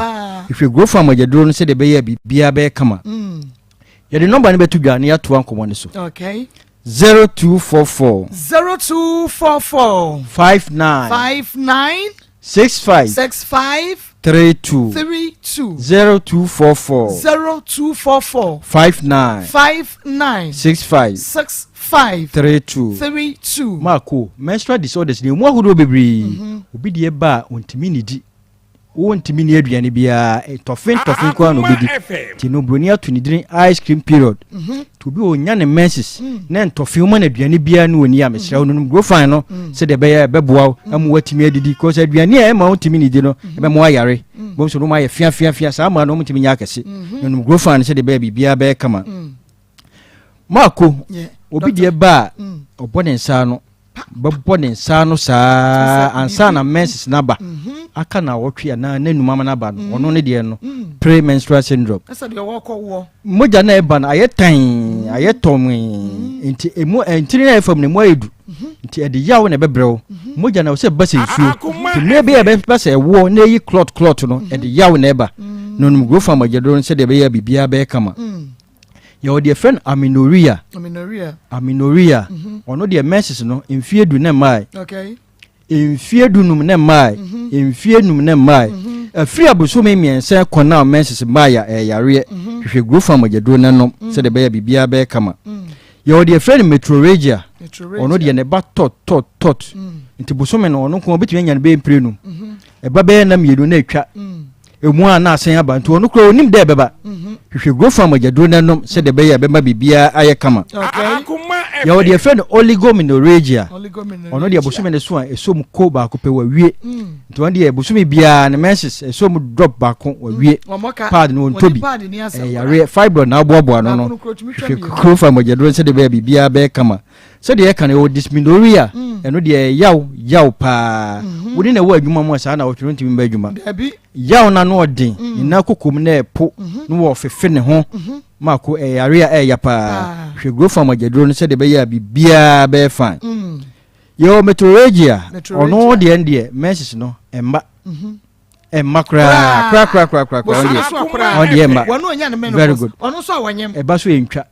Hwehwɛ Grofan mogyaduro no sɛdeɛ ɛbɛyɛ a biribiara bɛyɛ kama. Yɛde nɔmba no bɛto dwa na yɛatoa nkɔmmɔ no so. Okay. 0244. 0244. 59. 59. 65. 65. 32. 32. 0244. 0244. 59. 59. 65. 65. 32. 32. Marco, menstrual disorders ni emu ahodoɔ bebree. Obi deɛ ba a ɔntumi nnidi. Wontumi nni aduane biara, ntɔfe ntɔfe nko ara na obedi. Nti no buroni ato ne din ice cream period. Mhm. Nti obi onya ne menses mm. na ntɔfe woma no aduane biara ne ɔni a mesrɛ wo no nom grofan no mm. sɛdeɛ ɛbɛyɛ ɛbɛboa wo mm. ama woatumi adidi kɔsɛ aduane a ɛma wontumi nidi no ɛbɛma woayare. Bom so no ma ayɛ fiafiafia saa ma no ɔmtumi nyɛ akɛse. No nom grofan no sɛdeɛ ɛbɛyɛ biribiara bɛyɛ kama. Maako, obi deɛ ba a ɔbɔ ne nsa ano bɛbɔ ne nsa ano saa ansa na menses no aba mhm. aka na ɔtwe anaa n'anum ama no aba no mm. ɔno ne deɛ no mm. pre-menstrual syndrome mogya no ɛba no ayɛ tan mm. ayɛ tɔmee nti emu ntini no a ɛfam no emu ayɛ du mhm. nti ɛde yaw na ɛbɛbrɛ wo mhm. mogya no sɛ ɛba sɛ nsuo nti mmerɛ bi a ɛbɛba sɛ ɛwoɔ na ɛyi clot clot no ɛde yaw na ɛba na onum growth amagya duro no sɛdeɛ ɛbɛyɛ biribiara bɛyɛ kama. Yɛwɔ deɛ yɛfrɛ no amenorrhea. Amenorrhea. Amenorrhea. Mhm. Ɔno deɛ menses no mfie du na mmae. Okay. Mfie du num na mmae. Mhm. Mfie num na mmae. Mhm. Afiri abosome mmiɛnsa kɔ na menses mmae a ɛyɛ yareɛ. Hwehwɛ growth mogyaduro no nom mm. sɛdeɛ ɛbɛyɛ biribiara bɛyɛ kama. Mm. Yɛwɔ deɛ yɛfrɛ no metrorrhagia. Ɔno deɛ ne ba tɔt tɔt tɔt. Mm. Nti bosome no ɔno nko ɔbɛtumi anya no bɛyɛ mprenu. Ɛba bɛyɛ nna mmienu na atwa. Emu a na asan aba nti ɔno koraa onim dɛ ɛbɛba. Hwehwɛ Grofan mogyaduro no nom sɛdeɛ ɛbɛyɛ a ɛbɛma biribiara ayɛ kama. Yɛwɔ deɛ yɛfrɛ no oligomenorrhagia. Ɔno deɛ bosome no so a ɛsɔ mu ko baako pɛ wawie. Nti ɔno deɛ bosome biara ne menses ɛsɔ mu drop baako wawie. Pad no ɔntɔ bi. Ɛyɛ yareɛ fibroid na aboaboa ano no. Hwehwɛ Grofan mogyaduro no sɛdeɛ ɛbɛyɛ a biribiara bɛyɛ kama. Sɛdeɛ yɛka no, yɛwɔ dysmenorrhea, mm. ɛno deɛ yaw yaw paa. Mm-hmm. Wode na ɛwɔ adwuma mu a saa na wɔtwe no ntumi mba adwuma. Yaw no ano ɔden, mm. ne nan kokom na ɛpo, mm-hmm. na wɔfefe ne ho. Mm-hmm. Maako ɛyare a ɛyɛ paa. Hwɛ growth farm agyaduro no sɛdeɛ ɛbɛyɛ a biribiara bɛyɛ fine. Mm. Yɛwɔ metrorrhagia, ɔno deɛ deɛ menses no ɛmma. Ɛmma koraa koraa koraa koraa koraa ɔno deɛ ɔno deɛ ɛmma. Very good. Ɛba so ɛntwa.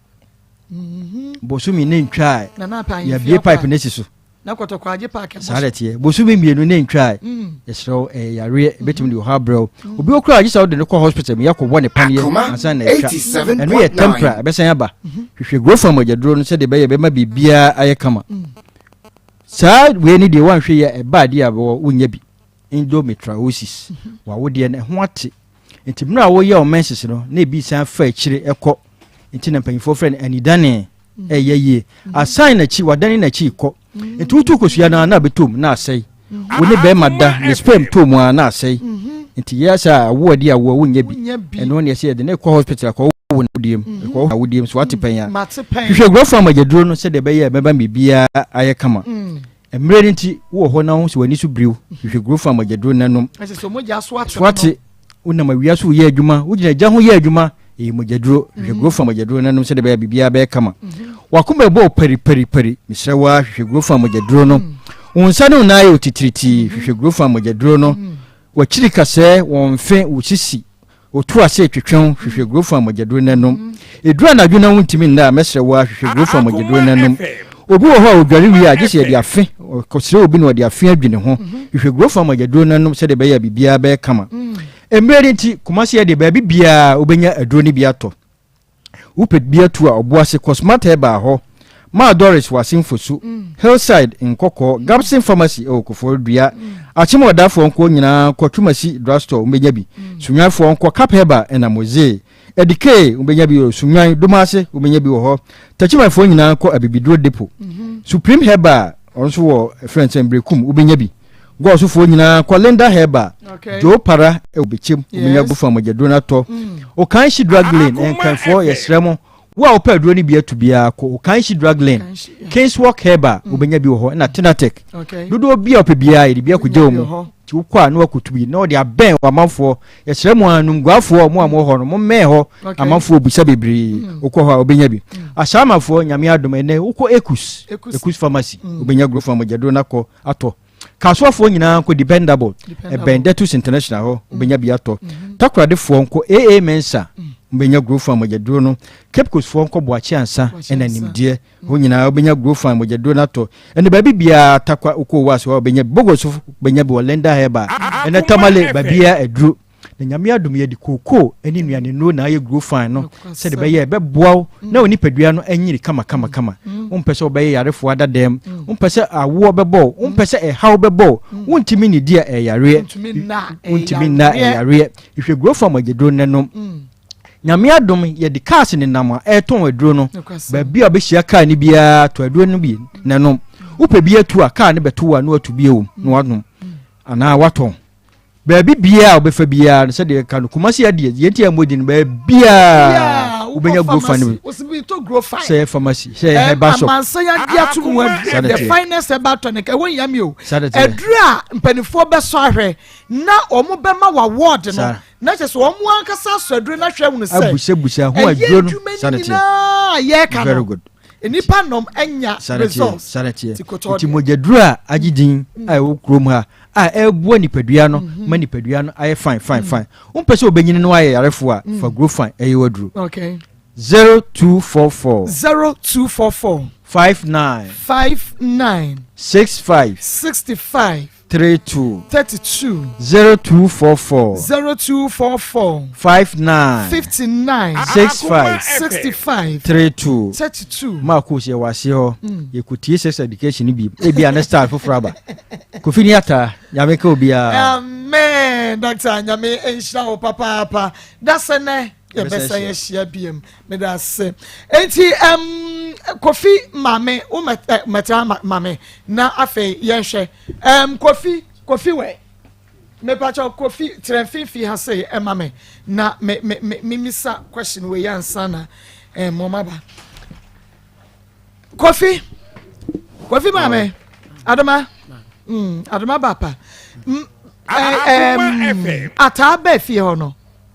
Mhm. Bosome ne ntwa a yɛabie pipe no asi so. Na Kɔtɔkɔ agye park ɛbɔ so. Saa na ɛteɛ. Bosome mmienu ne ntwae. Yɛsrɛ wo, ɛyɛ yareɛ, ɛbɛtumi de ɔhaw abrɛ wo. Obi wɔ koraa a, gye sɛ wode no kɔ hospital ma yɛakɔbɔ ne paneɛ ansa na atwa. Ɛno yɛ temporary, ɛbɛsan aba. Hwehwɛ Grofan mogyaduro no sɛdeɛ ɛbɛyɛ ɛbɛma biribiara ayɛ kama. Saa wei no deɛ woanhwɛ yie a ɛba adeɛ a wonnya bi. Endometriosis, w'awodeɛ no ɛho ate. Nti mmerɛ a woyɛ wo menses no na ebi san fa akyire kɔ. Nti na mpanyinfoɔ frɛ no anidane. Ɛyɛ yie. Asan n'akyi, wadane n'akyi kɔ. Nti wotu kosua no a na abɛtɔ mu na asɛe. Wo ne bɛrima da, ne sperm tɔ mu a na asɛe. Nti yɛ sɛ awo adi awo a wonnya bi. Ɛno ne ɛsɛ yɛde ne kɔ hospital akɔ wo n'awodeɛ mu. Ɛkɔ awodeɛ mu so wate pɛn a. Hwehwɛ Grofan mogyaduro no sɛdeɛ ɛbɛyɛ a ɛbɛma biribiara ayɛ kama. Mmerɛ no nti, wowɔ hɔ na wohu sɛ w'ani so biriw, hwehwɛ Grofan mogyaduro na nom. So wate? Wonam awia so reyɛ adwuma, wogyina gya ho yɛ adwuma, ɛyɛ mogyaduro. Hwehwɛ mhm. Grofan mogyaduro na nom sɛdeɛ ɛbɛyɛ biribiara bɛyɛ kama. Mhm. W'akoma ɛbɔ wo pariparipari, mesrɛ wo ara hwehwɛ Grofan mogyaduro no. Mhm. Wo nsa ne wo nan ayɛ otitiritii, hwehwɛ Grofan mogyaduro no. W'akyiri kasɛɛ, wɔn mfe, wo sisi, Otu ase retwetwe wo, hwehwɛ Grofan mogyaduro no nom. Ɛduru anadwo na wontumi nna a, mɛsrɛ wo ara hwehwɛ Grofan mogyaduro no nom. Obi wɔ hɔ a ɔdware wie a, gye sɛ yɛde afe, ɔkɔsrɛ obi na ɔde afe adwi ne ho. Hwehwɛ Grofan mogyaduro no nom sɛdeɛ ɛbɛyɛ a biribiara bɛyɛ kama. Mmerɛ no nti, Kumasi ha deɛ baabi biara wobɛnya aduro no bi atɔ. Wopɛ bi atu a, Ɔboase kɔ Smart Herbal hɔ, Maa Doris wɔ Asenfosu, Hillside, Nkɔkɔɔ, Gabson Pharmacy wɔ Koforidua, Akyem Ɔdafoɔ nkɔ nyinaa kɔ Twumasi Drugstore wobɛnya bi, Sunwanfoɔ nkɔ Cap Herbal ɛna Mozee, Adikee wobɛnya bi wɔ Sunwan, Domase wobɛnya bi wɔ hɔ, Takyimanfoɔ nyinaa kɔ Abibiduro Depot, Supreme Herbal ɔno nso wɔ ɛfrɛ no sɛ Mberekum wobɛnya bi. Gɔɔsofoɔ nyinaa kɔ Linda Herbal, Joe Para wɔ Bɛkyɛm, wobɛnya Gofan mogyaduro no atɔ. Okanshi Drug Lane, Nkanfoɔ, yɛsrɛ mo, wo a wopɛ aduro no bi atu biara kɔ Okanshi Drug Lane, Kingswalk Herbal, wobɛnya bi wɔ hɔ, ɛna Tenatek. Dodoɔ bi a wopɛ biara yɛde bi akɔgya wɔ mu. Nti wokɔ a na wakɔtu bi na wɔde abɛn wɔ amanfoɔ. Yɛsrɛ mo a Numguafoɔ, mo a mowɔ hɔ no, mommɛn hɔ. Amanfoɔ bisa bebree. Wokɔ hɔ a wobɛnya bi. Ahyɛamafoɔ, Nyame adom, ɛnnɛ wokɔ Ekus, Ekus Pharmacy, wobɛnya Grofan mogyaduro no akɔ. atɔ. Kasoafoɔ nyinaa nkɔ Dependable, ɛbɛn Detus International hɔ, wobɛnya bi atɔ. Takoradefoɔ nkɔ AA Mensa, wobɛnya Grofan mogyaduro no. Cape Coastfoɔ nkɔ Boakye Ansa ɛna Nimdeɛ, hɔ nyinaa wobɛnya Grofan mogyaduro no atɔ. Ɛne baabi biara Tarkwa wokɔ Owas hɔ a wobɛnya bi. Bogoso wobɛnya bi wɔ Linda Herbal, ɛne Tamale baabiara aduro. Na Nyame adom yɛde kookoo ne nnuane nnuro na ayɛ grow fine no sɛde bɛyɛ ɛbɛboa wo na wo nipadua no anyini kama kama kama. Wompɛ sɛ wobɛyɛ yarefoɔ ada dɛm, wompɛ sɛ awoɔ bɛbɔ wo, wompɛ sɛ ɛhaw bɛbɔ wo, wontumi nnidi a ɛyareɛ, wontumi nna a ɛyareɛ. Hwehwɛ grow fine agyaduro no na nom. Nyame adom yɛde cars nenam a ɛretɔn aduro no, baabi a wobɛhyia car no biara tɔ aduro no bi na nom. Wopɛ bi atu a car no bɛto wo a na watu bi wɔ mu na wanom anaa watɔn. Baabi biara a wobɛfa biara no sɛdeɛ ɛka no Kumasi adeɛ deɛ nti a mmɔ din no baabiara wobɛnya grofa no bi sɛ yɛ pharmacy sɛ yɛ herbal shop. Amansan agye ato mu aduru the finest herbal tonic ɛwɔ nyia mi o aduru a mpanimfoɔ bɛsɔ ahwɛ na wɔn bɛma wɔ award no na kyerɛ sɛ wɔn ankasa asɔ aduru no ahwɛ ahunu sɛ abusabusa ho aduro no ɛyɛ adwuma no nyinaa yɛreka no. Very good. Nnipa nom anya results. Saa na ɛteɛ. Nti mogyaduro a agye din a ɛwɔ kurom ha a ɛreboa nipadua no mm-hmm. ma nipadua no ayɛ fine fine mm. fine. Wompɛ sɛ wobɛnyini no ayɛ yarefo a mm. fa Grofan ɛyɛ w'aduro. Okay. 0244 0244 59 59 65 65 32. 32. 0244. 0244. 59. 59. 65. 65. 32. 32. Maa course yɛ wɔ aseɛ hɔ. Mm. Yɛkɔtie sex education no bi. Ebi a ne style foforɔ aba. Kofi ni ata. Nyame ka obiara. Amen. Doctor Nyame nhyira wo papaapa. Dasɛ nɛ yɛbɛsan ahyia biam. Meda ase. Enti um, Kofi maame wo mɛtra maame na afei yɛnhwɛ. Um, Kofi, Kofi wɛ. Mepakyɛw Kofi tena mfimfini ha sei ɛma me na me me me me misa question wei ansa na um, wɔn aba. Kofi, Kofi maame, Adoma, mm, Adoma bapa. Mm, eh, um, ataa bɛɛ fie hɔ no,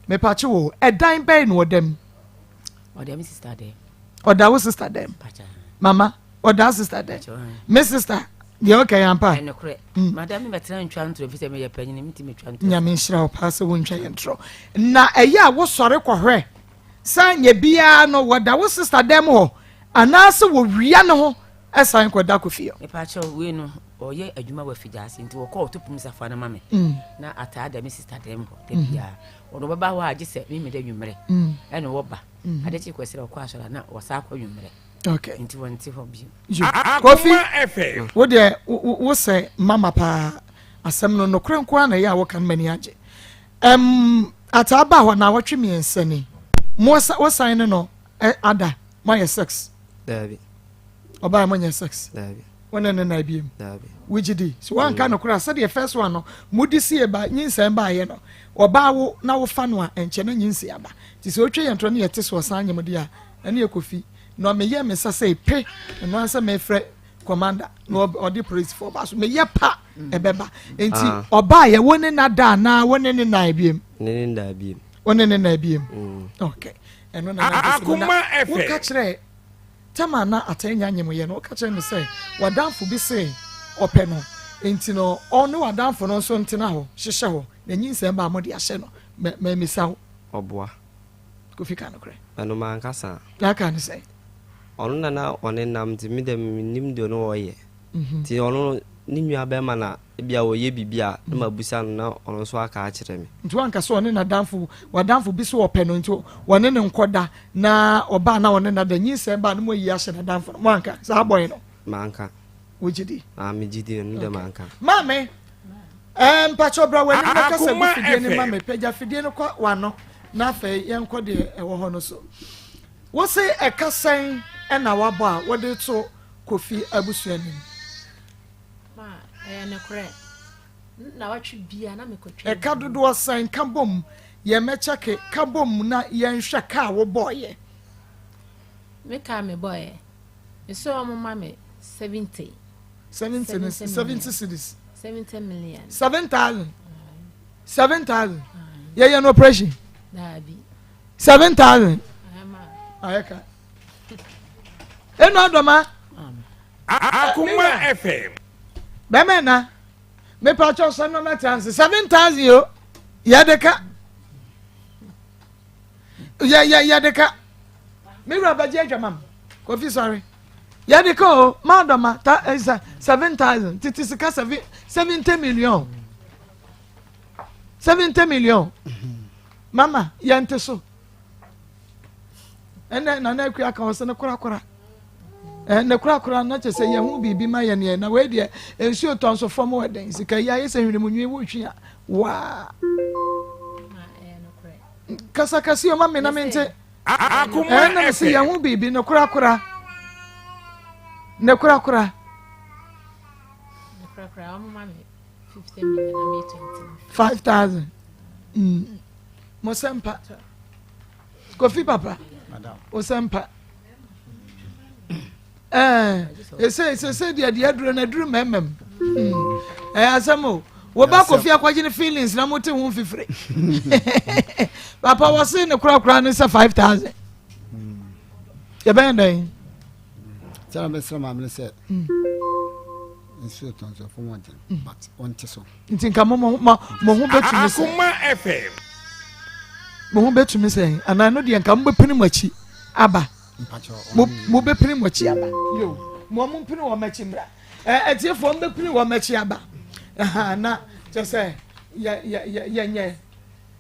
mepakyɛw o, ɛdan bɛn na ɔda mu? Ɔda me sister dɛm. Ɔda wo sister dɛm. Mama, ɔda sister dɛm. Me sister, deɛ ɔka yɛ ampa. Ɛnokorɛ. Mm. Madam mi bɛtena ntwa ntorɔ fi sɛ meyɛ panyin mi ti mi twa ntorɔ. Nyame nhyira wo paa sɛ wontwa yɛ ntorɔ. Na ɛyɛ a wosɔre kɔhwɛ sɛ nyɛ biara no wɔda wo sister dɛm hɔ anaasɛ wɔwia ne ho. ɛsan kɔda Kofi hɔ. Mepakyɛw, wei no ɔyɛ adwuma wɔ afigya ase nti wɔkɔ ɔto pum safoa no ma me na ataa da me sista dɛm hɔ da biara ɔno ɔbɛba hɔ a gye sɛ me meda nwummerɛ ɛna wɔba ade kye kwasira ɔkɔ asɔre a na wɔsan kɔ nwummerɛ okay nti wɔnte hɔ bio. Kofi wo deɛ wo sɛ mama paa asɛm no nokorɛ nko ara na ɛyɛ a woka no m'ani agye um, ataa ba hɔ na wɔtwe mmiɛnsa ni mo wosan ne no ada moayɛ sex? Daabi. Ɔbaa monyɛ sex? Daabi. Wo ne ne na biem? Daabi. Wogye di so woanka mm. nokorɛ a sɛdeɛ first one no mode sie ba nyinsɛn baayɛ no ɔbaa wo na wofa no a ɛnkyɛ na nyinsɛn aba nti sɛ wotwa yɛn torɔ ne yɛte so ɔsan nyem deɛ a ɛne ɛkɔfi Na meyɛ me nsa sɛ pe, ɛno ara sɛ mefrɛ commander na ɔde polisifoɔ ba so meyɛ pa ɛbɛba nti ah. ɔbaa yɛ wo ne na da anaa wo ne ne na ebiem ne ne da ebiem wo ne ne na ebiem mm. okay ɛno na na akoma ɛfɛ woka kyerɛ tama na atɛnya nyem yɛ no woka kyerɛ no sɛ wadanfo bi se ɔpɛ no nti no ɔne wadanfo no nso ntena hɔ hyehyɛ hɔ na nyinsɛn baa mo de ahyɛ no mɛmisa wo ɔboa Kofi ka nokorɛ. Ɛno manka saa. Na aka ne sɛn? Ɔno na na ɔne nam nti me deɛ mennim deɛ ɔne ɔyɛ. Nti ɔno ne nua bɛrima na ebia ɔyɛ biribi a na mabusa no na ɔno nso aka akyerɛ me. Nti wanka sɛ ɔne n'adamfo w'adamfo bi sɛ ɔpɛ no nti ɔne no nkɔda na ɔbaa na ɔne no ada nyinsɛn baa no moayi ahyɛ n'adamfo no moanka saa bɔe no? Manka. Wogye di? Ah, megye di, ɛno deɛ manka. Maame, eh, mpakyɛ bra w'anim na kasa gu fidie no ma me. Pagya fidie no kɔ w'ano na afei yɛnkɔ deɛ ɛwɔ hɔ no so. Wo se ɛka sɛn na wabɔ a wode to Kofi abusua nim? Ma, ɛyɛ nokorɛ. Nnawɔtwe bia na mekɔtwa. Ɛka dodoɔ sɛn? Ka bom, yɛmmɛkyɛke. Ka bom na yɛnhwɛ ka a wobɔeɛ. Me ka a mebɔeɛ. Mesɛ ɔmo ma me 70. 70 ne 70 cedis. 70 million. 7,000. 7,000. Yɛyɛ no operation. Daabi. 7,000. Ayɛ ka. Enu adɔma. Akoma FM. Bɛmɛ na. Mepa kyɛw sɛ nɔmɛ transi 7,000 yo. Yɛde ka. Yɛ yɛ yɛde ka. Me wura bɛgye adwamam. Kofi sɔre. Yɛde ka o, ma dɔma ta ɛsɛ eh, 7,000 tete sika 70 million. 70 million. Mama, yɛnte so. Ɛnɛ nana akua ka ɔsɛ ne korakora. Eh, ne korakora na kyɛ sɛ yɛn ho biribi ma yɛn yɛn na wei deɛ nsuo tɔ nso fam wɔ den sika yi ayɛ sɛ hwene mu nwi wotwi a waa. Kasakasi o ma me na mente. Akoma Ɛna me se yɛn ho biribi ne korakora. Ne korakora. 5,000. Mm. Mo sɛmpa. Kofi papa. O sɛmpa. Ɛɛ ese sese deɛ deɛ aduro na aduro mɛmɛm. Ɛyɛ asɛm o. Wo ba Kofi akɔgye ne feelings na mo te ho mfifire. Papa wɔse ne korakora ne sɛ 5,000. Yɛbɛyɛ dɛn? Sɛ na mɛsrɛ maame no sɛ nsuo tɔn so fam ɔden but ɔnte so. Nti nka mo mo mo ho bɛtumi sɛ. Akoma FM. Mo ho bɛtumi sɛ anaa no deɛ nka mo bɛpini mo akyi aba. Mo mo bɛpini mo akyi aba. Yo mo mo mpini wɔn akyi mmra. Ɛ atiefoɔ mo bɛpini wɔn akyi aba. Ɛha na kyɛ sɛ yɛ yɛ yɛ yɛnyɛ.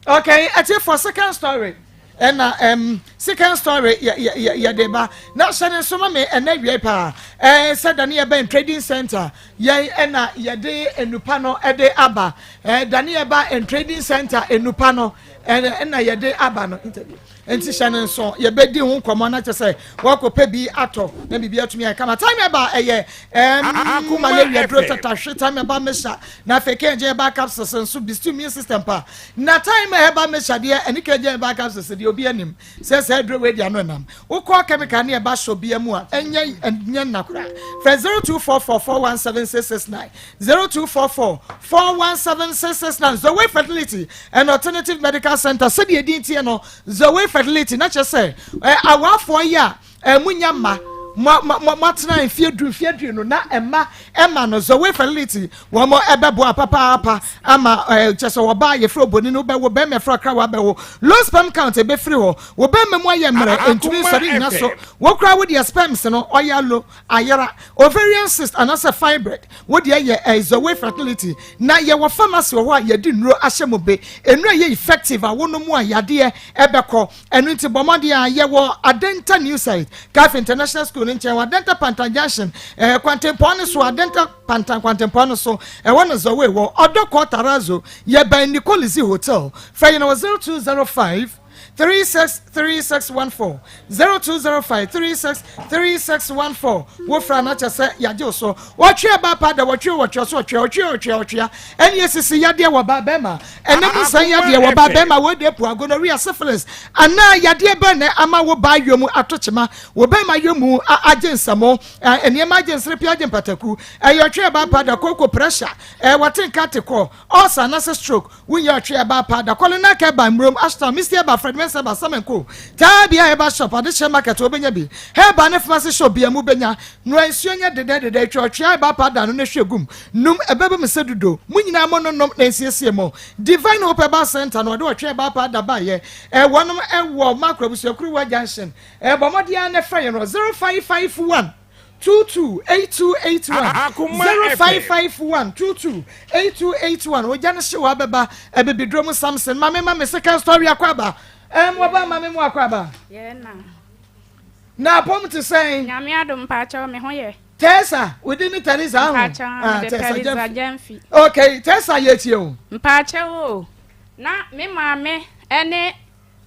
Okay, atiefoɔ second story ɛna um, second story yɛ yɛ yɛ yɛde ba na hyɛ ne nso ma me ɛnɛ wiɛ paa ɛɛ sɛ dane yɛ bɛn trading center yɛn ɛna yɛde nnupa no ɛde aba ɛɛ dane yɛ ba trading center nnupa no ɛna ɛna yɛde aba no interview. Nti hyɛ no nso, yɛbɛdi ho nkɔmmɔ na kyɛ sɛ wɔakɔpɛ bi atɔ na biribi atumi ayɛ kama. Time ɛba ɛyɛ ɛɛm malaria duro tatahwe, time ɛba mesha na afei kɛngye ɛba capsules nso boost immune system pa. Na time ɛba mesha deɛ ɛne kɛngye ɛba capsules deɛ obi anim sɛ sɛ aduro wei deɛ ano nam. Wokɔ chemical ne ɛba shop bia mu a ɛnyɛ ɛnyɛ nna koraa. Frɛ 0244417669 0244417669 Zoe Fertility and Alternative Medical Center sɛdeɛ edin teɛ no Zoe fertility na kyerɛ sɛ ɛ awaafoɔ yi a ɛ mo nya mma. Moatena mfeɛ du mfeɛ aduonu na ɛma ɛma no Zoe Fertility wɔn ɛbɛboa papaapa ama ɛɛ kyɛ sɛ ɔbaa yɛfrɛ oboni no wobɛwo bɛrima ɛfrɛ ɔkra wabɛwo low sperm count ɛbɛfiri hɔ wo bɛrima mu ayɛ mmerɛ ɛntumi nsɔre nyina so wo koraa wo deɛ sperms no ɔyɛ low ayera ovarian cyst anaasɛ fibroid wo deɛ yɛ ɛɛ Zoe Fertility na yɛwɔ pharmacy wɔ hɔ a yɛde nnuro ahyɛ mu be nnuro a ɛyɛ effective a wonom a yadeɛ ɛbɛkɔ Ɛno nti bɔ mmɔden a yɛwɔ Adenta New Site, Cafe International School no nkyɛn wɔ Adenta Pantan Junction, eh, kwantempɔn no so, Adenta Pantan kwantempɔn no so, ɛwɔ no Zoe wɔ Ɔdɔkɔ Tarazo, yɛbɛn Nicolizzi Hotel. Frɛ yɛn wɔ 0205 363614, 0205 363614. Wofrɛ a na kyɛ sɛ yɛagye wo so. Wɔtwe ɛba pa da wɔtwe wɔtwe ɔso ɔtwe ɔtwe ɔtwe ɔtwea ɛne esisi yadeɛ wɔ ba bɛrima ɛne mu san yadeɛ wɔ ba bɛrima wɔ de po gonorrhea syphilis anaa yadeɛ bɛn na ama wo ba yɔ mu ato kyema wo bɛrima yɔ mu agye nsɛmo nneɛma agye nserepi agye mpataku ɛyɛ ɔtwe ɛba pa da koko pressure ɛwɔte nka te kɔ ulcer anase stroke Wonyɛ ɔtwe ɛba pa da kɔle na kɛ ba mmurom ashtown misty ɛba fred mensah ɛba sam and co taa bia ɛba shop adehyɛ market wobɛnya bi herbal ne pharmacy shop bia mu bɛnya noa nsuo nyɛ dedɛ dedɛ twa ɔtwea ɛba pa da no ne hwɛ gum num ɛbɛbɛ mu sɛ dudo mo nyinaa mo no nom na nsiesie mo divine hope ɛba center na ɔde ɔtwe ɛba pa da ba yɛ ɛwɔnom ɛwɔ makro abusuakuruwa junction ɛbɔ mmɔden ara na frɛ yɛn wɔ 0551 22 8281 Akoma 0551 22 8281 ogya no hyew abɛba abibiduro mu Samson ma me ma me second story akɔ aba ɛm wɔba ma me mu akɔ aba Yɛ na. na apɔm te sɛn Nyame adom mpakyɛw me ho yɛ. Tessa wodi ne Teresa ho Mpakyɛw ah mede Tessa Teresa Gyamfi Gyamfi. okay Tessa yɛ tie o Mpakyɛw o na me maame ɛne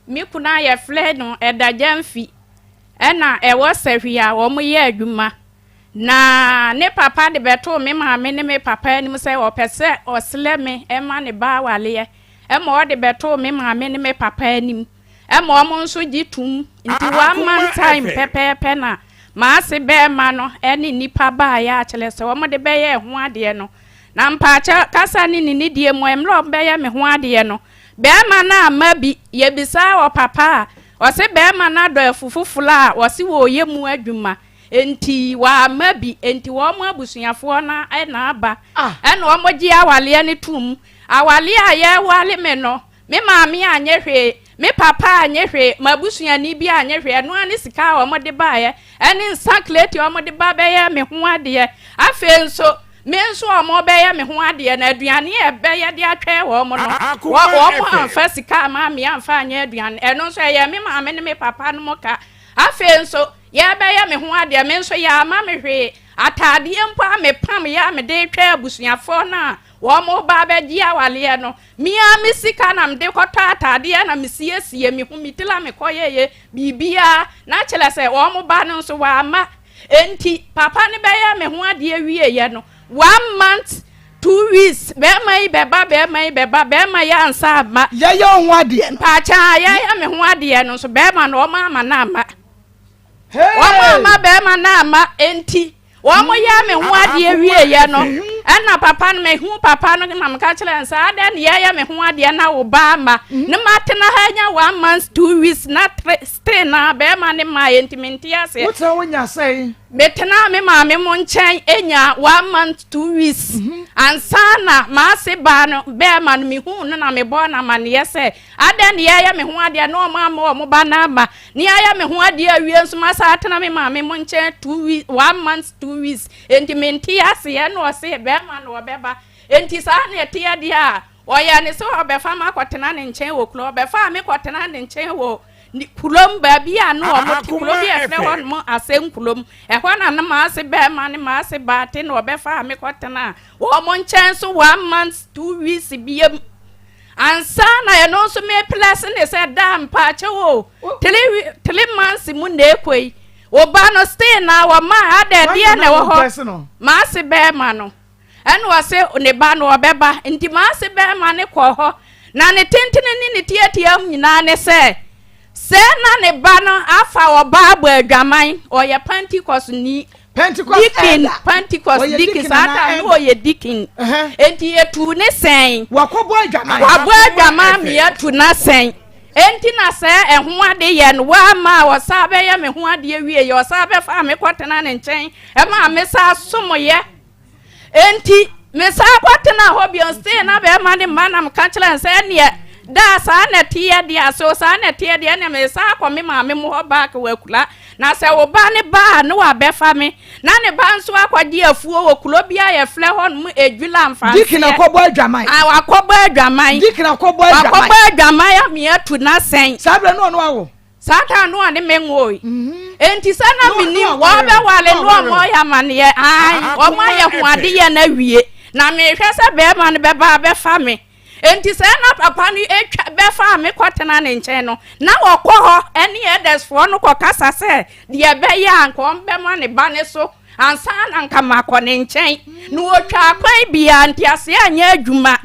me kunu a yɛfrɛ no Ɛda Gyamfi Ɛna ɛwɔ sahwi a wɔyɛ adwuma. Na ne papa de bɛtoo me maame ne me papa anim sɛ ɔpɛ sɛ ɔsrɛ me ma ne ba awareɛ. Ɛma ɔde bɛtoo me maame ne me papa anim. Ɛma wɔn nso gye toom. Nti one month time pɛpɛɛpɛ na m'ase bɛɛma no ne nnipa baeɛ a kyerɛ sɛ wɔde bɛyɛɛ ho adeɛ no. Na mpaakyɛ kasa ne ne nidie mu mmerɛ wɔbɛyɛ me ho adeɛ no, bɛɛma no amma bi. Yɛbisaa ɔpapa a, Ɔse bɛɛma no adɔ afu foforɔ a ɔse wɔɔyɛ mu adwuma nti wamma bi nti wɔn abusuafoɔ no na aba ɛna wɔn gye awaleɛ no tom. Awaleɛ a yɛwale me no me maame anyɛ hwee, me papa anyɛ hwee, m'abusuani bi anyɛ hwee ɛno ara ne sika a wɔn de baeɛ ɛne nsa kreti a wɔn de ba bɛyɛ me ho adeɛ. Afei nso Me nso a wɔbɛyɛ me ho adeɛ no, aduane a ɛbɛyɛ de atwɛn wɔn no, wɔn amfa sika amma me amfa anyɛ aduane. Ɛno nso, ɛyɛ me maame ne me papa nom ka. Afei nso, yɛrebɛyɛ me ho adeɛ, me nso yɛamma me hwee. Ataadeɛ mpo a mepamyɛ a mede retwɛn abusuafoɔ no a wɔreba abɛgye awareɛ no, me ara me sika na mede kɔtɔ ataadeɛ na mesiesie me ho, me tiri a mekɔyɛeɛ, biribiara. Na kyerɛ sɛ, wɔn ba no nso, wɔamma. Enti papa no bɛyɛɛ me ho adeɛ wieeɛ no, one month, two weeks, bɛrima yi bɛba, bɛrima yi bɛba, bɛrima yi ansa amma. Yɛyɛ wo ho adeɛ no. Mpaakyɛw, yɛyɛ me ho adeɛ no nso, bɛrima no, wɔn amma no amma. Wɔn amma bɛrima no amma, enti wɔn yɛɛ me ho adeɛ wieeɛ no, ɛna papa no, mehu papa no na meka kyerɛ no sɛ, adɛn na yɛyɛ me ho adeɛ na wo ba amma? Ne matena ha anya one month, 2 weeks, na three, Still na bɛɛma no mmaeɛ nti mente aseɛ. Wo tena wo nya sɛn? Me tenaa me maame mo nkyɛn nyaa one month 2 weeks ansa na m'ase baa no bɛɛma no me huu no na me bɔɔ no amaneɛ sɛ adɛn ne yɛɛyɛ me ho adeɛ na ɔmo amma ɔmo ba no amma ne yɛayɛ me ho adeɛ awie nso masa atena me maame mo nkyɛn 2 weeks 1 month 2 weeks nti mente aseɛ na ɔse bɛɛma no ɔbɛba nti saa na ɛteɛ deɛ a ɔyɛ ne sɛ ɔbɛfa me akɔtena ne nkyɛn wɔ kuro ɔbɛfaa me kɔtena ne nkyɛn wɔ Ne kurom, baabi a na wɔte, kuro bi a yɛfrɛ hɔ nom Asɛnkurom. Ɛhɔ na na m'ase barima ne m'ase baa te na wɔbɛfaa me kɔtenaa wɔn nkyɛn so one month, 2 weeks biam. Ansa na ɛno nso meplɛse ne sɛ daa mpaakyɛw o, 3 months mu na ɛkɔ yi. Wo ba no still na wɔma adɛ deɛ na ɛwɔ hɔ. M'ase barima no. Ɛna ɔse ne ba no ɔbɛba. Nti m'ase bɛɛma no kɔɔ hɔ. Na ne tentene ne ne tiatia mu nyinaa ne sɛ, sɛ na ne ba no afa ɔbaa bɔ adwaman, ɔyɛ Pentecost-ni. Pentecost Deacon, elder. Pentecost Ɔyɛ deacon, deacon saa anaa time no elder? ɔyɛ deacon. Ɛhɛn. Enti yɛtuu ne sɛn. Wakɔbɔ adwaman. Wabɔ adwaman ma yɛatu no asɛn. Enti na sɛ ɛho ade yɛ no woama a ɔsan bɛyɛ me ho adeɛ wieɛ, ɔsan bɛfaa me kɔtena ne nkyɛn maa me saa somyɛ. Enti mesan kɔtenaa hɔ bio, still na bɛrima no mma na meka kyerɛ no sɛ ɛneɛ daa saa na ɛteɛ deɛ a, so saa na ɛteɛ deɛ ɛneɛ mesan akɔ me maame mu hɔ back wɔ akura na sɛ wo ba ne ba a ne wabɛfa me na ne ba nso akɔgye afuo wɔ kuro bi a yɛfrɛ hɔ nom Edwila Mfanseɛ. Dikin akɔbɔ adwaman. Ah, wakɔbɔ adwaman. Dikin akɔbɔ adwaman. Wakɔbɔ adwaman ameatu n'asɛn. Saa berɛ no ɔno awo. Saa da no a ne me nwoe. Enti sɛ na menim wɔbɛwale no a wɔyɛ amaneɛ ae wɔn ayɛ ho adeyɛ no awie na mehwɛ sɛ bɛrima no bɛba abɛfa me. Enti sɛ na papa no atwa bɛfaa me kɔtena ne nkyɛn no na wɔkɔ hɔ ɛne ɛdɛsfoɔ no kɔkasa sɛ deɛ ɛbɛyɛ a nka wɔbɛma ne ba ne so ansa na nka makɔ ne nkyɛn na wɔtwaa kwan biara nteaseɛ anyɛ adwuma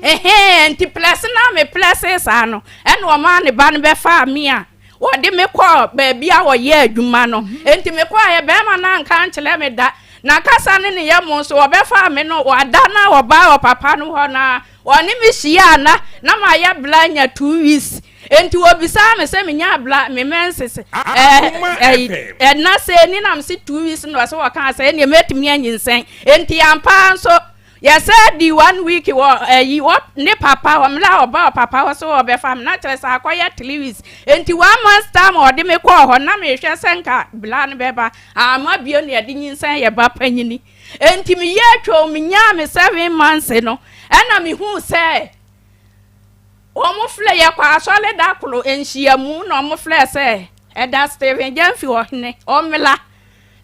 ɛhɛn nti plɛse na me plɛse saa no ɛna ɔmaa ne ba no bɛfaa me a wɔde me kɔɔ baabi a wɔyɛ adwuma no nti mekɔɔ yɛ bɛrima no anka ankyerɛ me da na kasa ne ne yɛ mo nso wɔbɛfaa me no wɔada na wɔbaa wɔ papa no hɔ na wɔne me hyia na na mayɛ bla nya 2 weeks. Enti wɔbisaa me sɛ menya abla me menses ɛna sɛ ni nam se 2 weeks na ɔsɛ wɔkaa sɛ ɛneɛ mɛtumi anyinsɛn. Enti ampa ara nso yɛsɛ di one week wɔ ɛyi wɔ ne papa hɔ mmerɛ a ɔba wɔ papa hɔ so ɔbɛfa me na kyerɛ sɛ akɔyɛ 3 weeks. Enti one month time ɔde me kɔɔ hɔ na mehwɛ sɛ nka bla no bɛba ama bio na yɛde nyinsɛn yɛ ba panyini. Enti meyɛ atwam menyaa me 7 months no ɛna mehuu sɛ wɔn frɛ yɛkɔ asɔre da koro nhyiamu na wɔn frɛ sɛ ɛda Stephen Gyamfi ɔhene ɔmmla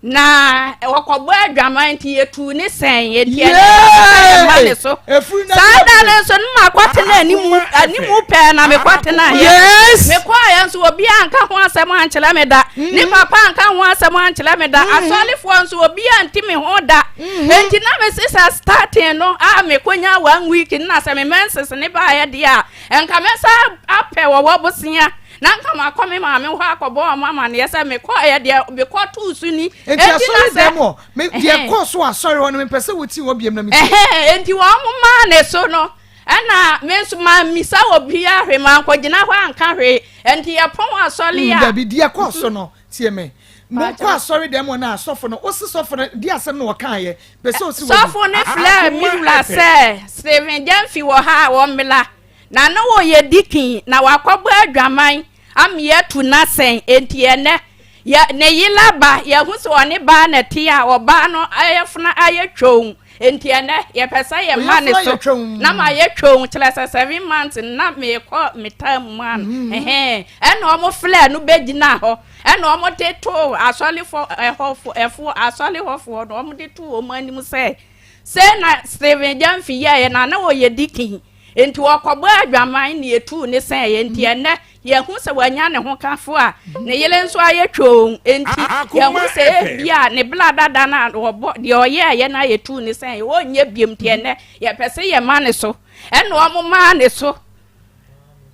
na wɔkɔbɔ adwaman nti yɛtuu ne sɛn eti ɛna ne so saa da no nso no ma kɔtena animu animu pɛɛ na mekɔtena yɛ mekɔɔ yɛ nso obi anka ho asɛm ankyerɛ me da ne papa anka ho asɛm ankyerɛ me da asɔrefoɔ nso obi anti me ho da. Enti na me sesa starting no a mekonya one week na sɛ me menses ne baeɛ deɛ a nka mɛsa apɛ wɔwɔ bosea na nka makɔ me maame hɔ akɔbɔ wɔn amaneɛ sɛ mekɔeɛ deɛ mekɔtoo so ni. Enti asɔre dɛm hɔ me deɛ kɔɔ so asɔre hɔ no mepɛ sɛ wotie hɔ biem na metie. Enti wɔn maa ne so no ɛna me nso mammisa obiara hwee mankɔgyina hɔ anka hwee enti yɛpɔn asɔre a. Dabi deɛ kɔɔ so no tie me. Monkɔ asɔre dɛm hɔ na asɔfo no, wose sɔfo no, di asɛm na wɔkaeɛ, pɛ sɛ osi wɔ Sɔfo no frɛɛ me wura sɛ Stephen Gyamfi wɔ ha a ɔmmra. Na na ɔyɛ dikin, na wakɔbɔ adwaman ama yɛatu no asɛn. Enti ɛnnɛ, yɛ, ne yere aba, yɛahu sɛ ɔne baa na ɛte a ɔbaa no ayafunu ayɛ twonn. Enti ɛnnɛ, yɛpɛ sɛ yɛma ne so na mayɛ twonn, kyerɛ sɛ 7 months no na merekɔ me term mu ano. Ɛhɛn, ɛnna wɔfrɛɛ no bɛgyinaa hɔ. Ɛnna wɔde too asɔrefo ɛhɔfo ɛfo asɔre hɔfoɔ no, wɔde too wɔn anim sɛ, sei na Stephen Gyamfi yɛeɛ na na ɔyɛ dikin, enti ɔkɔbɔɔ adwaman na yɛtuu ne sɛeɛ. Enti ɛnnɛ yɛahu sɛ wanya ne ho kafo a ne yere nso ayɛ twoo, enti yɛahu sɛ ebia ne bra dada no a ɔbɔ deɛ ɔyɛeɛ no a yɛtuu ne sɛeɛ, ɔrenyɛ biom, nti ɛnnɛ yɛpɛ sɛ yɛma ne so. Ɛnna wɔmaa ne so.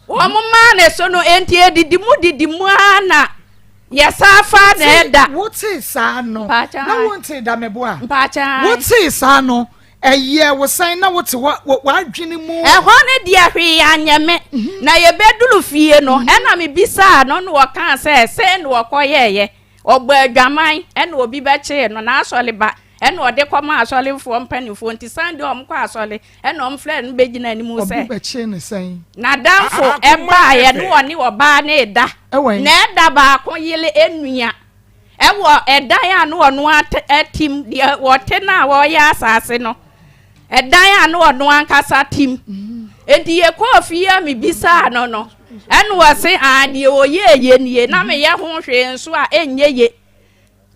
Wɔn maa ne so no, enti edidi mu didi mu ara na yɛsan fa na ɛda. Wotee saa no, na wontee da meboa. Mpakyɛ. Wotee saa no, ɛyɛ wo sɛn na wote hɔ w'adwene mu. Ɛhɔ no deɛ hwee anyɛ me. Na yɛbɛduru fie no, ɛna mebisaa no na ɔkaa sɛ sei na ɔkɔyɛeɛ. Ɔbɔ adwaman ɛna obi bɛkyee no, n'asɔre ba ɛna ɔde kɔmaa asɔrefoɔ mpanimfoɔ nti Sunday wɔn kɔ asɔre ɛna wɔn frɛ no bɛgyina anim sɛ. Obi bɛkyee no sɛn? N'adamfo ɛbaeɛ na ɔne ɔbaa no reda. Na ɛda baako yere nua ɛwɔ ɛdan a na ɔno atim deɛ wɔte no a wɔreyɛ asase no ɛdan a na ɔno ankasa tim. Nti yɛkɔɔ fie a mebisaa no no ɛna ɔse aa deɛ ɔyɛɛ yɛ nie na meyɛ ho hwee nso a ɛnyɛ ye.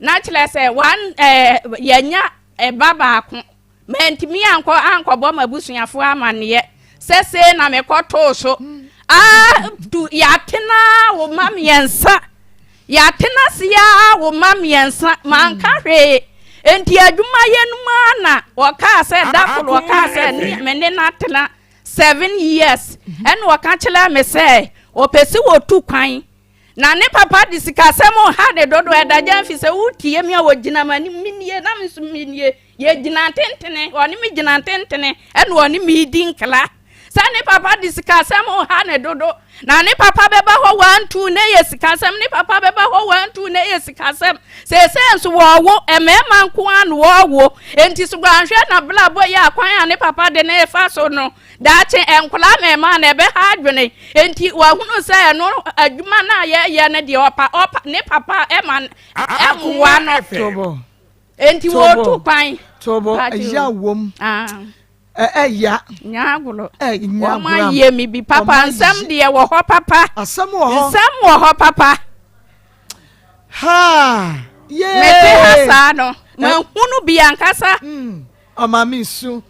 Na kyerɛ sɛ one ɛɛ yɛnya ɛba baako. Mantumi ankɔ ankɔbɔ m'abusuafoɔ amanneɛ sɛ sei na mekɔtoo so. Aa tu yɛatena wo mma mmiɛnsa. Yɛatena ase ara wo mma mmiɛnsa. Manka hwee. Enti adwumayɛ no mu ara na wɔkaa sɛ da koro wɔkaa sɛ ne me ne no atena 7 years. Ɛna ɔka kyerɛɛ me sɛ ɔpɛ sɛ wɔtu kwan. Na ne papa de sikasɛm ha ne dodo ɛda gya mfi sɛ wotie me a wɔgyina m'anim menie na me nso menie yɛgyina ntentene ɔne me gyina ntentene ɛna ɔne me di nkra. Sɛ ne papa de sikasɛm reha no dodo, na ne papa bɛba hɔ wantu na ɛyɛ sikasɛm, ne papa bɛba hɔ wantu na ɛyɛ sikasɛm. Seesei nso wɔrewo, mmarima nko ara na wɔrewo. Enti so wanhwɛ n'abrabɔ yi akwan a ne papa de no refa so no, daakye nkwadaa mmarima na ɛbɛha adwene. Enti wahunu sɛ ɛno adwuma no a yɛyɛ no deɛ ɔpa, ɔpa, ne papa ɛma ɛmmoa no. Enti wɔretu kwan. Tobo, ɛyɛ wom. Ah. Ɛya. Nyɛ agorɔ. Wɔn ayɛ mi bi papa. Nsɛm deɛ wɔ hɔ papa. Asɛm wɔ hɔ. Nsɛm wɔ hɔ papa. Ha. Yee. Mete ha saa no. Mahunu bi ankasa. Ɔma mi su.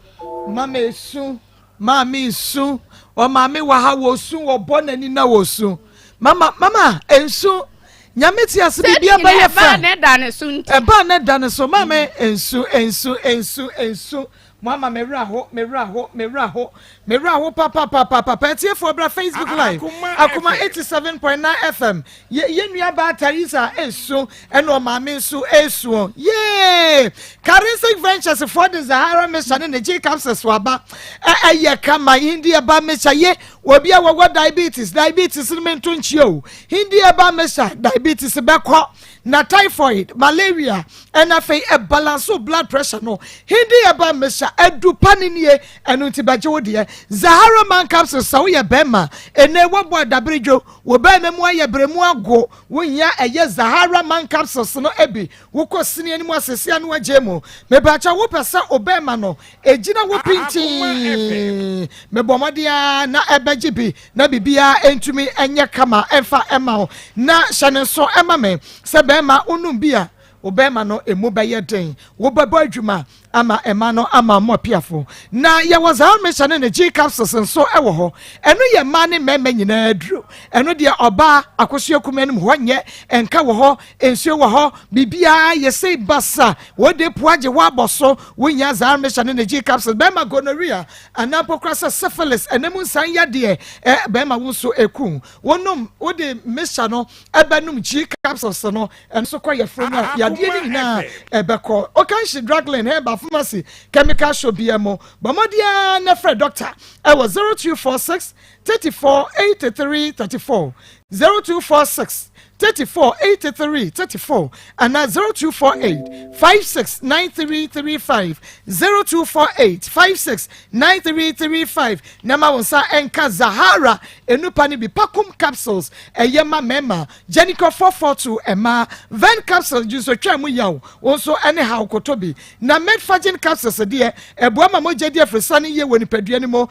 Mama esu. Maame su. Ɔmaame wɔ ha wɔ su wɔ bɔ n'ani na wɔ su. Mama mama nsu. Nyame te ase biribi abɛyɛ fɛ. Ɛbaa ne da ne so nti. Ɛbaa ne da ne so. Maame nsu nsu nsu nsu. Mo ama me werɛ aho, me werɛ aho, me werɛ aho, me werɛ aho papapapapa. Atiefoɔ bra Facebook live, Akoma 87.9 FM. Yɛ yɛ nua baa Theresa esu, ɛna ɔmaame nso esuo. Yee! Karinsic Ventures foɔ de Zahara Mixture ne ne G capsules aba. Ɛ ɛyɛ kama, Hindi ɛba mixture ye. Obi a wɔwɔ diabetes, diabetes no mento nkyia o. Hindi ɛba mixture, diabetes bɛkɔ. Na typhoid, malaria, ɛna afei ɛbalance wo blood pressure no. Hindi herbal mixture, adu pa ne nie, ɛno nti bɛgye wo deɛ. Zahara man capsules, sɛ woyɛ bɛrima, ɛnɛ woabɔ adaberedwo, wo bɛrima mu ayɛ berɛ mu ago, wohia ɛyɛ Zahara man capsules no bi, wokɔ sini anim asese ano agye mu. Mepakyɛ wopɛ sɛ wo bɛrima no ɛgyina wo pintinn, mebɔ mmɔden ara na ɛbɛgye bi na biribiara ntumi nyɛ kama mfa mma wo. Na hyɛ no nso ma me sɛ bɛrima wonom bi a, wo bɛrima no emu bɛyɛ den. Wobɛbɔ adwuma ama ɛma no ama mo apiafo. Na yɛwɔ Zalmehyɛ ne ne G capsules nso wɔ hɔ. Ɛno yɛ mmaa ne mmarima nyinaa aduro. Ɛno deɛ ɔbaa akosua kum anim hɔ nyɛ, nka wɔ hɔ, nsuo wɔ hɔ, biribiara yɛ sei basa. Wode po agye hɔ abɔ so. Wonya Zalmehyɛ ne ne G capsules. Bɛrima gonorrhea anaa mpo koraa sɛ syphilis, ɛna mu nsan yadeɛ, ɛ, bɛrima wo nso ɛku. Wonom, wode mixture no ɛbɛnom G capsules no, ɛno nso kɔ yɛforo mu a, yadeɛ no nyinaa ɛbɛkɔ. Okanshi Drug Lane Herbal Pharmacy, Chemical Shop biara mu. Bɔ mmɔden ara na frɛ dɔkta ɛwɔ 0246 34 83 34, 0246 34 83 34 anaa 0248 56 93 35, 0248 56 93 35 na ma wo nsa nka Zahara enupa no bi. Pakum capsules ɛyɛ ma mmarima, Jenicor 442 mmaa, Ven capsules dwunsotwaa mu yaw wo nso ɛne haw koto bi, na Medfagin capsules deɛ ɛboa ma mogya di afirisane yie wɔ nipadua no mu.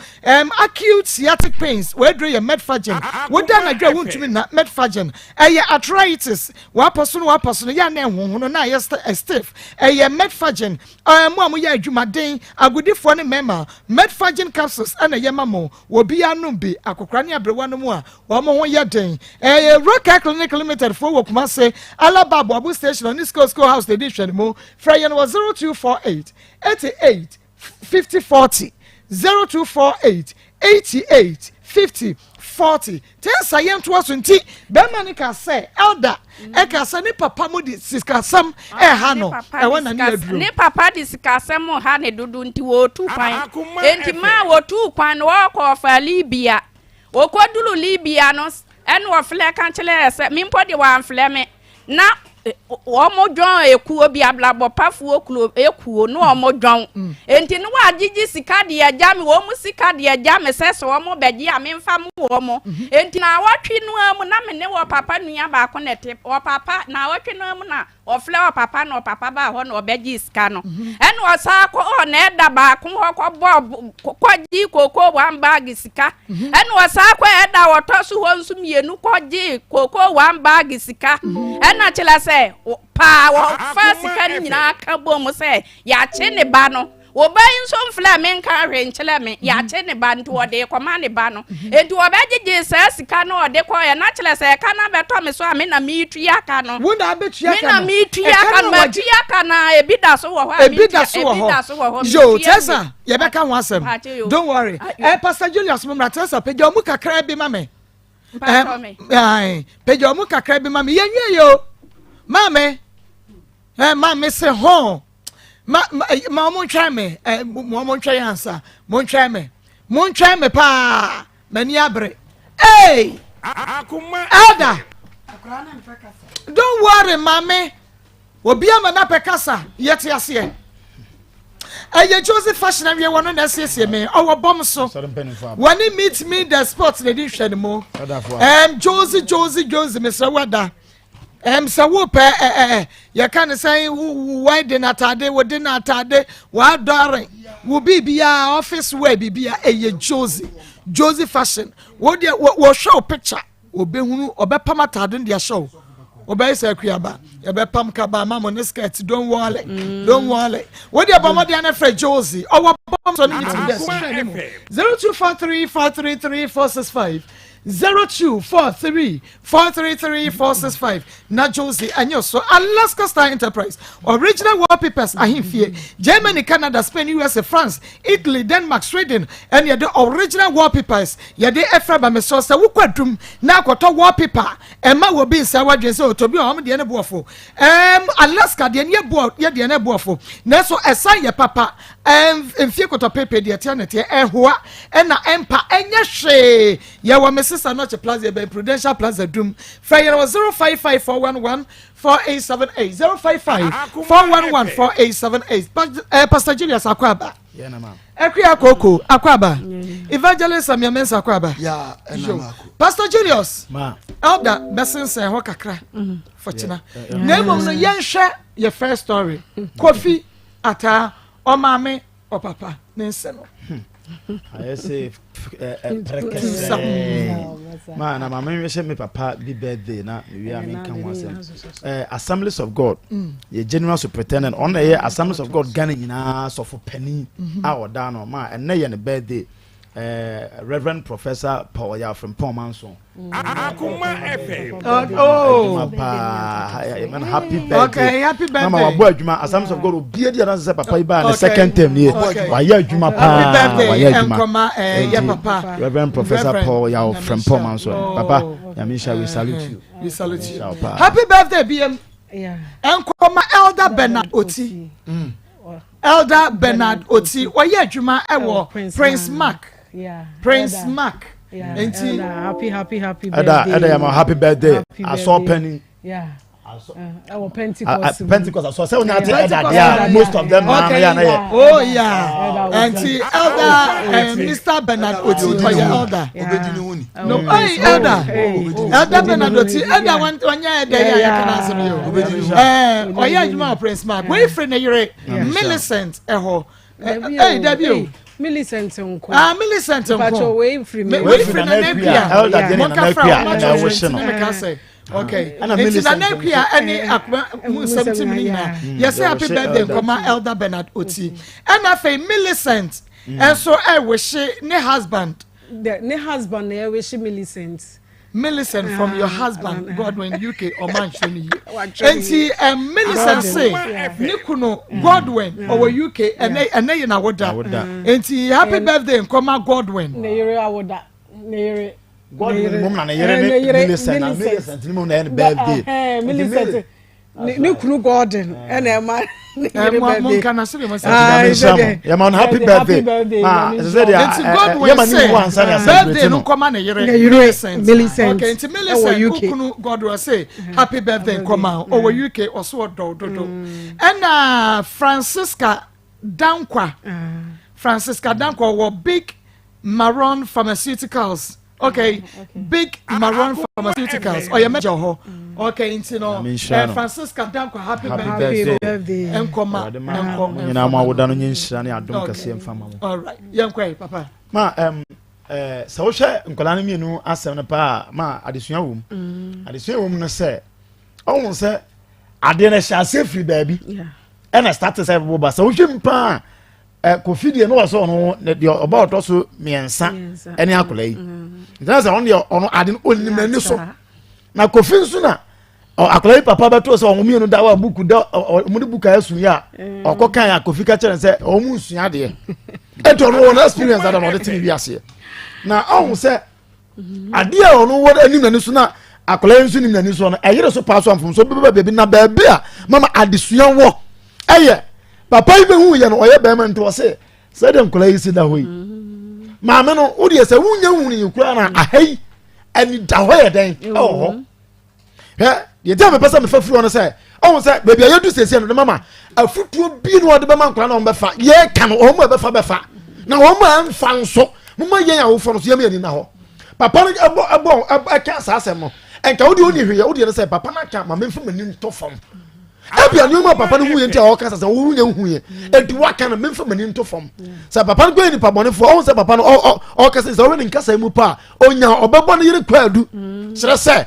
Acute sciatic pains w'aduro yɛ Medfagin, woda anadwo a wontumi nna, Medfagin. Ɛyɛ arthritis, w'apɔ so no w'apɔ so no yɛ a na ɛhonhono na ayɛ stiff, ɛyɛ Medfagin. Mo a moyɛ adwumaden, agodifoɔ ne mmarima, Medfagin capsules na ɛyɛ ma mo. Obiara nom bi, akokora ne aberewa no mu a wɔn ho yɛ den. Ɛyɛ Rocare Clinic Limited foɔ wɔ Kumase, Alaba Aboabo Station ɔne School School House na ɛdi nhwɛnimu. Frɛ yɛn wɔ 0248 88 50 40, 0248 88 50 40. Tensa yɛn ntoa so nti bɛrima no ka sɛ elder ɛka sɛ ne papa mu de sikasɛm ɛha no ɛwɔ na ne aduro. Ne papa de sikasɛm ha ne dodo nti wɔtu kwan. Enti maa wɔtu kwan no wɔkɔ ɔfa Libya. Wɔkɔduru Libya no ɛna ɔflɛ ka kyerɛɛ sɛ me mpo de wɔamflɛ me. Na wɔn dwɔn ekuo bi abrabɔpafoɔ kuo ekuo na wɔn dwɔn mm. nti no wɔagyegye sika de agya me wɔn sika de agya me sɛ sɛ wɔn bɛgye a memfa mo wɔn mhm. nti na awɔtwe no ara mu na me ne wɔ papa nua baako na ɛte wɔ papa na awɔtwe no ara mu na ɔfrɛ wɔ papa na ɔpapa baa hɔ na ɔbɛgye sika no mhm. ɛna ɔsan kɔ hɔ na ɛda baako hɔ kɔbɔ kɔgye koko one bag sika Mhm. Ɛna ɔsan kɔ ɛda a ɔtɔ so hɔ nso mmienu kɔgye kookoo one bag sika. Mhm. Ɛna kyerɛ sɛ paa wɔfa sika no nyinaa ka bom sɛ yɛakye ne ba no. Ɔba yi nso mfrɛ me nka hwee nkyerɛ me. Mhm. Yɛakye ne ba nti wɔde kɔma ne ba no. Nti wɔbɛgyegye saa sika no ɔde kɔɛ na kyerɛ sɛ ɛka no abɛtɔ me so a me na metua ka no. Wo na abɛtua ka no. Me na metua ka no. Matua ka no a ebi da so wɔ hɔ a ebi da so wɔ hɔ. Yo, Tessa. Yɛbɛka ho asɛm. Don't worry. Eh, Pastor Julius mo mmra Teresa pagya ɔmo kakra bi ma me. Eh, pagya ɔmo kakra bi ma me. Yɛnwie yɛ o. Maame, eh, maame se ho. Ma ma eh, ma ɔmo ntwɛn me. Eh, mo ɔmo ntwɛn ansa. Mo ntwɛn me. Montwɛn me paa, m'ani abere. Hey! Elder! Don't worry, maame. Obi ama no apɛ kasa, yɛte aseɛ. Ɛyɛ Joseph fashion awie wɔ no na asiesie me. Ɔwɔ bɔm so. Wɔne meet me the spot na ɛdi nhwɛ no mu. Um, Josie, Josie, Josie, mesrɛ wo ada. Um, sɛ wopɛ ɛ ɛ yɛka ne sɛn wo wedding atade, wo dinner atade, w'adɔre, wo biribiara, office wear biribiara, ɛyɛ Josie. Josie fashion. Wo deɛ wɔhwɛ wo picture. Obehunu, ɔbɛpam ataade no de ahyɛ wo. Wobɛyɛ sɛ akuaba. Yɛbɛpam kaba ama mo ne skirt. Don't worry. Mm. Don't worry. Wo deɛ bɔ mmɔden na frɛ Josie. Ɔwɔ bɔm sɔ ne meeting desk. Hwɛ ne mu. 0243 433 465. 0243 433 465. Na Josie ɛnyɛ so. Alaska Star Enterprise. Original wallpapers ahemfie. Germany, Canada, Spain, USA, France, Italy, Denmark, Sweden ɛne yɛde original wallpapers Yɛde ɛfra ba mesrɛ sɛ wokɔ adum na akɔtɔ wallpaper ɛma wɔ bi nsɛ wadwen sɛ ɔtɔ bi a wɔn deɛ no boɔfo ɛɛm Alaska deɛ no yɛ boɔ yɛ deɛ no boɔfo nanso ɛsan yɛ papa ɛɛm mfie kɔtɔ pepe deɛ teɛ na teɛ ɛhoa ɛna ɛmpa ɛnyɛ hwee yɛwɔ Mrs Anokye Plaza yɛbɛn Prudential Plaza dum frɛ yɛn wɔ 055 411 4878 055 411 4878 Pastor Julius Akwaaba. Akua Koko Akwaba, Evangelist Samia Mensah Akwaba. Yeah, Yo. Pastor Julius, Ma. Elder bɛsensɛn hɔ kakra mm. for kyena. Na mmom no yɛnhwɛ yɛ first story. Kofi Ataa, ɔmaame, ɔpapa ne nsɛ no. Hmm. Ayɛ sɛ pɛrɛkɛsɛɛ. Ma na maame nhwɛ sɛ me papa bi birthday na mewie a menka ho asɛm. Assemblies of God mm. yɛ general superintendent ɔno na ɛyɛ Assemblies of God Ghana nyinaa sɔfo panin mm-hmm. a ɔda no ma ɛnɛ yɛ ne birthday. Reverend Professor Paul Yaw Frimpong Manso. Akuma FM. Oh. Paa, happy birthday. Okay, happy birthday. Mama wabɔ adwuma Assemblies of God obi adi adanse sɛ papa yi baa ne second term nie. Wayɛ adwuma paa, wayɛ adwuma. Nkɔma eh, yɛ papa. Reverend Professor Paul Yaw Frimpong Manso. Papa, Nyame nhyira we salute you. We salute you. Happy birthday BM. Nkɔma Elder Bernard Oti. Mm. Elder Bernard Oti ɔyɛ adwuma ɛwɔ Prince Mark. Prince Mark. Nti happy happy happy birthday. Ɛda ɛda yɛ ma happy birthday. Asɔ panyin. Ɛwɔ Pentecost. Pentecost asɔ sɛ wɔn ate ɛda deɛ most of them maa yɛ anayɛ. Oh yeah. Nti Elder eh, Mr Bernard Oti ɔyɛ elder. No, hey elder. Elder Bernard Oti elder wɔn wɔnyɛ ɛda yɛ ayɛ kana asɛm yɛ o. Ɛɛ ɔyɛ adwuma wɔ Prince Mark. Wɔyi firi ne yere Millicent ɛhɔ. Ɛyi dabi o. Millicent nko. Ah Millicent nko. Mpatsɔ wei firi mi. Wei firi Nana Akua. Elder deɛ Mo Nana ka fra Akua wɔn ɛna atwa ɛwɔ hyɛ nti no. ne ka sɛ. Okay. Ɛna Nti Millicent Nana Akua ɛne akoma mu nsɛm ti mu ne nyinaa. Yɛsɛ happy birthday nkɔma Elder Bernard Oti. Ɛna afei Millicent ɛnso ɛwehye ne husband. Ne husband na ɛwehye Millicent. Millicent from your husband Godwin UK ɔma nhyɛ no yie nti um, Millicent se ne kunu Godwin ɔwɔ UK ɛnɛ ɛnɛ yɛ n'awoda nti happy birthday nkɔma Godwin. Ne yere awoda ne yere. Godwin mom na ne yere ne Millicent na Millicent ne mom na yɛ ne birthday. Millicent ne kunu Gordon ɛna ɛma ne yere birthday. Mo nka na sɛdeɛ mo sɛ. Yɛ ma no happy birthday. Ma ɛsɛ sɛ deɛ nti Godwin yɛ ma ne wu ansa na birthday no nkɔma ne yere ne yere Millicent. Okay nti Millicent okunu Godwin sɛ happy birthday nkɔma ɔwɔ UK ɔso ɔdɔw dodo ɛna Francisca Dankwa Francisca Dankwa ɔwɔ Big Maron Pharmaceuticals. okay big maroon pharmaceuticals ɔyɛ mɛgya hɔ okay nti no eh, francisca dankwa happy birthday nkɔma nkɔ nyinaa mo awoda no nye nhyira ne adom kɛseɛ mfa ma mo alright yɛnkɔ yi papa ma um, eh, sɛ wohwɛ nkwadaa no mmienu asɛm no paa ma adesua wɔ mu mm. adesua wɔ mu no sɛ ɔhu sɛ adeɛ no hyɛ aseɛ firi baabi ɛna start sɛ boba sɛ wohwɛ mu paa ɛ kofi deɛ no wɔ sɛ ɔno ne deɛ ɔba ɔtɔ so mmiɛnsa ɛne akwadaa yi mm. ntina sɛ ɔno deɛ ɔno ade no ɔnim n'ani so na kofi nso na akwadaa yi papa bɛto sɛ ɔmo mmienu da wa buku da ɔmo de buku ayɛ sun yi a mm. ɔkɔ kan a kofi ka kyerɛ sɛ ɔmo nsua adeɛ ɛnti ɔno wɔn experience ada na ɔde te ne wi aseɛ na ɔho sɛ adeɛ a ɔno wɔ anim n'ani so na akwadaa yi nso nim n'ani so no ɛyere so paa so amfomso bi bɛba baabi na baabi a mama adesua wɔ ɛyɛ papa yi bɛhu yɛ no ɔyɛ bɛrima nti ɔse sɛdeɛ nkwadaa yi si da hɔ yi mm. Maame no, wo deɛ sɛ wonya nhunu yi koraa na aha yi anida hɔ yɛ dɛn ɛwɔ hɔ. Hwɛ deɛ nti a mepɛ sɛ mefa firi hɔ no sɛ ɔhu sɛ baabi a yɛdu siesie no de mama afutuo bi na ɔde bɛma nkwadaa na wɔn bɛfa yɛka no wɔn mu a ɛbɛfa bɛfa na wɔn mu a ɛmfa nso moma yɛn awofoɔ no so yɛn mu yɛn ni na hɔ papa no ɛbɔ ɛbɔ ɛka saa asɛm no nka wo deɛ ɔni hwee wo deɛ no sɛ papa no aka ma memfa m'ani ntɔ fam ebia nneɛma a papa no hu yɛ nti a ɔka sɛ sɛ wo nya hu yɛ enti waka no memfa m'ani nto fam sɛ papa no kɔyɛ nipa bɔnefoɔ ɔhu sɛ papa no ɔka sɛ sɛ ɔhwɛ ne nkasa mu pa a ɔnya ɔbɛbɔ ne yere kwaadu kyerɛ sɛ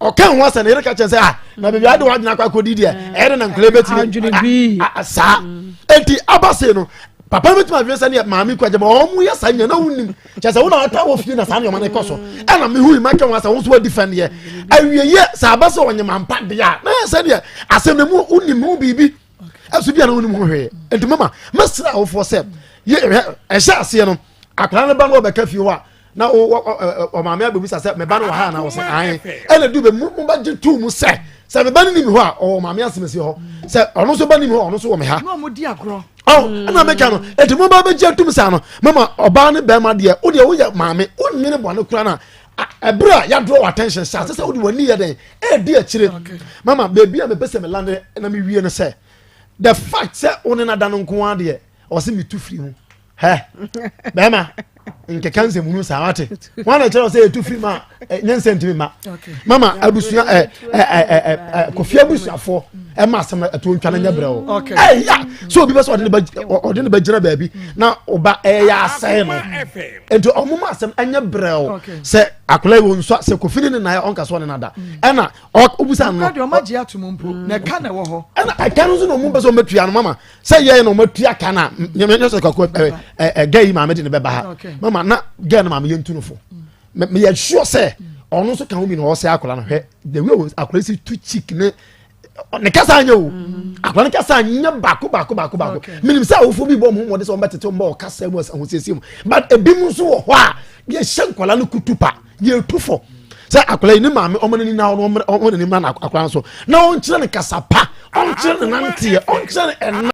ɔka ho asɛ ne yere ka kyerɛ sɛ ah na baabi ade wadwene akɔ akɔdi deɛ ɛyɛ ne na nkɔla bɛtumi saa enti aba sei no papa no bɛtumi adwene sɛ neɛ maame kɔ agyama ɔmo yɛ saa nyina na wonim kyɛ sɛ wo na wata wɔ fie na saa nneɛma no kɔ so ɛna mehu yi maka ho asɛ wo nso wadi fɛn deɛ awieyɛ sɛ aba sɛ ɔnyem ampa deɛ a na yɛ sɛ deɛ asɛm no mu wonim ho biribi ɛso bi a na wonim ho hwee nti mama mɛsrɛ awofoɔ sɛ ɛhyɛ aseɛ no akwadaa no ba no ɔbɛka fie hɔ a na ɔmaame abɛbisa sɛ meba no wɔ ha anaa wɔ sɛ ae ɛna du bɛ mu bɛgye tuu mu sɛ sɛ meba no nim hɔ a ɔwɔ maame asɛmasi hɔ sɛ ɔno nso ba nim hɔ ɔno nso wɔ me ha na ɔmo di agorɔ ɔ ɛna meka no eti mo ba bɛgye atum saa no mama ɔbaa ne bɛrima deɛ wo deɛ woyɛ maame wonyene bɔne kora no a ɛberɛ a yɛadorɔ wɔ attention sɛ asɛ sɛ wode w'ani yɛ dɛn ɛdi akyire mama baabi a mepɛ sɛ melande na mewie no sɛ the fact sɛ wo ne no ada no nko ara deɛ ɔse metu firi ho hɛ bɛrima nkeka nsɛmunu saa wate wọn na kyerɛ sɛ yɛtu firi mu a nyɛ nsɛ ntumi ma mama abusua ɛ ɛ ɛ ɛ kofi abusuafoɔ ɛma asɛm no ɛto ntwa no nyɛ brɛ o ɛya sɛ obi bɛ sɛ ɔde ne ba ɔde ne ba gyina baabi na ɔba ɛyɛ asɛe no nti ɔmo ma asɛm ɛnyɛ brɛ o sɛ akwadaa yi wɔ nsua sɛ kofi ne ne nan ɔnka so ɔne nada ɛna ɔbusa no ɛna ɛka no nso na ɔmo bɛ sɛ ɔmo atua no mama sɛ yɛn na ɔmatua ka na nyɛ sɛ kakɔ ɛ ɛ gɛ yi maame de ne bɛba ha mama na gɛ no maame yɛ ntu no fo meyɛ sure sɛ ɔno nso ka ho bi na ɔsɛ akwadaa no hwɛ the way akwadaa si tu cheek ne ne kasa anyɛ o akwadaa no kasa anyɛ baako baako baako baako menim sɛ awofo bi bɔ ɔmo ho mmɔden sɛ ɔmo bɛtete ɔmo bɔ ɔkasa mu ahosiesie mu but ebi mu nso wɔ hɔ a yɛhyɛ nkwadaa no kutu pa yɛtu fo sɛ akwadaa yi ne maame ɔmo n'ani na ɔmo ɔmo n'ani ma na akwadaa no so na ɔnkyerɛ ne kasa pa ɔnkyerɛ ne nanteɛ ɔnkyerɛ ne ɛna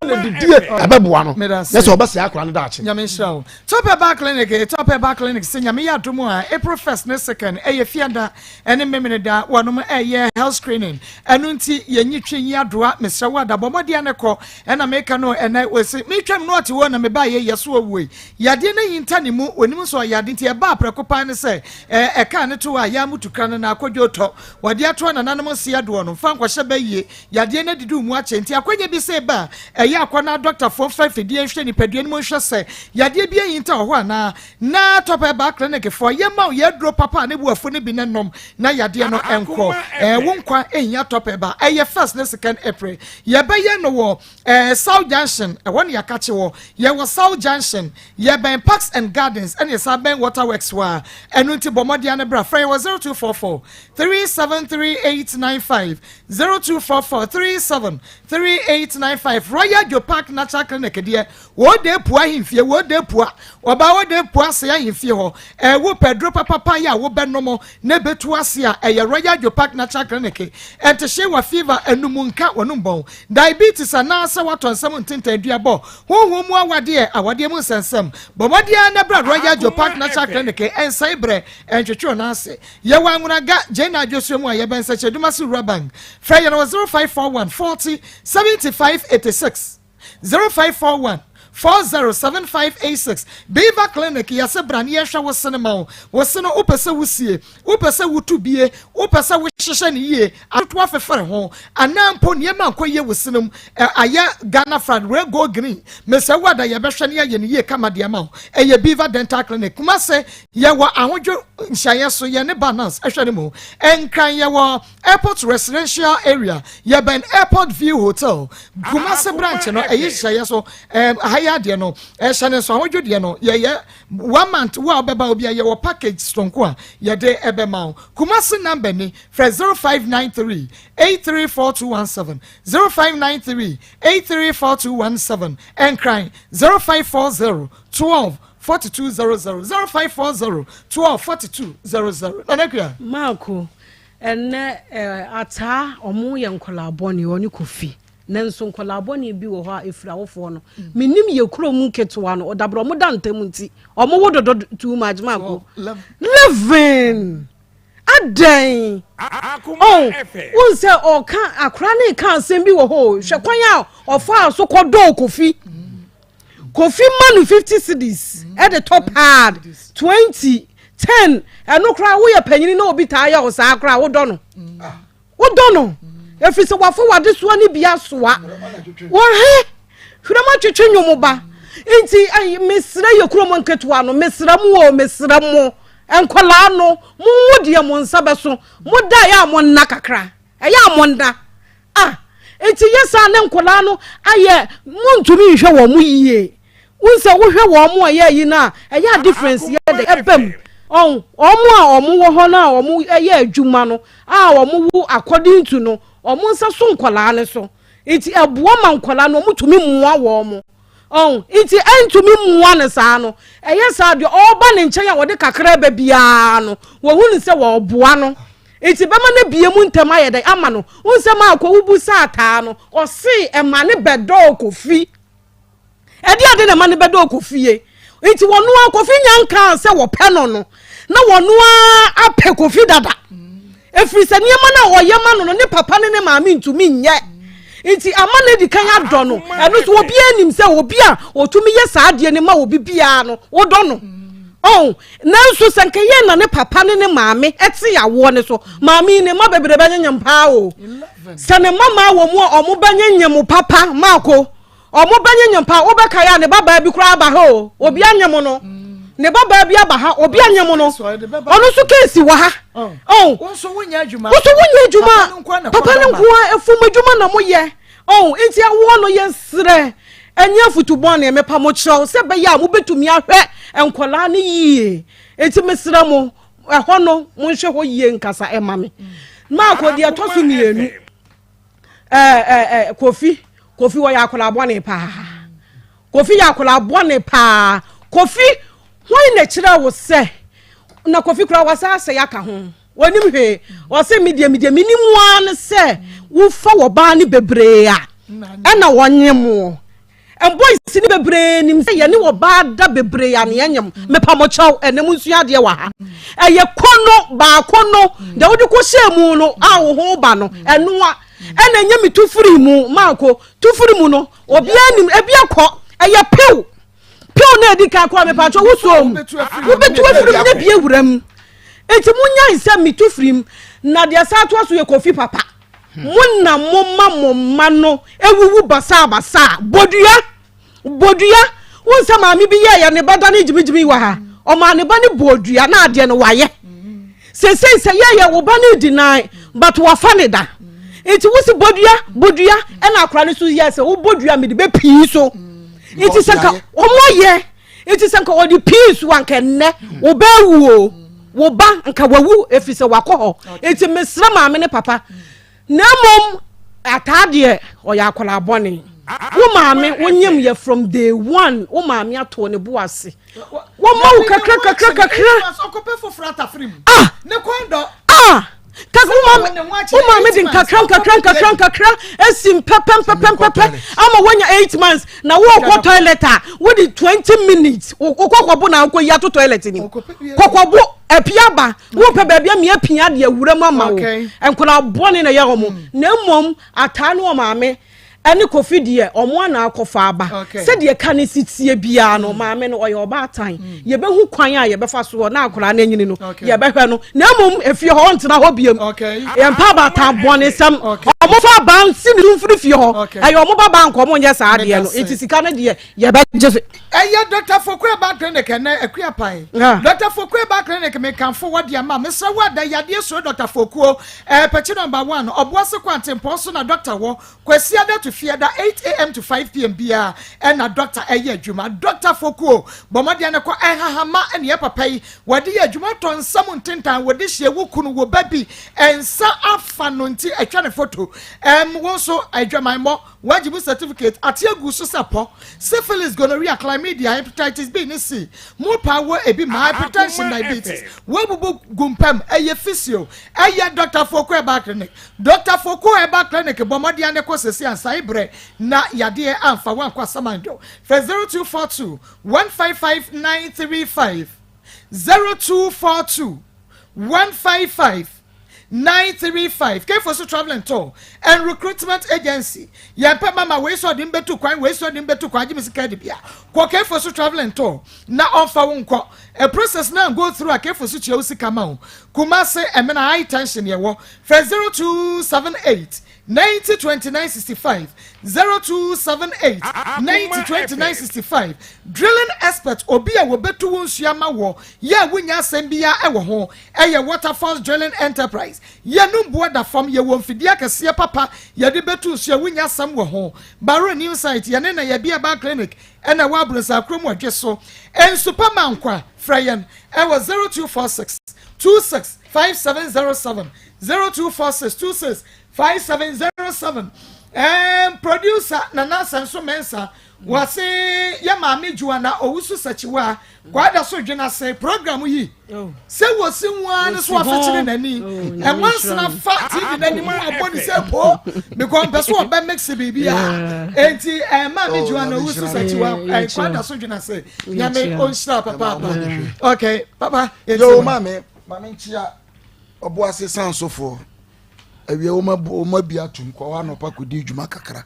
ɔne didie ɛbɛboa no na sɛ ɔbɛsɛ akwadaa no daakye. Nyame nhyira wo. Top Herbal Clinic eh, Top Herbal Clinic sɛ Nyame yɛ adom a April 1st ne 2nd ɛyɛ fiada ɛne Memeneda wɔnom ɛyɛ health screening ɛno nti yɛnyi twe nyi adoa mesrɛ wo ada bɔ mmɔden a ne kɔ ɛna meka no ɛnɛ wɔsi metwam no ɔte hɔ na mebaeɛ yɛ so ɔwuo Yadeɛ no ahinta ne mu, ɔnim nso ɔyɛ ade nti ɛbaa prɛko paa ne sɛ ɛkaa ne too a yaa mutu kra no na akɔdwo tɔ. Wɔde atoa nananom nseɛ doɔ no, mfa nkɔhyɛ bɛ yie. Yadeɛ no adidi wo mu akyɛ nti akwanya bi sɛ ɛba a, ɛyɛ akɔ na adɔktafoɔ mfa afidie nhwɛ nipadua no mu nhwɛ sɛ yadeɛ bi ahinta wɔ hɔ anaa. Na Top Herbal Clinic foɔ yɛma wo yɛn aduro papa a ne bo afu no bi na nom na yadeɛ no nkɔ. Wo nkwa hia Top Herbal. Ɛyɛ first ne second April. Yɛbɛyɛ no wɔ Eh, South Junction, ɛhɔ ne yɛakakye wɔ. Yɛwɔ South Junction, yɛbɛn Parks and Gardens ɛne yɛsan bɛn Water Works hɔ ara. Ɛno nti bɔ mmɔden ara na bra. Frɛ yɛn wɔ 0244 373895, 0244 373895. Royal Joe Park Natural Clinic deɛ, wɔde pua ahemfie, wɔde pua, ɔbaa wɔde pua ase ahemfie hɔ. Eh, wopɛ aduro papapa yi a wobɛnom na ɛbɛtu ase a, ɛyɛ Royal Joe Park Natural Clinic. Ɛntehye wɔ fever, anum nka, wɔnom bɔn. Diabetes anaasɛ woatɔ nsam ntentan duabɔ, honhom mu awadeɛ, awadeɛ mu nsɛnsɛm, bɔ mmɔden ara na bra Royal Joe Park Natural Clinic, ɛnsɛe berɛ, ɛntwetwe wo nan ase. Yɛwɔ Anwonaga, Gyena Adwosuo mu a yɛbɛn Sɛkyɛ-Dumasi Rural Bank. Frɛ yɛn wɔ 0541 40 75 86, 0541 40 75 86. Beaver Clinic, yɛse bra na yɛnhwɛ wo sene ma wo. Wo sene wopɛ sɛ wosie, Wopɛ sɛ wotu bie, wopɛ sɛ wohyehyɛ no yie, atoto afefere ho, anaa mpo nneɛma nkɔ yie wo sene mu, ayɛ Ghana flag, red, gold, green, mesrɛ wo ada yɛbɛhwɛ na yɛayɛ no yie kama de ama wo. Ɛyɛ Beaver Dental Clinic, Kumase, yɛwɔ Ahodwo nhyiaeɛ so, yɛne Banance hwɛ no mu. Nkran, yɛwɔ Airport Residential Area, yɛbɛn Airport View Hotel, Kumase branch no, ɛyɛ nhyiaeɛ so, ha yi adeɛ no, hyɛ no nso, Ahodwo deɛ no, yɛyɛ One month wo a wobɛba obi a yɛwɔ package soronko a yɛde ɛbɛma wo. Kumasi number ni, frɛ 0593 834217, 0593 834217, Nkran 0540 12 4200, 0540 12 4200. Nana Akua. Marko, ɛnnɛ eh, ataa ɔmo yɛ nkwadaa bɔne, ɔne Kofi. Nanso nkwadaa bɔne bi wɔ hɔ a ɛfiri awofoɔ no. Menim yɛ kurom nketewa no, ɔdabrɛ ɔmo da ntam nti, ɔmo wo dodo too much maako. 11 adɛn? Oh, wohu sɛ ɔka akora ne ka asɛm bi wɔ hɔ o. Hwɛ kwan a ɔfaa so kɔdɔɔ Kofi. Kofi ma no 50 cedis ɛde tɔ pad 20 10 ɛno koraa woyɛ panyini na obi taa yɛ wo saa koraa wodɔ no. Wodɔ no ɛfiri sɛ wafa w'adesoa no bi asoa. Wɔhe hwerɛm atwetwe nnwom ba. Nti mesrɛ yɛ kurom nketewa no, mesrɛ mo o, mesrɛ mo nkwadaa no, monwo deɛ mo nsa bɛso. Moda ɛyɛ a monna kakra, ɛyɛ a monna. Ah, nti yɛ saa ne nkwadaa no ayɛ montumi nhwɛ wɔn mo yie. Wohu sɛ wohwɛ wɔn a ɛyɛ ayi no a, ɛyɛ a difference yɛ dɛ ɛba mu. Ɔn, wɔn a wɔn wɔ hɔ no a wɔn yɛ adwuma no a wɔn wo according to no, wɔn nsa so nkwadaa no so. Nti ɛboa ma nkwadaa no wɔn tumi mmoa wɔn. Ɔn, nti ɛntumi mmoa no saa no, ɛyɛ saa deɛ ɔreba ne nkyɛn a wɔde kakra ba biara no, wɔhu no sɛ wɔreboa no. Nti bɛma no abie mu ntɛm ayɛ dɛ ama no. Wohu sɛ maakɔ wobu saa taa no, ɔse ɛma ne bɛdɔɔ Kofi. Ɛde ade na ɛma no bɛdɔ Kofi Nti wɔn ara Kofi nya nkaa sɛ wɔpɛ no no, na wɔn ara apɛ Kofi dada. Ɛfiri sɛ nneɛma no a ɔyɛ ma no no, ne papa ne ne maame ntumi nyɛ. Nti ama no adi kan adɔ no. Ɛno nso obiara nim sɛ obi a ɔtumi yɛ saa adeɛ no ma obi biara no, wodɔ no. Oh, nanso sɛ nka yɛn na ne papa ne ne maame te awoɔ no so, maame yi ne mma bebree bɛnyenyem paa o. Sɛ ne mma maa wɔ mu a, wɔn bɛnyenyem papa maako. Ɔmo bɛnyenyem paa, wobɛkae a ne ba baa bi koraa aba ha o, obi anyem no, ne ba baa bi aba ha, obi anyem no, ɔno nso keesi wɔ ha. Oh, wo nso wonyɛ adwuma, wo nso wonyɛ adwuma, papa no nko ara efum adwuma na moyɛ. Oh, nti awoɔ no yɛsrɛ, ɛnyɛ afutu bɔne, mepa mo kyerɛw sɛ bɛyɛ a mobɛtumi ahwɛ nkwadaa no yie. Nti mesrɛ mo, ɛhɔ no monhwɛ hɔ yie nkasa ɛma me. Maako deɛ ɛtɔ so mmienu. ɛɛ ɛɛ Kofi Kofi wɔyɛ akwadaa bɔne paa Kofi yɛ akwadaa bɔne paa Kofi hwan na kyerɛ wo sɛ na Kofi koraa wasa asɛ aka ho wɔnim hwee ɔsɛ me deɛ me deɛ menim ara ne sɛ wofa wɔ baa ne bebree a ɛna wɔnyem wo Boys no bebree nim sɛ yɛne ɔbaa da bebree a na yɛnyem. Mepa mo kyɛw, ɛnɛ mo nsua adeɛ wɔ ha. Ɛyɛ kono baako no, deɛ wode kɔhyɛɛ mu no a wo ho ba no, ɛnoa. Ɛna ɛnyɛ me tu firi mu, maako, tu firi mu no, obiara nim, ebi akɔ, ɛyɛ pew. Pew na edi kan koraa mepa kyɛw, wosoo mu. Wobɛtu afiri mu na bi awura mu. Enti monyae sɛ metu firi mu, na deɛ saa toa so yɛ Kofi papa. Mo na moma mo mma no wuwu basaabasaa. Bodua! Bodua! Wohu sɛ maame bi yɛeɛ ne ba dane gyimigyimi wɔ ha. Ɔmaa ne ba no bɔɔ dua na adeɛ no wayɛ. Seesei sɛ yɛyɛ wo ba no deny but wafa ne da. Nti wo si bodua, bodua ɛna akora no so yɛ sɛ wobɔ dua mede bɛpii so. Nti sɛ nka wɔn ayɛ. Nti sɛ nka wɔde pii so anka nnɛ wo ba awu o wo ba nka wawu ɛfiri sɛ wakɔ hɔ nti mesrɛ maame ne papa na mmom ataa deɛ ɔyɛ akwadaa bɔne wo maame wonyem yɛ from day one wo maame ato ne bo ase wɔma wo kakra kakra kakra ah ah kaka wo maame de nkakra nkakra nkakra nkakra esi mpɛpɛ mpɛpɛ mpɛpɛ ama woanya eight months na wokɔ toilet a wode 20 minutes wokɔ kɔbo na wokɔ yi ato toilet nim kɔkɔbo apia ba wopɛ baabi amia pia de awura mu ama wo nkwadaa bɔne na ɛyɛ wɔn na mmom ataa ne wɔn maame ɛne Kofi deɛ ɔmo ana akɔfa aba sɛdeɛ ka ne si tie biara no maame no ɔyɛ ɔbaatan mm. yɛbɛhu kwan a yɛbɛfa soɔ na akwadaa no anyini no yɛbɛhwɛ no na mmom efie hɔ ɔntena hɔ biem yɛmpa abaatan bɔne sɛm ɔmo fa abaa nsi ne mfiri fie hɔ ɛyɛ ɔmo ba baa nkɔ ɔmo nyɛ saa adeɛ no nti sika no deɛ yɛbɛgye so. Ɛyɛ Dɔkta Fokueba Clinic ɛnɛ Akua Pan. Dɔkta Fokueba Clinic mekamfo wɔ deɛ ma mesrɛ wo ada yadeɛ suro Dɔkta Fokuo ɛɛ pɛkyi number one Ɔboase Kwantempɔn so na dɔkta wɔ Kwasiada to Fiada 8am to 5pm biara ɛna dɔkta ɛyɛ adwuma Dɔkta Fokuo bɔ mmɔden no kɔ ɛhahama ɛne ɛpapa yi wɔde yɛ adwuma tɔ nsa mu ntentan wɔde hyɛ wo kunu wo ba bi nsa afa no nti ɛtwa ne foto ɛm wo nso adwaman mmɔ. Woagye mu certificate ate agu so sɛ pɔ, syphilis, gonorrhea, chlamydia, hepatitis B ne C. Mo paa wɔ ebi ma hypertension, diabetes. Woabubu gu mpam, ɛyɛ physio. Ɛyɛ Doctor Foku Herbal Clinic. Doctor Foku Herbal Clinic bɔ mmɔden ara kɔ sɛsi ansa brɛ na yadeɛ amfa wo ankɔ asamando. Frɛ 0242 155 935, 0242 155 935 Kefo so Travel and Tour and Recruitment Agency. Yɛn pɛ mama wei sɛ ɔde mbɛtu kwan, wei sɛ ɔde mbɛtu kwan, agye me sika de bia. Kɔ Kefo so Travel and Tour na ɔmfa wo nkɔ. A process na go through a Kefo so tua wo sika ma wo. Kumase Ɛmena High Tension yɛwɔ. Frɛ 0278 90 29 65, 0278 90 29 65. Drilling expert, obi a wɔbɛtu wo nsuo ama wɔ yɛ a wonya asɛm biara ɛwɔ ho, ɛyɛ Waterfalls Drilling Enterprise. Yɛnum boɔ da fam, yɛwɔ mfidie akɛseɛ papa yɛde bɛtu nsuo a wonya asɛm wɔ ho. Baro New Site, yɛne na yɛbi ɛba clinic ɛna ɛwɔ Aburonsa kurom ɔdwe so. Nsupa ma nkwa, frɛ yɛn ɛwɔ 0246 26 5707, 0246 26 5707. Producer Nana Asɛnso Mɛnsa wɔse yɛ maame Joana Owusu Sɛkyiwa kwada so dwena se program yi sɛ wɔsi ho ara ne so afekyere n'ani ɛnwansena fa TV n'anim abɔ ne sɛ po because mpɛ so ɔbɛ mix biribi a. Enti maame Joana Owusu Sɛkyiwa kwada so dwena se Nyame ɔnhyira papaapa. Okay papa. Yo, maame, maame nkyia Ɔboase sansofoɔ awia wɔn abi atum kɔ hɔ anɔpa kɔdi dwuma kakra.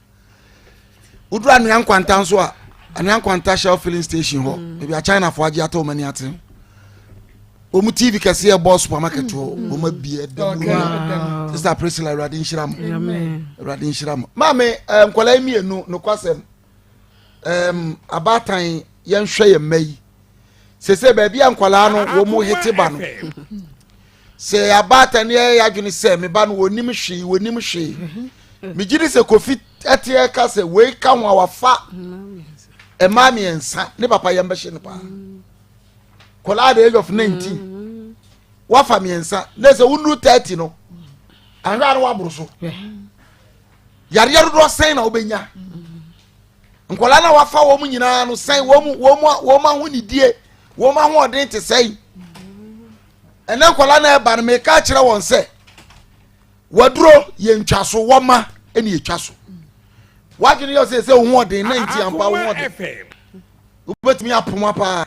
Woduru Anwea Nkwanta nso a, Anwea Nkwanta Shell filling station hɔ, baabi a Chinafoɔ agye atɔ wɔn ani ate, wɔn TV kɛseɛ ɛbɔ supermarket hɔ, wɔn abie ɛda mu. Sister Priscilla, Awurade nhyira mo, Awurade nhyira mo. Maame, nkwadaa yi mmienu, nokwasɛm, abaatan yɛnhwɛ yɛn mma yi sese baabi a nkwadaa no wɔn mu hete ba no sɛ abaatan yɛ yɛadwene sɛ me ba no wɔnim hwee, wɔnim hwee. Megye di sɛ Kofi ɛteɛ ka sɛ wei ka ho a wafa mmaa mmiɛnsa ne papa yɛn bɛhye no paa. Kɔlaa the age of 19 wafa mmiɛnsa na sɛ wonuru 30 no ahwɛ a no waboro so. Yareɛ dodoɔ sɛn na wobɛnya? Nkwadaa na wafa wɔn nyinaa no sɛn wɔn ahonidie, wɔn ahoɔden te sɛn? Ɛnɛ nkwadaa na ɛba no, meka kyerɛ wɔn sɛ waduro yɛ ntwa so, wɔma ɛna etwa so. Wadwene yɛ sɛ sɛ wo ho ɔden na nti ampa wo ho ɔden wobɛtumi apoma paa,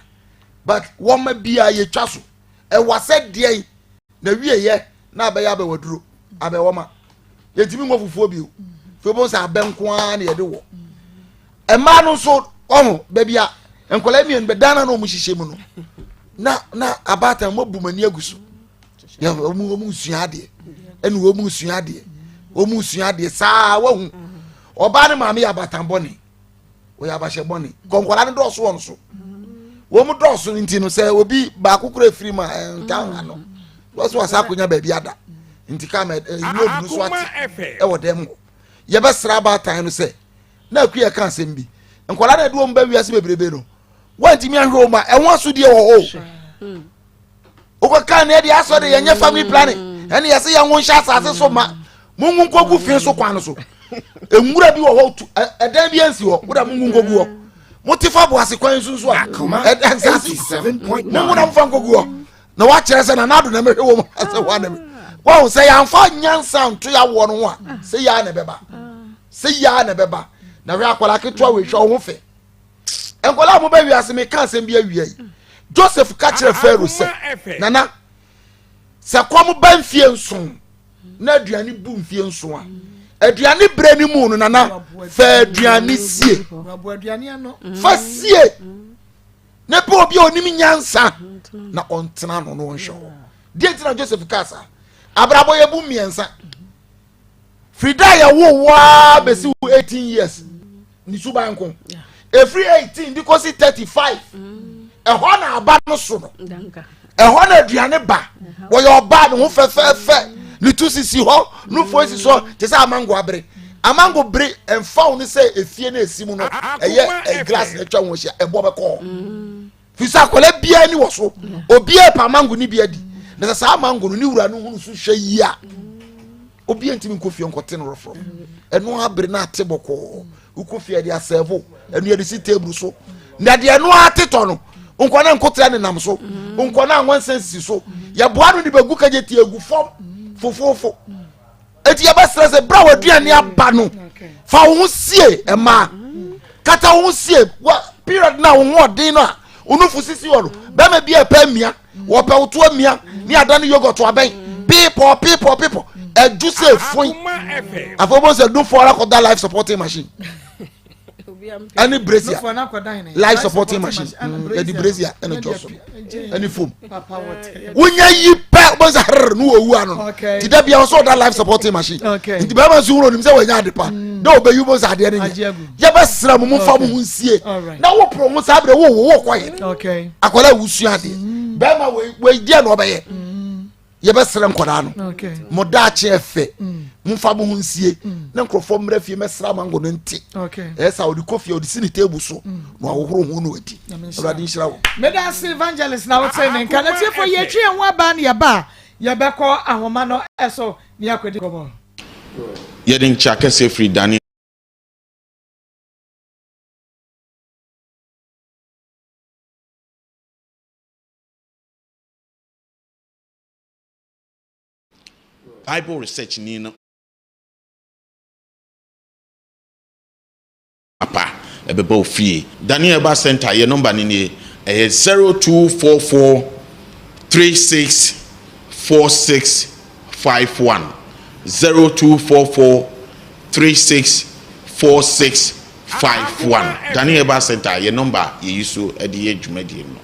but wɔma bia yɛtwa so. Ɛwa sɛ deɛn na wieyɛ na abɛyɛ abɛwaduro abɛwɔma yɛntumi nwɔ fufuo bio fo bɔ sɛ abɛ nko ara na yɛde wɔ. Mmaa no nso ɔho baabi a nkwadaa mmienu bɛdan na wɔn hyehyɛ mu no na abaatan mo bu m'ani agu so. Yɛ wɔn sua adeɛ ɛna wɔn sua adeɛ, wɔn sua adeɛ saa. Wɔhu ɔbaa ne maame yɛ abaatan bɔne, wɔyɛ abahyɛ bɔne kɔ. Nkwadaa no dɔɔso wɔn so, wɔn dɔɔso nti no sɛ obi baako kura efiri mu a ɛnta ha no wɔsɛ wɔsɛ akonnwa baabi ada nti kaa ma ɛɛ load no so ate ɛwɔ dɛm hɔ. Yɛbɛsra abaatan no sɛ na akua ka asɛm bi. Nkwadaa na ɛde wɔn ba wiase bebrebe no, wɔntumi ahwɛ wɔn a ɛho asodie wɔ hɔ o. Wokɔka ne ɛde asɔ de yɛnyɛ family planning ɛne yɛsɛ yɛn ho nhyɛ asase so ma mungu nkogu fi so kwan no so. Nwura bi wɔ hɔ tu ɛdan bi ansi hɔ woda mungu nkogu hɔ. Mote fa boase kwan nso nso a ɛdan sase mungu na mofa nkogu hɔ na wakyerɛ sɛ nana ado na mɛhwɛ wɔn asɛ hɔ anam wɔn sɛ yɛnfa nyansa nto yɛawoɔ no ho a sɛ yɛa na ɛbɛba, sɛ yɛa na ɛbɛba. Na hwɛ akwadaa ketewa wɔ ehwɛ ɔho fɛ. Nkwadaa a mobɛ wiase, meka asɛm bi awia yi. Joseph ka kyerɛ Pharaoh sɛ nana sɛ kɔm ba mfie 7 na aduane bu mfie 7 a, aduane berɛ no mu no, nana fa aduane sie, fa sie na pɛ obi a onim nyansa na ɔntena no na ɔnhwɛ hɔ. Deɛ nti na Joseph kaa saa, abrabɔ yɛ bu mmiɛnsa firi da a yɛwo waa bɛsi wo 18 years ne suban nko, ɛfiri 18 de kɔsi 35 ɛhɔ na aba no so no, ɛhɔ na aduane ba. Wɔyɛ ɔbaa ne ho fɛfɛɛfɛ, ne tu sisi hɔ, nufoɔ sisi hɔ te sɛ amango abere, amango bere. Ɛmfa wo no sɛ efie no esi mu no ɛyɛ glass na atwa ho ahyia, ɛbɔ bɛkɔ hɔ fi sɛ akwadaa biara ni wɔ so, obiara pa amango ni bi adi. Na sɛ saa amango no ne wura no hunu so hwɛ yie a. Obiara ntumi nkɔ fie nkɔte no rɔfrɔf. Ɛno abere na ate bɔkɔɔ. Wokɔ fie de asɛvo, ɛno yɛde si table so. Na deɛ ɛno atetɔ no, nkɔ na nkotra nenam so, nkɔ na anwansa sisi so. Yɛboa no de bɛgu kagye tie gu fam fofoofo. Eti yɛbɛsrɛ sɛ bere a w'aduane aba no, fa wo ho sie mmaa. Kata wo ho sie. Wa period na wo ho ɔden no a, wo nufu sisi hɔ no, bɛrima bi a ɛpɛ amia. Wɔpɛ wo to amia ne ada ne yogurt abɛn. Piipɔ piipɔ piipɔ. Ɛdwo sɛ efun. Afei wobɛhu sɛ nufoɔ ara kɔda life supporting machine. Ɛne brazier. Life supporting machine. Yɛde brazier ɛna jɔ so. Ɛne foam. Wonya yi pɛ wobɛhu sɛ herr ne wɔwu ano no. Ti da bia wɔsɛ ɔda life supporting machine. Nti bɛrima nso hunu onim sɛ wɔanya ade pa. Na ɔbɛyi wobɛhu sɛ adeɛ no nyɛ. Yɛbɛsrɛ mo momfa mo ho nsie. Na woporo ho saa berɛ wo wo kɔ yɛ. Akwadaa a wosua adeɛ. Bɛrima wei wei deɛ na ɔbɛyɛ. Yɛbɛsrɛ nkwadaa no. Mo daakye ɛfɛ. Momfa mo ho nsie. Na nkurɔfoɔ mmerɛ fie mɛsrɛ amango no nte. Ɛyɛ sɛ ɔde kɔ fie ɔde si ne table so na wahohoro ho na wadi. Awurade nhyira wo. Meda ase evangelist na wote ne nka na tiefo yɛtwe yɛn ho aba ne yɛba a yɛbɛkɔ ahoma no so ne yɛakɔdi nkɔmmɔ. Yɛde nkyea kɛseɛ firi Daniel. Bible research ni no apa ɛbɛba wo fie. Daniel Herbal Center yɛ nɔmba no nie, ɛyɛ 0244 36 46 51, 0244 36 46 51. Daniel Herbal Center yɛ nɔmba a yɛyi so de yɛ dwumadie no.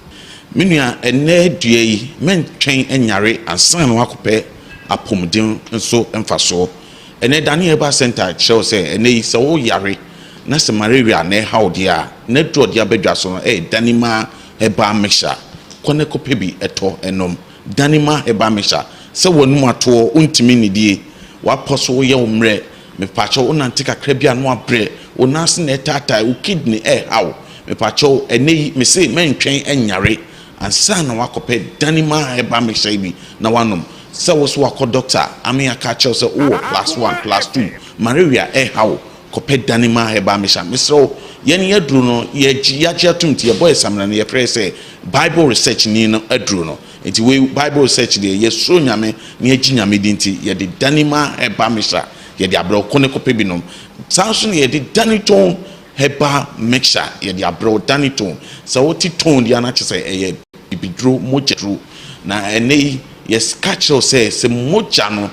Me nua, ɛnnɛ dua yi, mɛntwɛn nyare ansa na woakɔpɛ apɔmuden so mfasoɔ. Ɛnnɛ Daniel Herbal Center kyerɛ wo sɛ ɛnnɛ yi sɛ wo yare na sɛ malaria na ɛha wo deɛ a, n'aduro a ɔde aba dwa so no yɛ Danima Herbal Mixture. Kɔ na kɔpɛ bi tɔ nom. Danima Herbal Mixture. Sɛ w'anum atoɔ, wontumi nnidie, w'apɔ so yɛ wo mmerɛ, mepakyɛw wonante kakra bi a na wabrɛ, wo nan ase na ɛtaatae, wo kidney ɛreha wo, mepakyɛw ɛnnɛ yi mese mɛntwɛn nyare Ansa na woakɔpɛ Danima herbal mixture yi bi na woanom, sɛ wo so woakɔ dɔkta ame aka akyerɛ wo sɛ wowɔ class one, class two, malaria ɛreha wo, kɔpɛ Danima herbal mixture. Mesrɛ wo, yɛn aduro no yɛgye yɛagye atom nti yɛbɔ yɛ samina no yɛfrɛ yɛ sɛ Bible research ni no aduro no. Nti wei Bible research deɛ yɛsuro Nyame na yɛgye Nyame di nti yɛde Danima herbal mixture yɛde abrɛ wo, kɔ ne kɔpɛ bi nom. Saa nso na yɛde Danitone Herbal mixture yɛde abrɛ wo dane tone sɛ wote tone deɛ a na kyerɛ sɛ ɛyɛ bibiduro mogya duro na ɛnɛ yi yɛka kyerɛ wo sɛ sɛ mogya no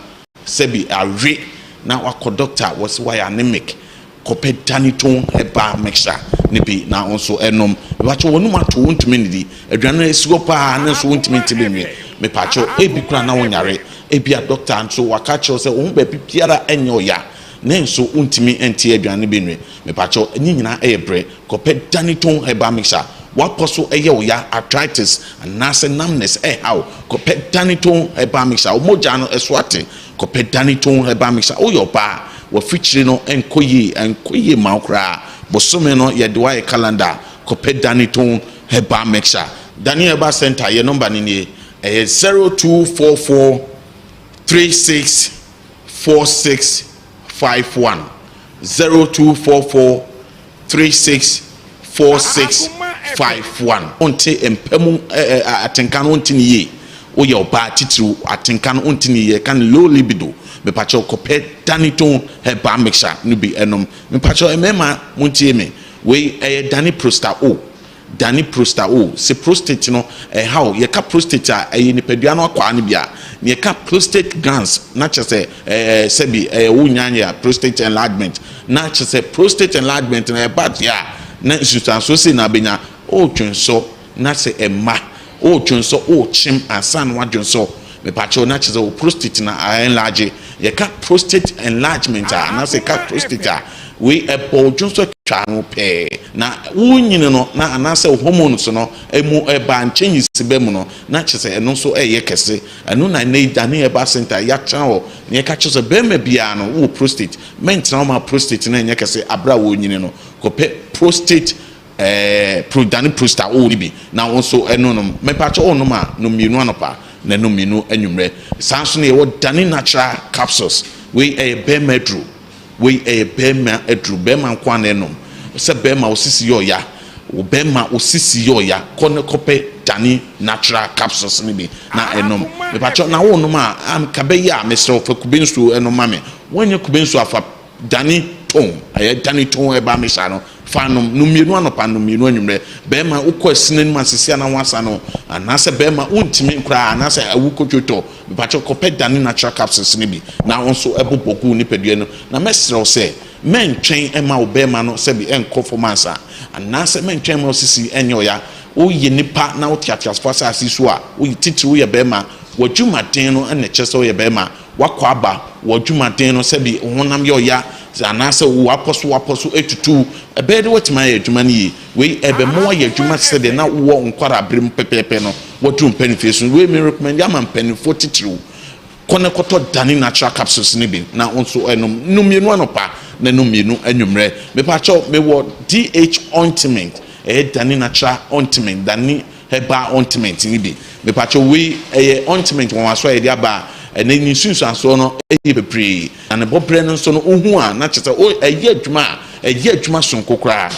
sɛbi awe na wakɔ doctor wɔse wayɛ anemic kɔpɛ dane tone herbal mixture no bi na wo nso ɛnom mepakyɛ wɔnum ato wontumi nnidi aduane no esi hɔ paa ne nso wontumi nte bi nwe mepakyɛ ebi koraa na wonyare ebi a doctor nso waka kyerɛ wo sɛ wo ho baabi biara ɛnyɛ ɔya ne nso wontumi nte aduane no bi nwe Mepakyɛw, ne nyinaa yɛ brɛ. Kɔpɛ Danitone Herbal Mixture. W'apɔ so yɛ wo ya, arthritis, anaasɛ numbness ɛreha wo, kɔpɛ Danitone Herbal Mixture. Wo mogya no so ate, kɔpɛ Danitone Herbal Mixture. Woyɛ ɔbaa a, w'afikyire no nkɔ yie, ɛnkɔ yie mma wo koraa. Bosome no yɛde wo ayɛ calendar a, kɔpɛ Danitone Herbal Mixture. Dani Herbal Centre, yɛn nɔmba no nie, ɛyɛ 0244 36 46 51. 0244 36 46 51 Wonte mpa mu atenka no wonte no yie Woyɛ ɔbaa titiriw atenka no wonte no yie Yɛka no low libido Mepakyɛw kɔpɛ Danitone herbal mixture no bi nom Mepakyɛw mmarima montie me Wei ɛyɛ Dani Prosta O Dane prosta o, se prostate no ɛha wo, yɛka prostate a ɛyɛ nipadua no akwaa no bi a, na yɛka prostate glands na kyerɛ sɛ ɛɛ sɛbi ɛyɛ wo nya yɛ a prostate enlargement na kyerɛ sɛ prostate enlargement no ɛba deɛ a na nsunsuansoɔ sei na abɛnya, ootwonsɔ na sɛ ɛmma, ootwonsɔ ookyem ansa na wadwonsɔ, mepakyɛw na kyerɛ sɛ wo prostate no a enlarge, yɛka prostate enlargement a anaasɛ yɛka prostate a Wei ɛbɔ wo dwonsɔ twa ano pɛɛ. Na worenyini no na anaasɛ wo hormones no mu ɛba changes ba mu no na kyerɛ sɛ ɛno nso ɛreyɛ kɛse. Ɛno na ɛnnɛ yi Dane Herbal Centre yɛatena hɔ na yɛka kyerɛ sɛ barima biara no wowɔ prostate mɛntena hɔ ma prostate no ɛnyɛ kɛse aberɛ a worenyini no. Kɔpɛ prostate Ɛɛ pro dane prosta wo no bi na wo nso ɛno nom. Mepakyɛ wo nom a nom mienu anɔpa na nom mienu anwummerɛ. Saa nso na yɛwɔ dane natural capsules. Wei ɛyɛ bɛrima aduro. Wei ɛyɛ bɛrima aduro. Bɛrima nko ara na ɛnom. Sɛ bɛrima wo sisi yɛ ɔya, wo bɛrima wo sisi yɛ ɔya, kɔ ne kɔpɛ Dani natural capsules no bi na ɛnom. Mepakyɛw na wonom a, anka bɛyɛ a mesrɛ wo fa kube nsuo ɛnom ma me. Woanyɛ kube nsuo a fa Dani tone, ɛyɛ Dani tone herbal mixture no, fa nom, nom mmienu anɔpa, nom mmienu anwummerɛ. Bɛrima wokɔ asina no mu a sisi a na woasa no, anaasɛ bɛrima wontumi koraa anaasɛ awu kotwotɔ, mepakyɛw kɔpɛ Dani natural capsules no bi na wo nso bobɔ gu wo nipadua no. Na mɛsrɛ wo sɛ mɛntwɛn mma wo bɛrima no sɛbi ɛnkɔ fam ansa, anaasɛ mɛntwɛn mma wo sisi ɛnyɛ ɔya. Woyɛ nipa na wote ateasefo asase so a, woyɛ titiriw woyɛ bɛrima, w'adwumaden no na ɛkyerɛ sɛ woyɛ bɛrima. W'akɔ aba, w'adwumaden no, sɛbi wo honam yɛ ɔya, anaasɛ w'apɔ so w'apɔ so atutu wo, ɛbɛyɛ dɛ woatumi ayɛ adwuma no yie. Wei ɛbɛma woayɛ adwuma te sɛ deɛ na wowɔ nkwadaa bere mu pɛpɛɛpɛ no, woaduru mpanimfie so. Wei me recommend ama mpanimfoɔ titiriw. Kɔ na kɔtɔ Dani Natural Capsules no bi na wo nso nom. Nom mmienu anɔpa na nom mmienu anwummerɛ. Mepakyɛw, mewɔ DH Ointment, ɛyɛ Dani Natural Ointment, Dani Herbal ointment no bi. Mepakyɛw wei ɛyɛ ointment nwanwaso a yɛde aba a ɛnɛ ne nsunsuansoɔ no yɛ bebree na ne bɔberɛ no nso no wohu a na kyerɛ sɛ o ɛyɛ adwuma a ɛyɛ adwuma sononko koraa.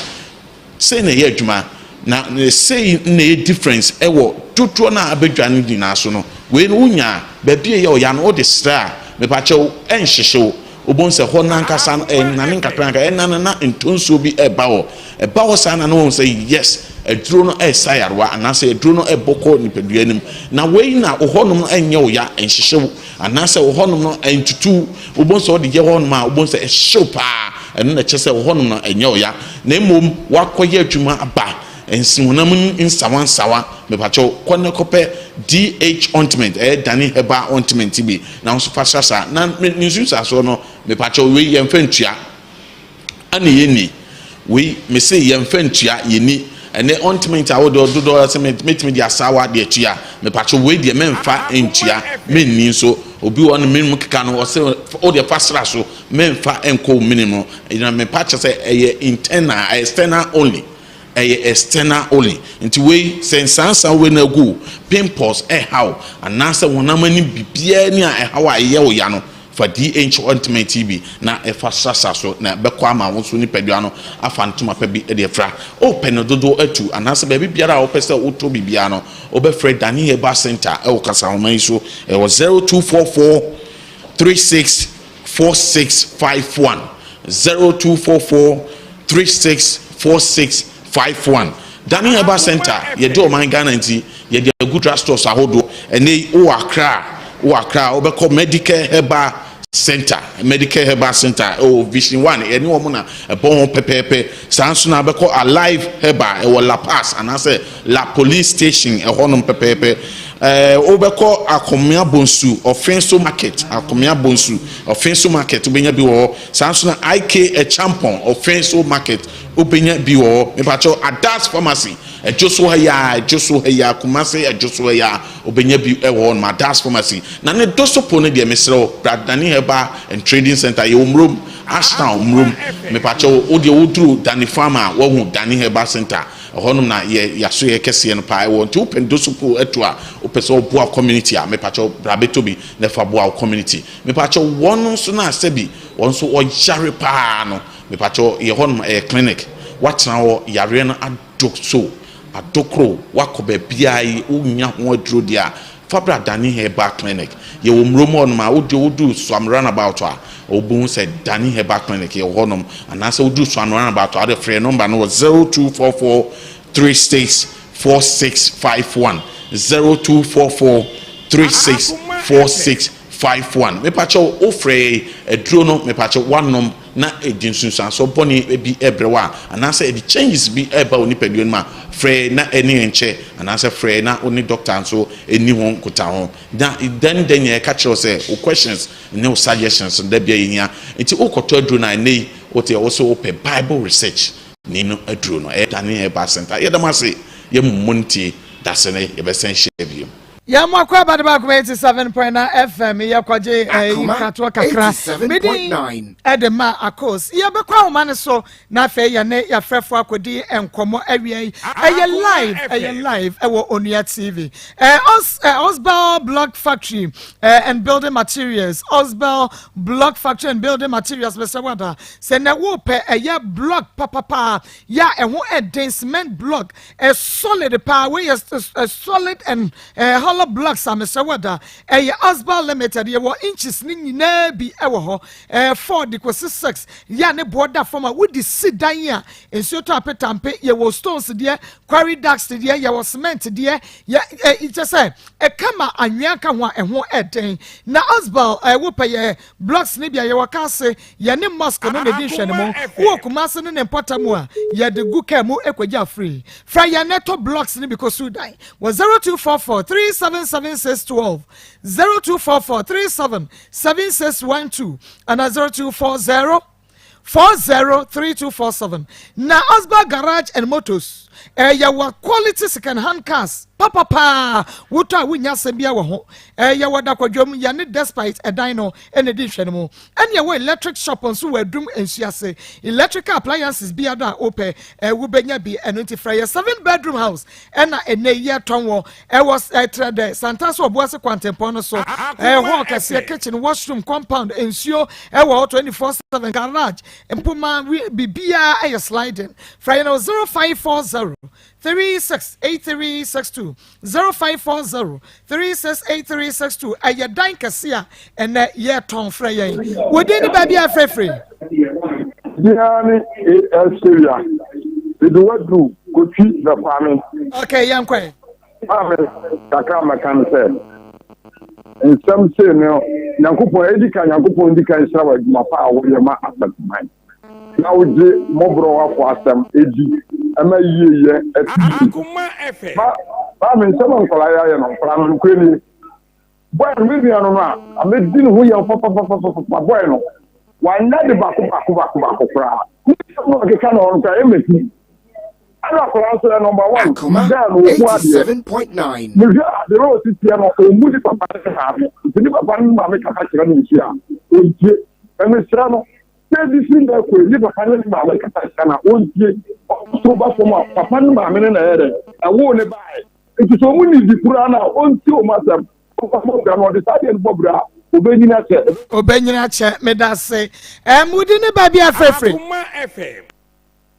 Sei na ɛyɛ adwuma na sei na ɛyɛ difference ɛwɔ dodoɔ no a abɛdwa no nyinaa so no. Wei no wonya a baabi a ɛyɛ ɔya no wode srɛ a mepakyɛw ɛnhyehye wo. Wobɛhu sɛ hɔ no ankasa no ɛnane nkakrankakra, ɛnane na ntonsuo bi ɛreba hɔ. Ɛba hɔ saa na na wahu sɛ yes, aduro no ɛresa yarewa anaasɛ aduro no ɛrebɔ kɔ nipadua no mu. Na wei na wo hɔnom no ɛnyɛ wo ya, ɛnhyehye wo anaasɛ wo hɔnom no ɛntutu wo. Wobɛhu sɛ wode yɛ hɔnom a, wobɛhu sɛ ɛhye wo paa. Ɛno na ɛkyerɛ sɛ wo hɔnom no ɛnyɛ wo ya. Na mmom woakɔyɛ adwuma aba Nsi honam nsawansawa mepakyɛw kɔ na kɔpɛ DH ointment ɛyɛ Dani herbal ointment bi na wo nso fa srasra na ne nsunsuansoɔ no mepakyɛw wei yɛnfa ntua ɛna yɛnni wei mese yɛnfa ntua yɛnni ɛnɛ ointment a wode ɔdodɔ sɛ metumi de asaawa de atua mepakyɛw wei deɛ mɛnfa ntua menni nso obi wɔ no menom keka no ɔsɛ wodeɛ fa sra so mɛnfa nkɔ wo mene mu na mepakyɛ sɛ ɛyɛ internal external only Ɛyɛ external only. Nti wei sɛ nsansa wei na agu wo, pimples ɛha wo, anaasɛ honam ani biribiara ni a ɛha wo a ɛyɛ wo ya no, fa DH ointment yi bi na fa srasra so na ɛbɛkɔ ama wo nso nipadua no afa ntoma pa bi de afira. Wopɛ no dodoɔ atu anaasɛ baabi biara a wopɛ sɛ wotɔ biribiara no, wobɛfrɛ Dani Herbal Centre wɔ Kasahoma yi so. Ɛwɔ 0244 36 4651 0244 36 4651 Dani Herbal Center yɛde ɔman Ghana nti yɛde agu drug stores ahodoɔ ɛnɛ yi wowɔ Accra a wowɔ Accra a wobɛkɔ Medicare Herbal Center Medicare Herbal Center ɛwɔ Vision One ɛne wɔn na ɛbɔ ho pɛpɛɛpɛ saa nso na wobɛkɔ Alive Herbal ɛwɔ La Paz anaasɛ La Police Station ɛhɔnom pɛpɛɛpɛ Ɛɛ wobɛkɔ Akomea Bonsu Ɔfenso Market, Akomea Bonsu Ɔfenso Market wobɛnya bi wɔ hɔ. Saa nso na IK Acheampong Ɔfenso Market wobɛnya bi wɔ hɔ. Mepakyɛw Adas Pharmacy, Ɛdwoso ha yi ara, Ɛdwoso ha yi ara, Kumasi Ɛdwoso ha yi ara wobɛnya bi wɔ hɔ nom, Adas Pharmacy. Na ne Dosopo no deɛ mesrɛ wo bra Dani Herbal and Trading Centre, yɛwɔ Murom, Ashtown Murom. Mepakyɛw wo deɛ woduru Dani Farm a woahu Dani Herbal Centre. Ɛhɔnom na yɛ yasoyɛ kɛseɛ no paa ɛwɔ nti wopɛ ndosopoo atu a wopɛ sɛ woboa community a mepakyɛw bra bɛtɔ bi na fa boa wo community mepakyɛw wɔn nso no a sɛbi wɔn nso wɔyare paa no mepakyɛw yɛ hɔnom ɛyɛ clinic woatena hɔ yareɛ no ado so adokoro woakɔ baabiara yi wonnya ho aduro deɛ a Fa bra Dani Herbal Clinic. Yɛwɔ Murom hɔnom a, wode woduru Suam Runabout a, wobɛhu sɛ Dani Herbal Clinic yɛwɔ hɔnom. Anaasɛ woduru Suam Runabout a, wode frɛ nɔmba no wɔ 0244 36 4651, 0244 36 4651. Mepakyɛw, wofrɛ yɛn aduro no, mepakyɛw, woanom na ɛde nsunsuansoɔ bɔne bi rebrɛ wo a, anaasɛ ɛde changes bi reba wo nipadua no mu a, frɛ yɛn na ɛne yɛn nkyɛ, anaasɛ frɛ yɛn na wo ne doctor nso nni ho nkutaho. Na dɛn dɛn na yɛka kyerɛ wo sɛ wo questions ne wo suggestions no da biara yɛhia. Nti wokɔtɔ aduro no a, ɛnnɛ yi wote wo se wopɛ Bible research ne no aduro no, ɛyɛ Daniel Herbal Center. Yɛda mo ase, yɛn mu mo ntie, dase ne yɛbɛsan hyia bio. Yɛn mo akɔ abade baako 87.9 FM yɛ kɔgye ɛyi nkratoɔ kakra medi ɛde ma akos yɛbɛkɔ ahoma no so na afei yɛne yɛafrɛfo akɔdi nkɔmmɔ awia yi ɛyɛ live ɛyɛ live ɛwɔ Onua TV ɛɛ Os ɛɛ Osbel Block Factory ɛɛ and Building Materials Osbel Block Factory and Building Materials bɛsɛ wada sɛ na wopɛ ɛyɛ block papapa yɛ a ɛho ɛden cement block Ɛ solid paa wei yɛ ɛ solid and ɛ hollow blocks a mesrɛ wo da ɛyɛ Asbal limited yɛwɔ inches ne nyinaa bi ɛwɔ hɔ ɛ 4 de kɔsi 6 yɛ a ne boɔ da fam a wode si dan a nsuo tɔ apetampe yɛwɔ stones deɛ quarry ducts deɛ yɛwɔ cement deɛ yɛ ɛ kyɛ sɛ ɛka ma anwea ka ho a ɛho ɛden na Asbal ɛ wopɛ yɛ blocks ne bi a yɛwɔ ka ase Yɛne mosque no na edi nhwɛnimu. Wowɔ Kumasi ne ne mpɔtam a, yɛde gu kaa mu kogye afiri. Frɛ yɛn na tɔ blocks no bi kɔ Sudan wɔ 0244 37 7612, 0244 37 7612 anaa 0240 403247. Na Osba Garage and Motors, ɛyɛ wɔ quality second hand cars. Papa paa, wotɔ a wonnya asɛm biara wɔ ho. Ɛyɛ wɔ Dakwadwom, yɛne Despite ɛdan no na ɛdi nhwɛne mu. Ɛne ɛwɔ electric shop nso wɔ Adum nsuo ase. Electrical appliances biara a wopɛ, wobɛnya bi. Ɛno nti frɛ yɛ 7 bedroom house ɛna ɛnɛ yi yɛtɔn wɔ ɛwɔ Trɛdɛ, Santase Ɔboase kwantempɔn no so. Ɛyɛ hall kɛseɛ, kitchen, washroom, compound, nsuo ɛwɔ hɔ 24/7, garage, mpoma, biribiara ɛyɛ sliding. Frɛ yɛn wɔ 0540 368362 0540 368362 ɛyɛ dan kɛse a ɛnɛ yɛtɔn frɛ yɛn wo din ne baabi a frɛfrɛ. Biara ne AS Syria mede waduru Kotwi Bɛkwame. Okay, yɛn kɔ. Maame kakra mɛka no sɛ nsɛm sei no Nyankopɔn edi kan Nyankopɔn di kan hyira wɔ adwuma pa a woyɛ ma Asanteman. na wogye mmɔborɔwafo asɛm di ma yieyɛ fi yie. Ma maame nsɛm a nkwadaa yi ayɛ no, nkwadaa no nokorɛ nie. Bɔɛ no, me nua no no a, amɛdi ne ho yam papapapapa bɔɛ no, wanyɛ de baako baako baako baako koraa. Ne nsɛm no ɔkeka no hɔ no koraa, ɛmɛ ti. Ɛna akwadaa nso yɛ number one, girl no ɔku adeɛ. Mehwɛ a, the way ɔsi teɛ no, ɔmmu ne papa ne ne maame. Nti ne papa ne ne maame kasa kyerɛ no nso a, ɔntie. Mesrɛ no, Sɛ ebi firi nnɛ rekɔ yi, ne papa ne ne maame kasa kyerɛ no a, ɔntie. Ɔkɔ soro ba fam a, papa ne maame no na ɛyɛ dɛn? Ɛwoo ne baeɛ. Nti sɛ wɔn nni di koraa no a, ɔntie wɔn asɛm. Ɔmfa mmɔ bra na ɔde saa adeɛ no bɔ bra a, ɔbɛnyini akyɛ. Ɔbɛnyini akyɛ. Meda ase. Ɛm, wo din ne baabi a frɛfrɛ? Akoma FM.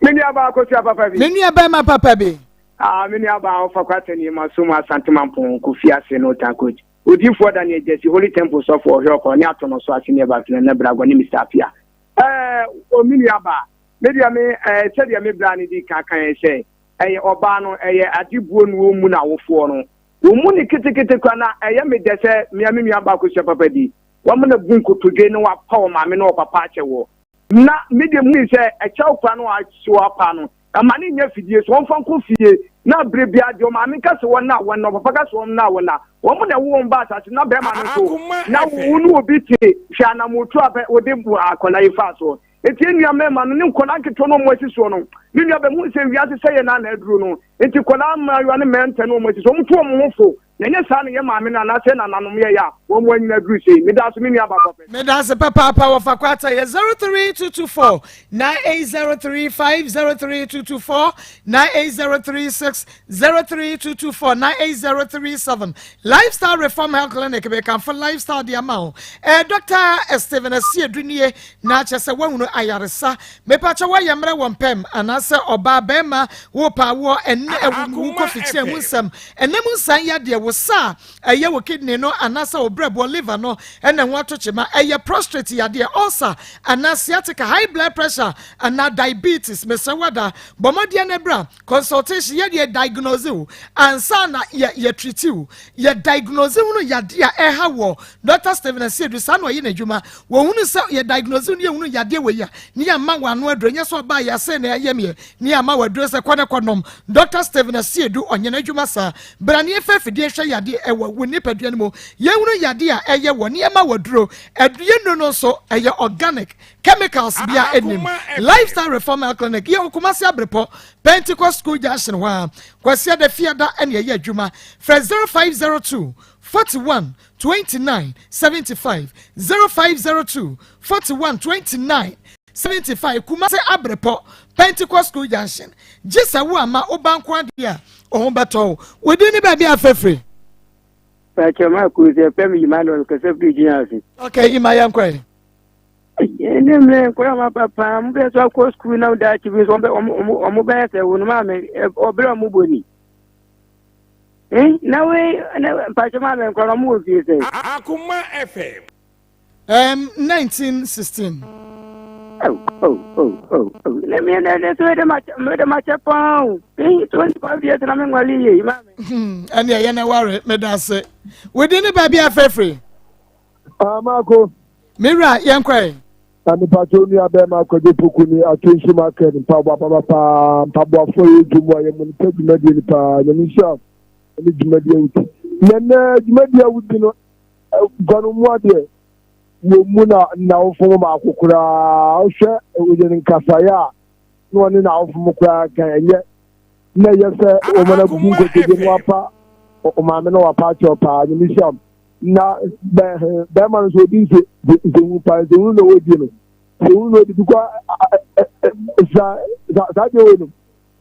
Me nua baa Akosua papa bi. Me nua bɛrima papa bi. Ah, me nua baa Ɔfa Kwatani Masom Asante Mampong Kofi ase no Tankoch. Odiyifoɔ Daniel Gyasi, Holy Temple sɔfoɔ, ɔhwɛ ɔkɔ ne ato no so ase ne ɛba fene ne bragɔ ne Mister Apia. Ɛɛ, o me nua baa, me deɛ me, ɛɛ, sɛdeɛ me bra no di kan kan yɛ sɛ, ɛyɛ ɔbaa no, ɛyɛ ade buo no wɔn mu na awofoɔ no, wɔn mu ne ketekete kora na ɛyɛ me dɛ sɛ mea me nua baa kosua papa di, wɔn na bu nkotodwe ne wapa wɔ maame ne wɔ papa akyɛ wɔ. Na me deɛ mu sɛ ɛkyɛw kora no a wapa no, Mma no nnyɛ fidie so, wɔmfa nkɔ fie, na berɛ biara deɛ ɔmaame ka sɛ wɔnna a, wɔnna, ɔpapa ka sɛ wɔnna a, wɔnna. Wɔn na ɛwo wɔn ba asase na bɛrima no nso, na wo ne obi te, hwɛ anammɔntuo a wode akwadaa yi faa soɔ. Enti yɛn nua mmarima no ne nkwadaa nketewa no a wɔasi soɔ no, me nua bɛhunu sɛ wiase sɛeɛ no ara na aduru no. Enti nkwadaa mmaayewa ne mmeranteɛ no a wɔasi so, wɔtu wɔn ho fo, na ɛnyɛ saa na yɛn maame no anaasɛ yɛn nananom yɛeɛ a wɔn anyini aduru sei. Meda ase me nua baa papa. Meda ase papaapa wɔfa kwata yɛ 03224 98035 03224 98036 03224 98037 Lifestyle Reform Health Clinic mekamfo lifestyle de ama wo eh, Dr. Stephen Asiedu nie na kyɛ sɛ woahunu ayaresa mepakyɛ woayɛ mmerɛ wɔ mpɛm anaasɛ ɔbaa bɛrima wopɛ awoɔ ɛne ɛwo wokɔ fikyia mu nsɛm Ɛna mu nsan yadeɛ, wo sa a ɛyɛ wo kidney no anaasɛ wo brɛboɔ, liver, no na ɛho ato kyema, ɛyɛ prostrate yadeɛ, ulcer anaa sciatica, high blood pressure anaa diabetes, mesrɛ wo ada, bɔ mmɔdeɛ na bra consultation, yɛ deɛ diagnose wo ansa na yɛ yɛ treat wo, yɛ diagnose hunu yadeɛ a ɛha woɔ, Doctor Stephen Asiedu saa na ɔyɛ n'adwuma, wɔhunu sɛ yɛ diagnose wo ne yɛhunu yadeɛ wei a ne yɛama wo ano aduro, nyɛ sɛ ɔbaa yɛ asɛ na ɛyɛ meɛ Ne ama waduro sɛ kɔ na kɔ nom. Dɔkta Stephen Asiedu ɔnyɛ n'adwuma saa. Bra na yɛmfa afidie nhwɛ yadeɛ ɛwɔ wo nipadua no mu. Yɛnhunu yadeɛ. adeɛ a ɛyɛ wɔ nneɛma wɔ duro. Adue nnuro no nso ɛyɛ organic, chemicals bia ɛnim. Lifestyle Reform Health Clinic yɛ wɔ Kumasi Abrepɔ, Pentecost School Junction hɔ ara. Kwasiada, Fiada ɛna ɛyɛ adwuma. Frɛ 0502 41 29 75, 0502 41 29 75, Kumasi Abrepɔ, Pentecost School Junction. Gye sɛ wo ama wo ba nko adeɛ a, wo ho bɛtɔ wo. Wo din ne baabi a afɛfiri? Pakyɛ ma kuro sɛ fɛm Emmanuel kasa firi gyina ase. Ok, Ima yɛn kɔ ɛ. Ne mmerɛ nkɔla ma papa mo bɛ so akɔ sukuu na daakye bi nso ɔmo bɛyɛ sɛ wo no maame ɔbrɛ ɔmo bɔ ni. Na wei na mpakyɛ maame nkɔla ɔmo wɔ fie sɛ. Akoma FM. 1916. Oh, oh, oh, oh, oh. Ne mi ne ne so de ma me de ma che pon. Eh, 25 years na me nwale ye, maame. Ɛne ɛyɛ na ware, meda ase. Wodi ne baabi afɛfiri? Ah, Marco. Mewura, yɛnkɔe. Na mepatwa onua bɛrima akwadwo poku ne atwe nsu market mpaboa papa paa, mpaboafoɔ yɛ dwom a yɛmu no pɛ dwumadie no paa. Nyame nhyira ne dwumadie a wodi nɛnɛ dwumadie a wodi no guano mu adeɛ wɔ mu na n'awofo mu baako koraa wohwɛ oyɛ no nkasaeɛ a na ɔne n'awofo mu koraa kan ɛnyɛ na ɛyɛ sɛ wɔn abu nkotodwe no wapa ɔmaame no wapa akyɛw paa. Nyame nhyira na bɛrima no nso odi nse nsɛnhu paa, nsɛnhu na ɔdi no, nsɛnhu na ɔdi bikɔ sa saa deɛ wɔ no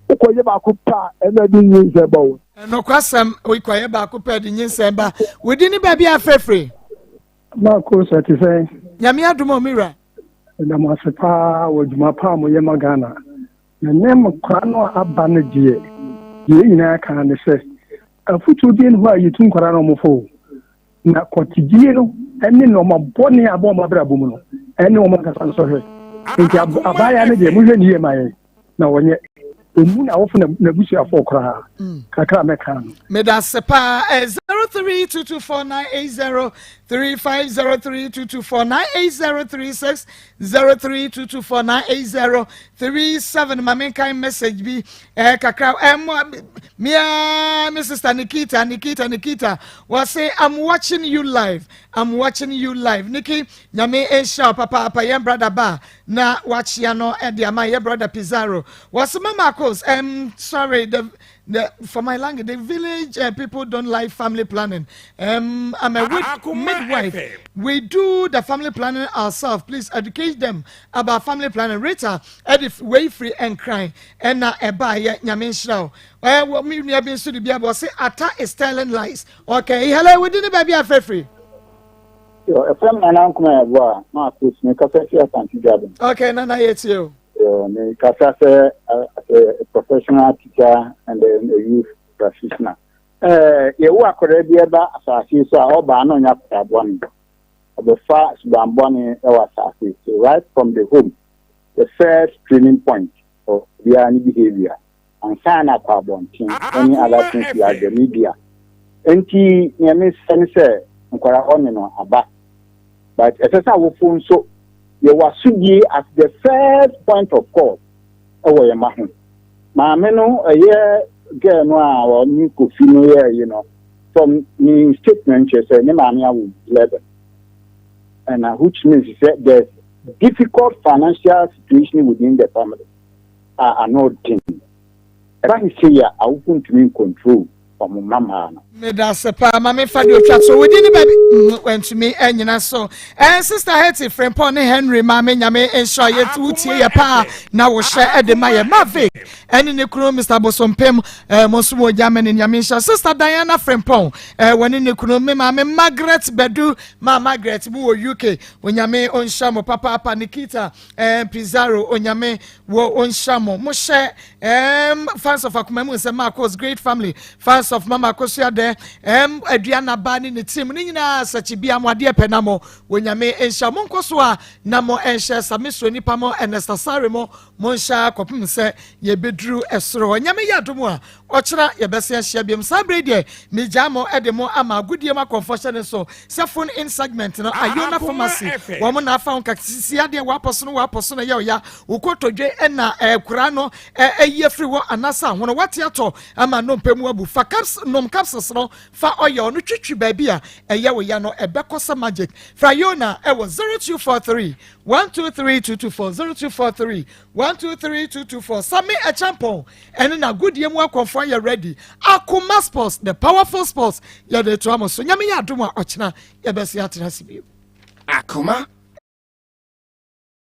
wokɔyɛ baako pa a ɛna de nyinsɛn ba wo. Nokwasɛm, wokɔyɛ baako pɛ de nyinsɛn ba. Wodi ne baabi afrɛfrɛ? Maako sɛ te sɛ. Nyame adom o, me wura. Ɛda mo ase paa wɔ adwuma pa a moyɛ ma Ghana. Na nnɛ nkwadaa no a aba no deɛ, deɛ yɛn nyinaa ka ne sɛ, afotuo bi nni hɔ a yɛtu nkwadaa no wɔn fo o. Na kɔtegyie no ne nneɛma bɔne a abɔ wɔn abrabɔ mu no, ɛne wɔn ankasa nsɔhwɛ. Nti abaayewa no deɛ, monhwɛ ne yie ma yɛn na wɔnyɛ. Ɔmmu n'awofo na n'abusuafoɔ koraa. Kakra a mɛka no. Meda ase paa. 0322498035 0322498036 0322498037. Ma menkan message bi kakra. Mo mea me sister Nikita, Nikita, Nikita wɔse, "I'm watching you live, I'm watching you live." Nikki, Nyame nhyira wo papaapa. Yɛn brother ba na wakyea no de ama yɛ brother Pizarro. Wɔse, "Mama Akos, sorry, the for my language, the village people don't like family planning. I'm a midwife. We do the family planning ourselves. Please educate them about family planning." Rita ɛde wei firi Nkran ɛna ɛba yɛ. Nyame nhyira wo. Ɛwɔ mi nua bi nso de bi abɔ ɔse, "Ata is telling lies." Okay, hello, wodi ne baabi afɛfiri? Yo, ɛfrɛ Nana Nkoma yɛ boa ma Akos, me kasa fi Asante Dwaben. Okay, Nana, yɛ tie o. Yo, me kasa sɛ as a professional teacher and then a youth practitioner. Yɛwo akwadaa bi ɛba asase so a, ɔbaa na ɔnyɛ akwadaa bɔne. Ɔbɛfa suban bɔne ɛwɔ asase so right from the home. The first training point of biara ne behavior. Ansa na akɔ abɔnten ɛne other things like the media. Nti nea mesɛ ne sɛ nkwadaa ɔne no aba. But ɛsɛ sɛ awofo nso yɛwɔ asodie as the first point of call ɛwɔ yɛn ma ho. Maame no, ɛyɛ girl no a ɔne Kofi no yɛ yi no, from ne statement kyerɛ sɛ ne maame awo 11, ɛna which means sɛ there's difficult financial situation within the family a ano den. Ɛba ne sei a, awofo ntumi control ɔmo mma no. Meda ase paa. Ma mefa deɛ otwa so. Wodi ne baabi? Wantumi anyina so. Sister Hetty Frempɔ ne Henry maame, Nyame nhyira yɛ. Wotie yɛ paa na wohyɛ ɛde ma yɛ. Mavic ɛne ne kunu Mr Bosompem, mo nso wɔ Germany, Nyame nhyira. Sister Diana Frempɔn, wɔne ne kunu, me maame Margaret Badu, ma Margaret mu wɔ UK, Onyame ɔnhyira mo papaapa. Nikita Pizarro, Onyame wɔ ɔnhyira mo. Mohyɛ fans of Akoma mu nsɛm, Marcos great family, fans of Mama Akosua dɛ Aduana ba ne ne team ne nyinaa sɛkyi bia mo adeɛ pɛ na mo Onyame nhyira mo. Nkɔ so a na mo nhyɛ samisro nipa mo, Ernest Asare mo. Monhyɛ ara kɔpem sɛ yɛbɛduru soro hɔ. Nyame yɛ adom a, ɔkyena yɛbɛsan ahyia biom. Saa berɛ yi deɛ, megyaa mo de mo ama agodie mu akɔmfoɔ hyɛ ne so sɛ phone in segment no, Ayona Pharmacy, wɔn na afa ho kakasisi adeɛ, w'apɔ so no w'apɔ so na ɛyɛ ɔya, wo kotodwe na ɛkora no ayi afiri hɔ anaasɛ ahono, wate atɔ ama nnompe mu abu. Fa caps, nom capsules no, fa ɔyɛ ɔno twitwi baabi a ɛyɛ wo ya no, ɛbɛkɔ sɛ magic. Fra Ayona ɛwɔ 0243 123 224 0243 123 224 Sami Ɛkyampɔn ɛne n'agodie mu akɔmfoɔ ayɛ ready. Akoma Sports, the powerful sports, yɛde to ama so. Nyame yɛ adom a ɔkyena yɛbɛse atena ase bio. Akoma.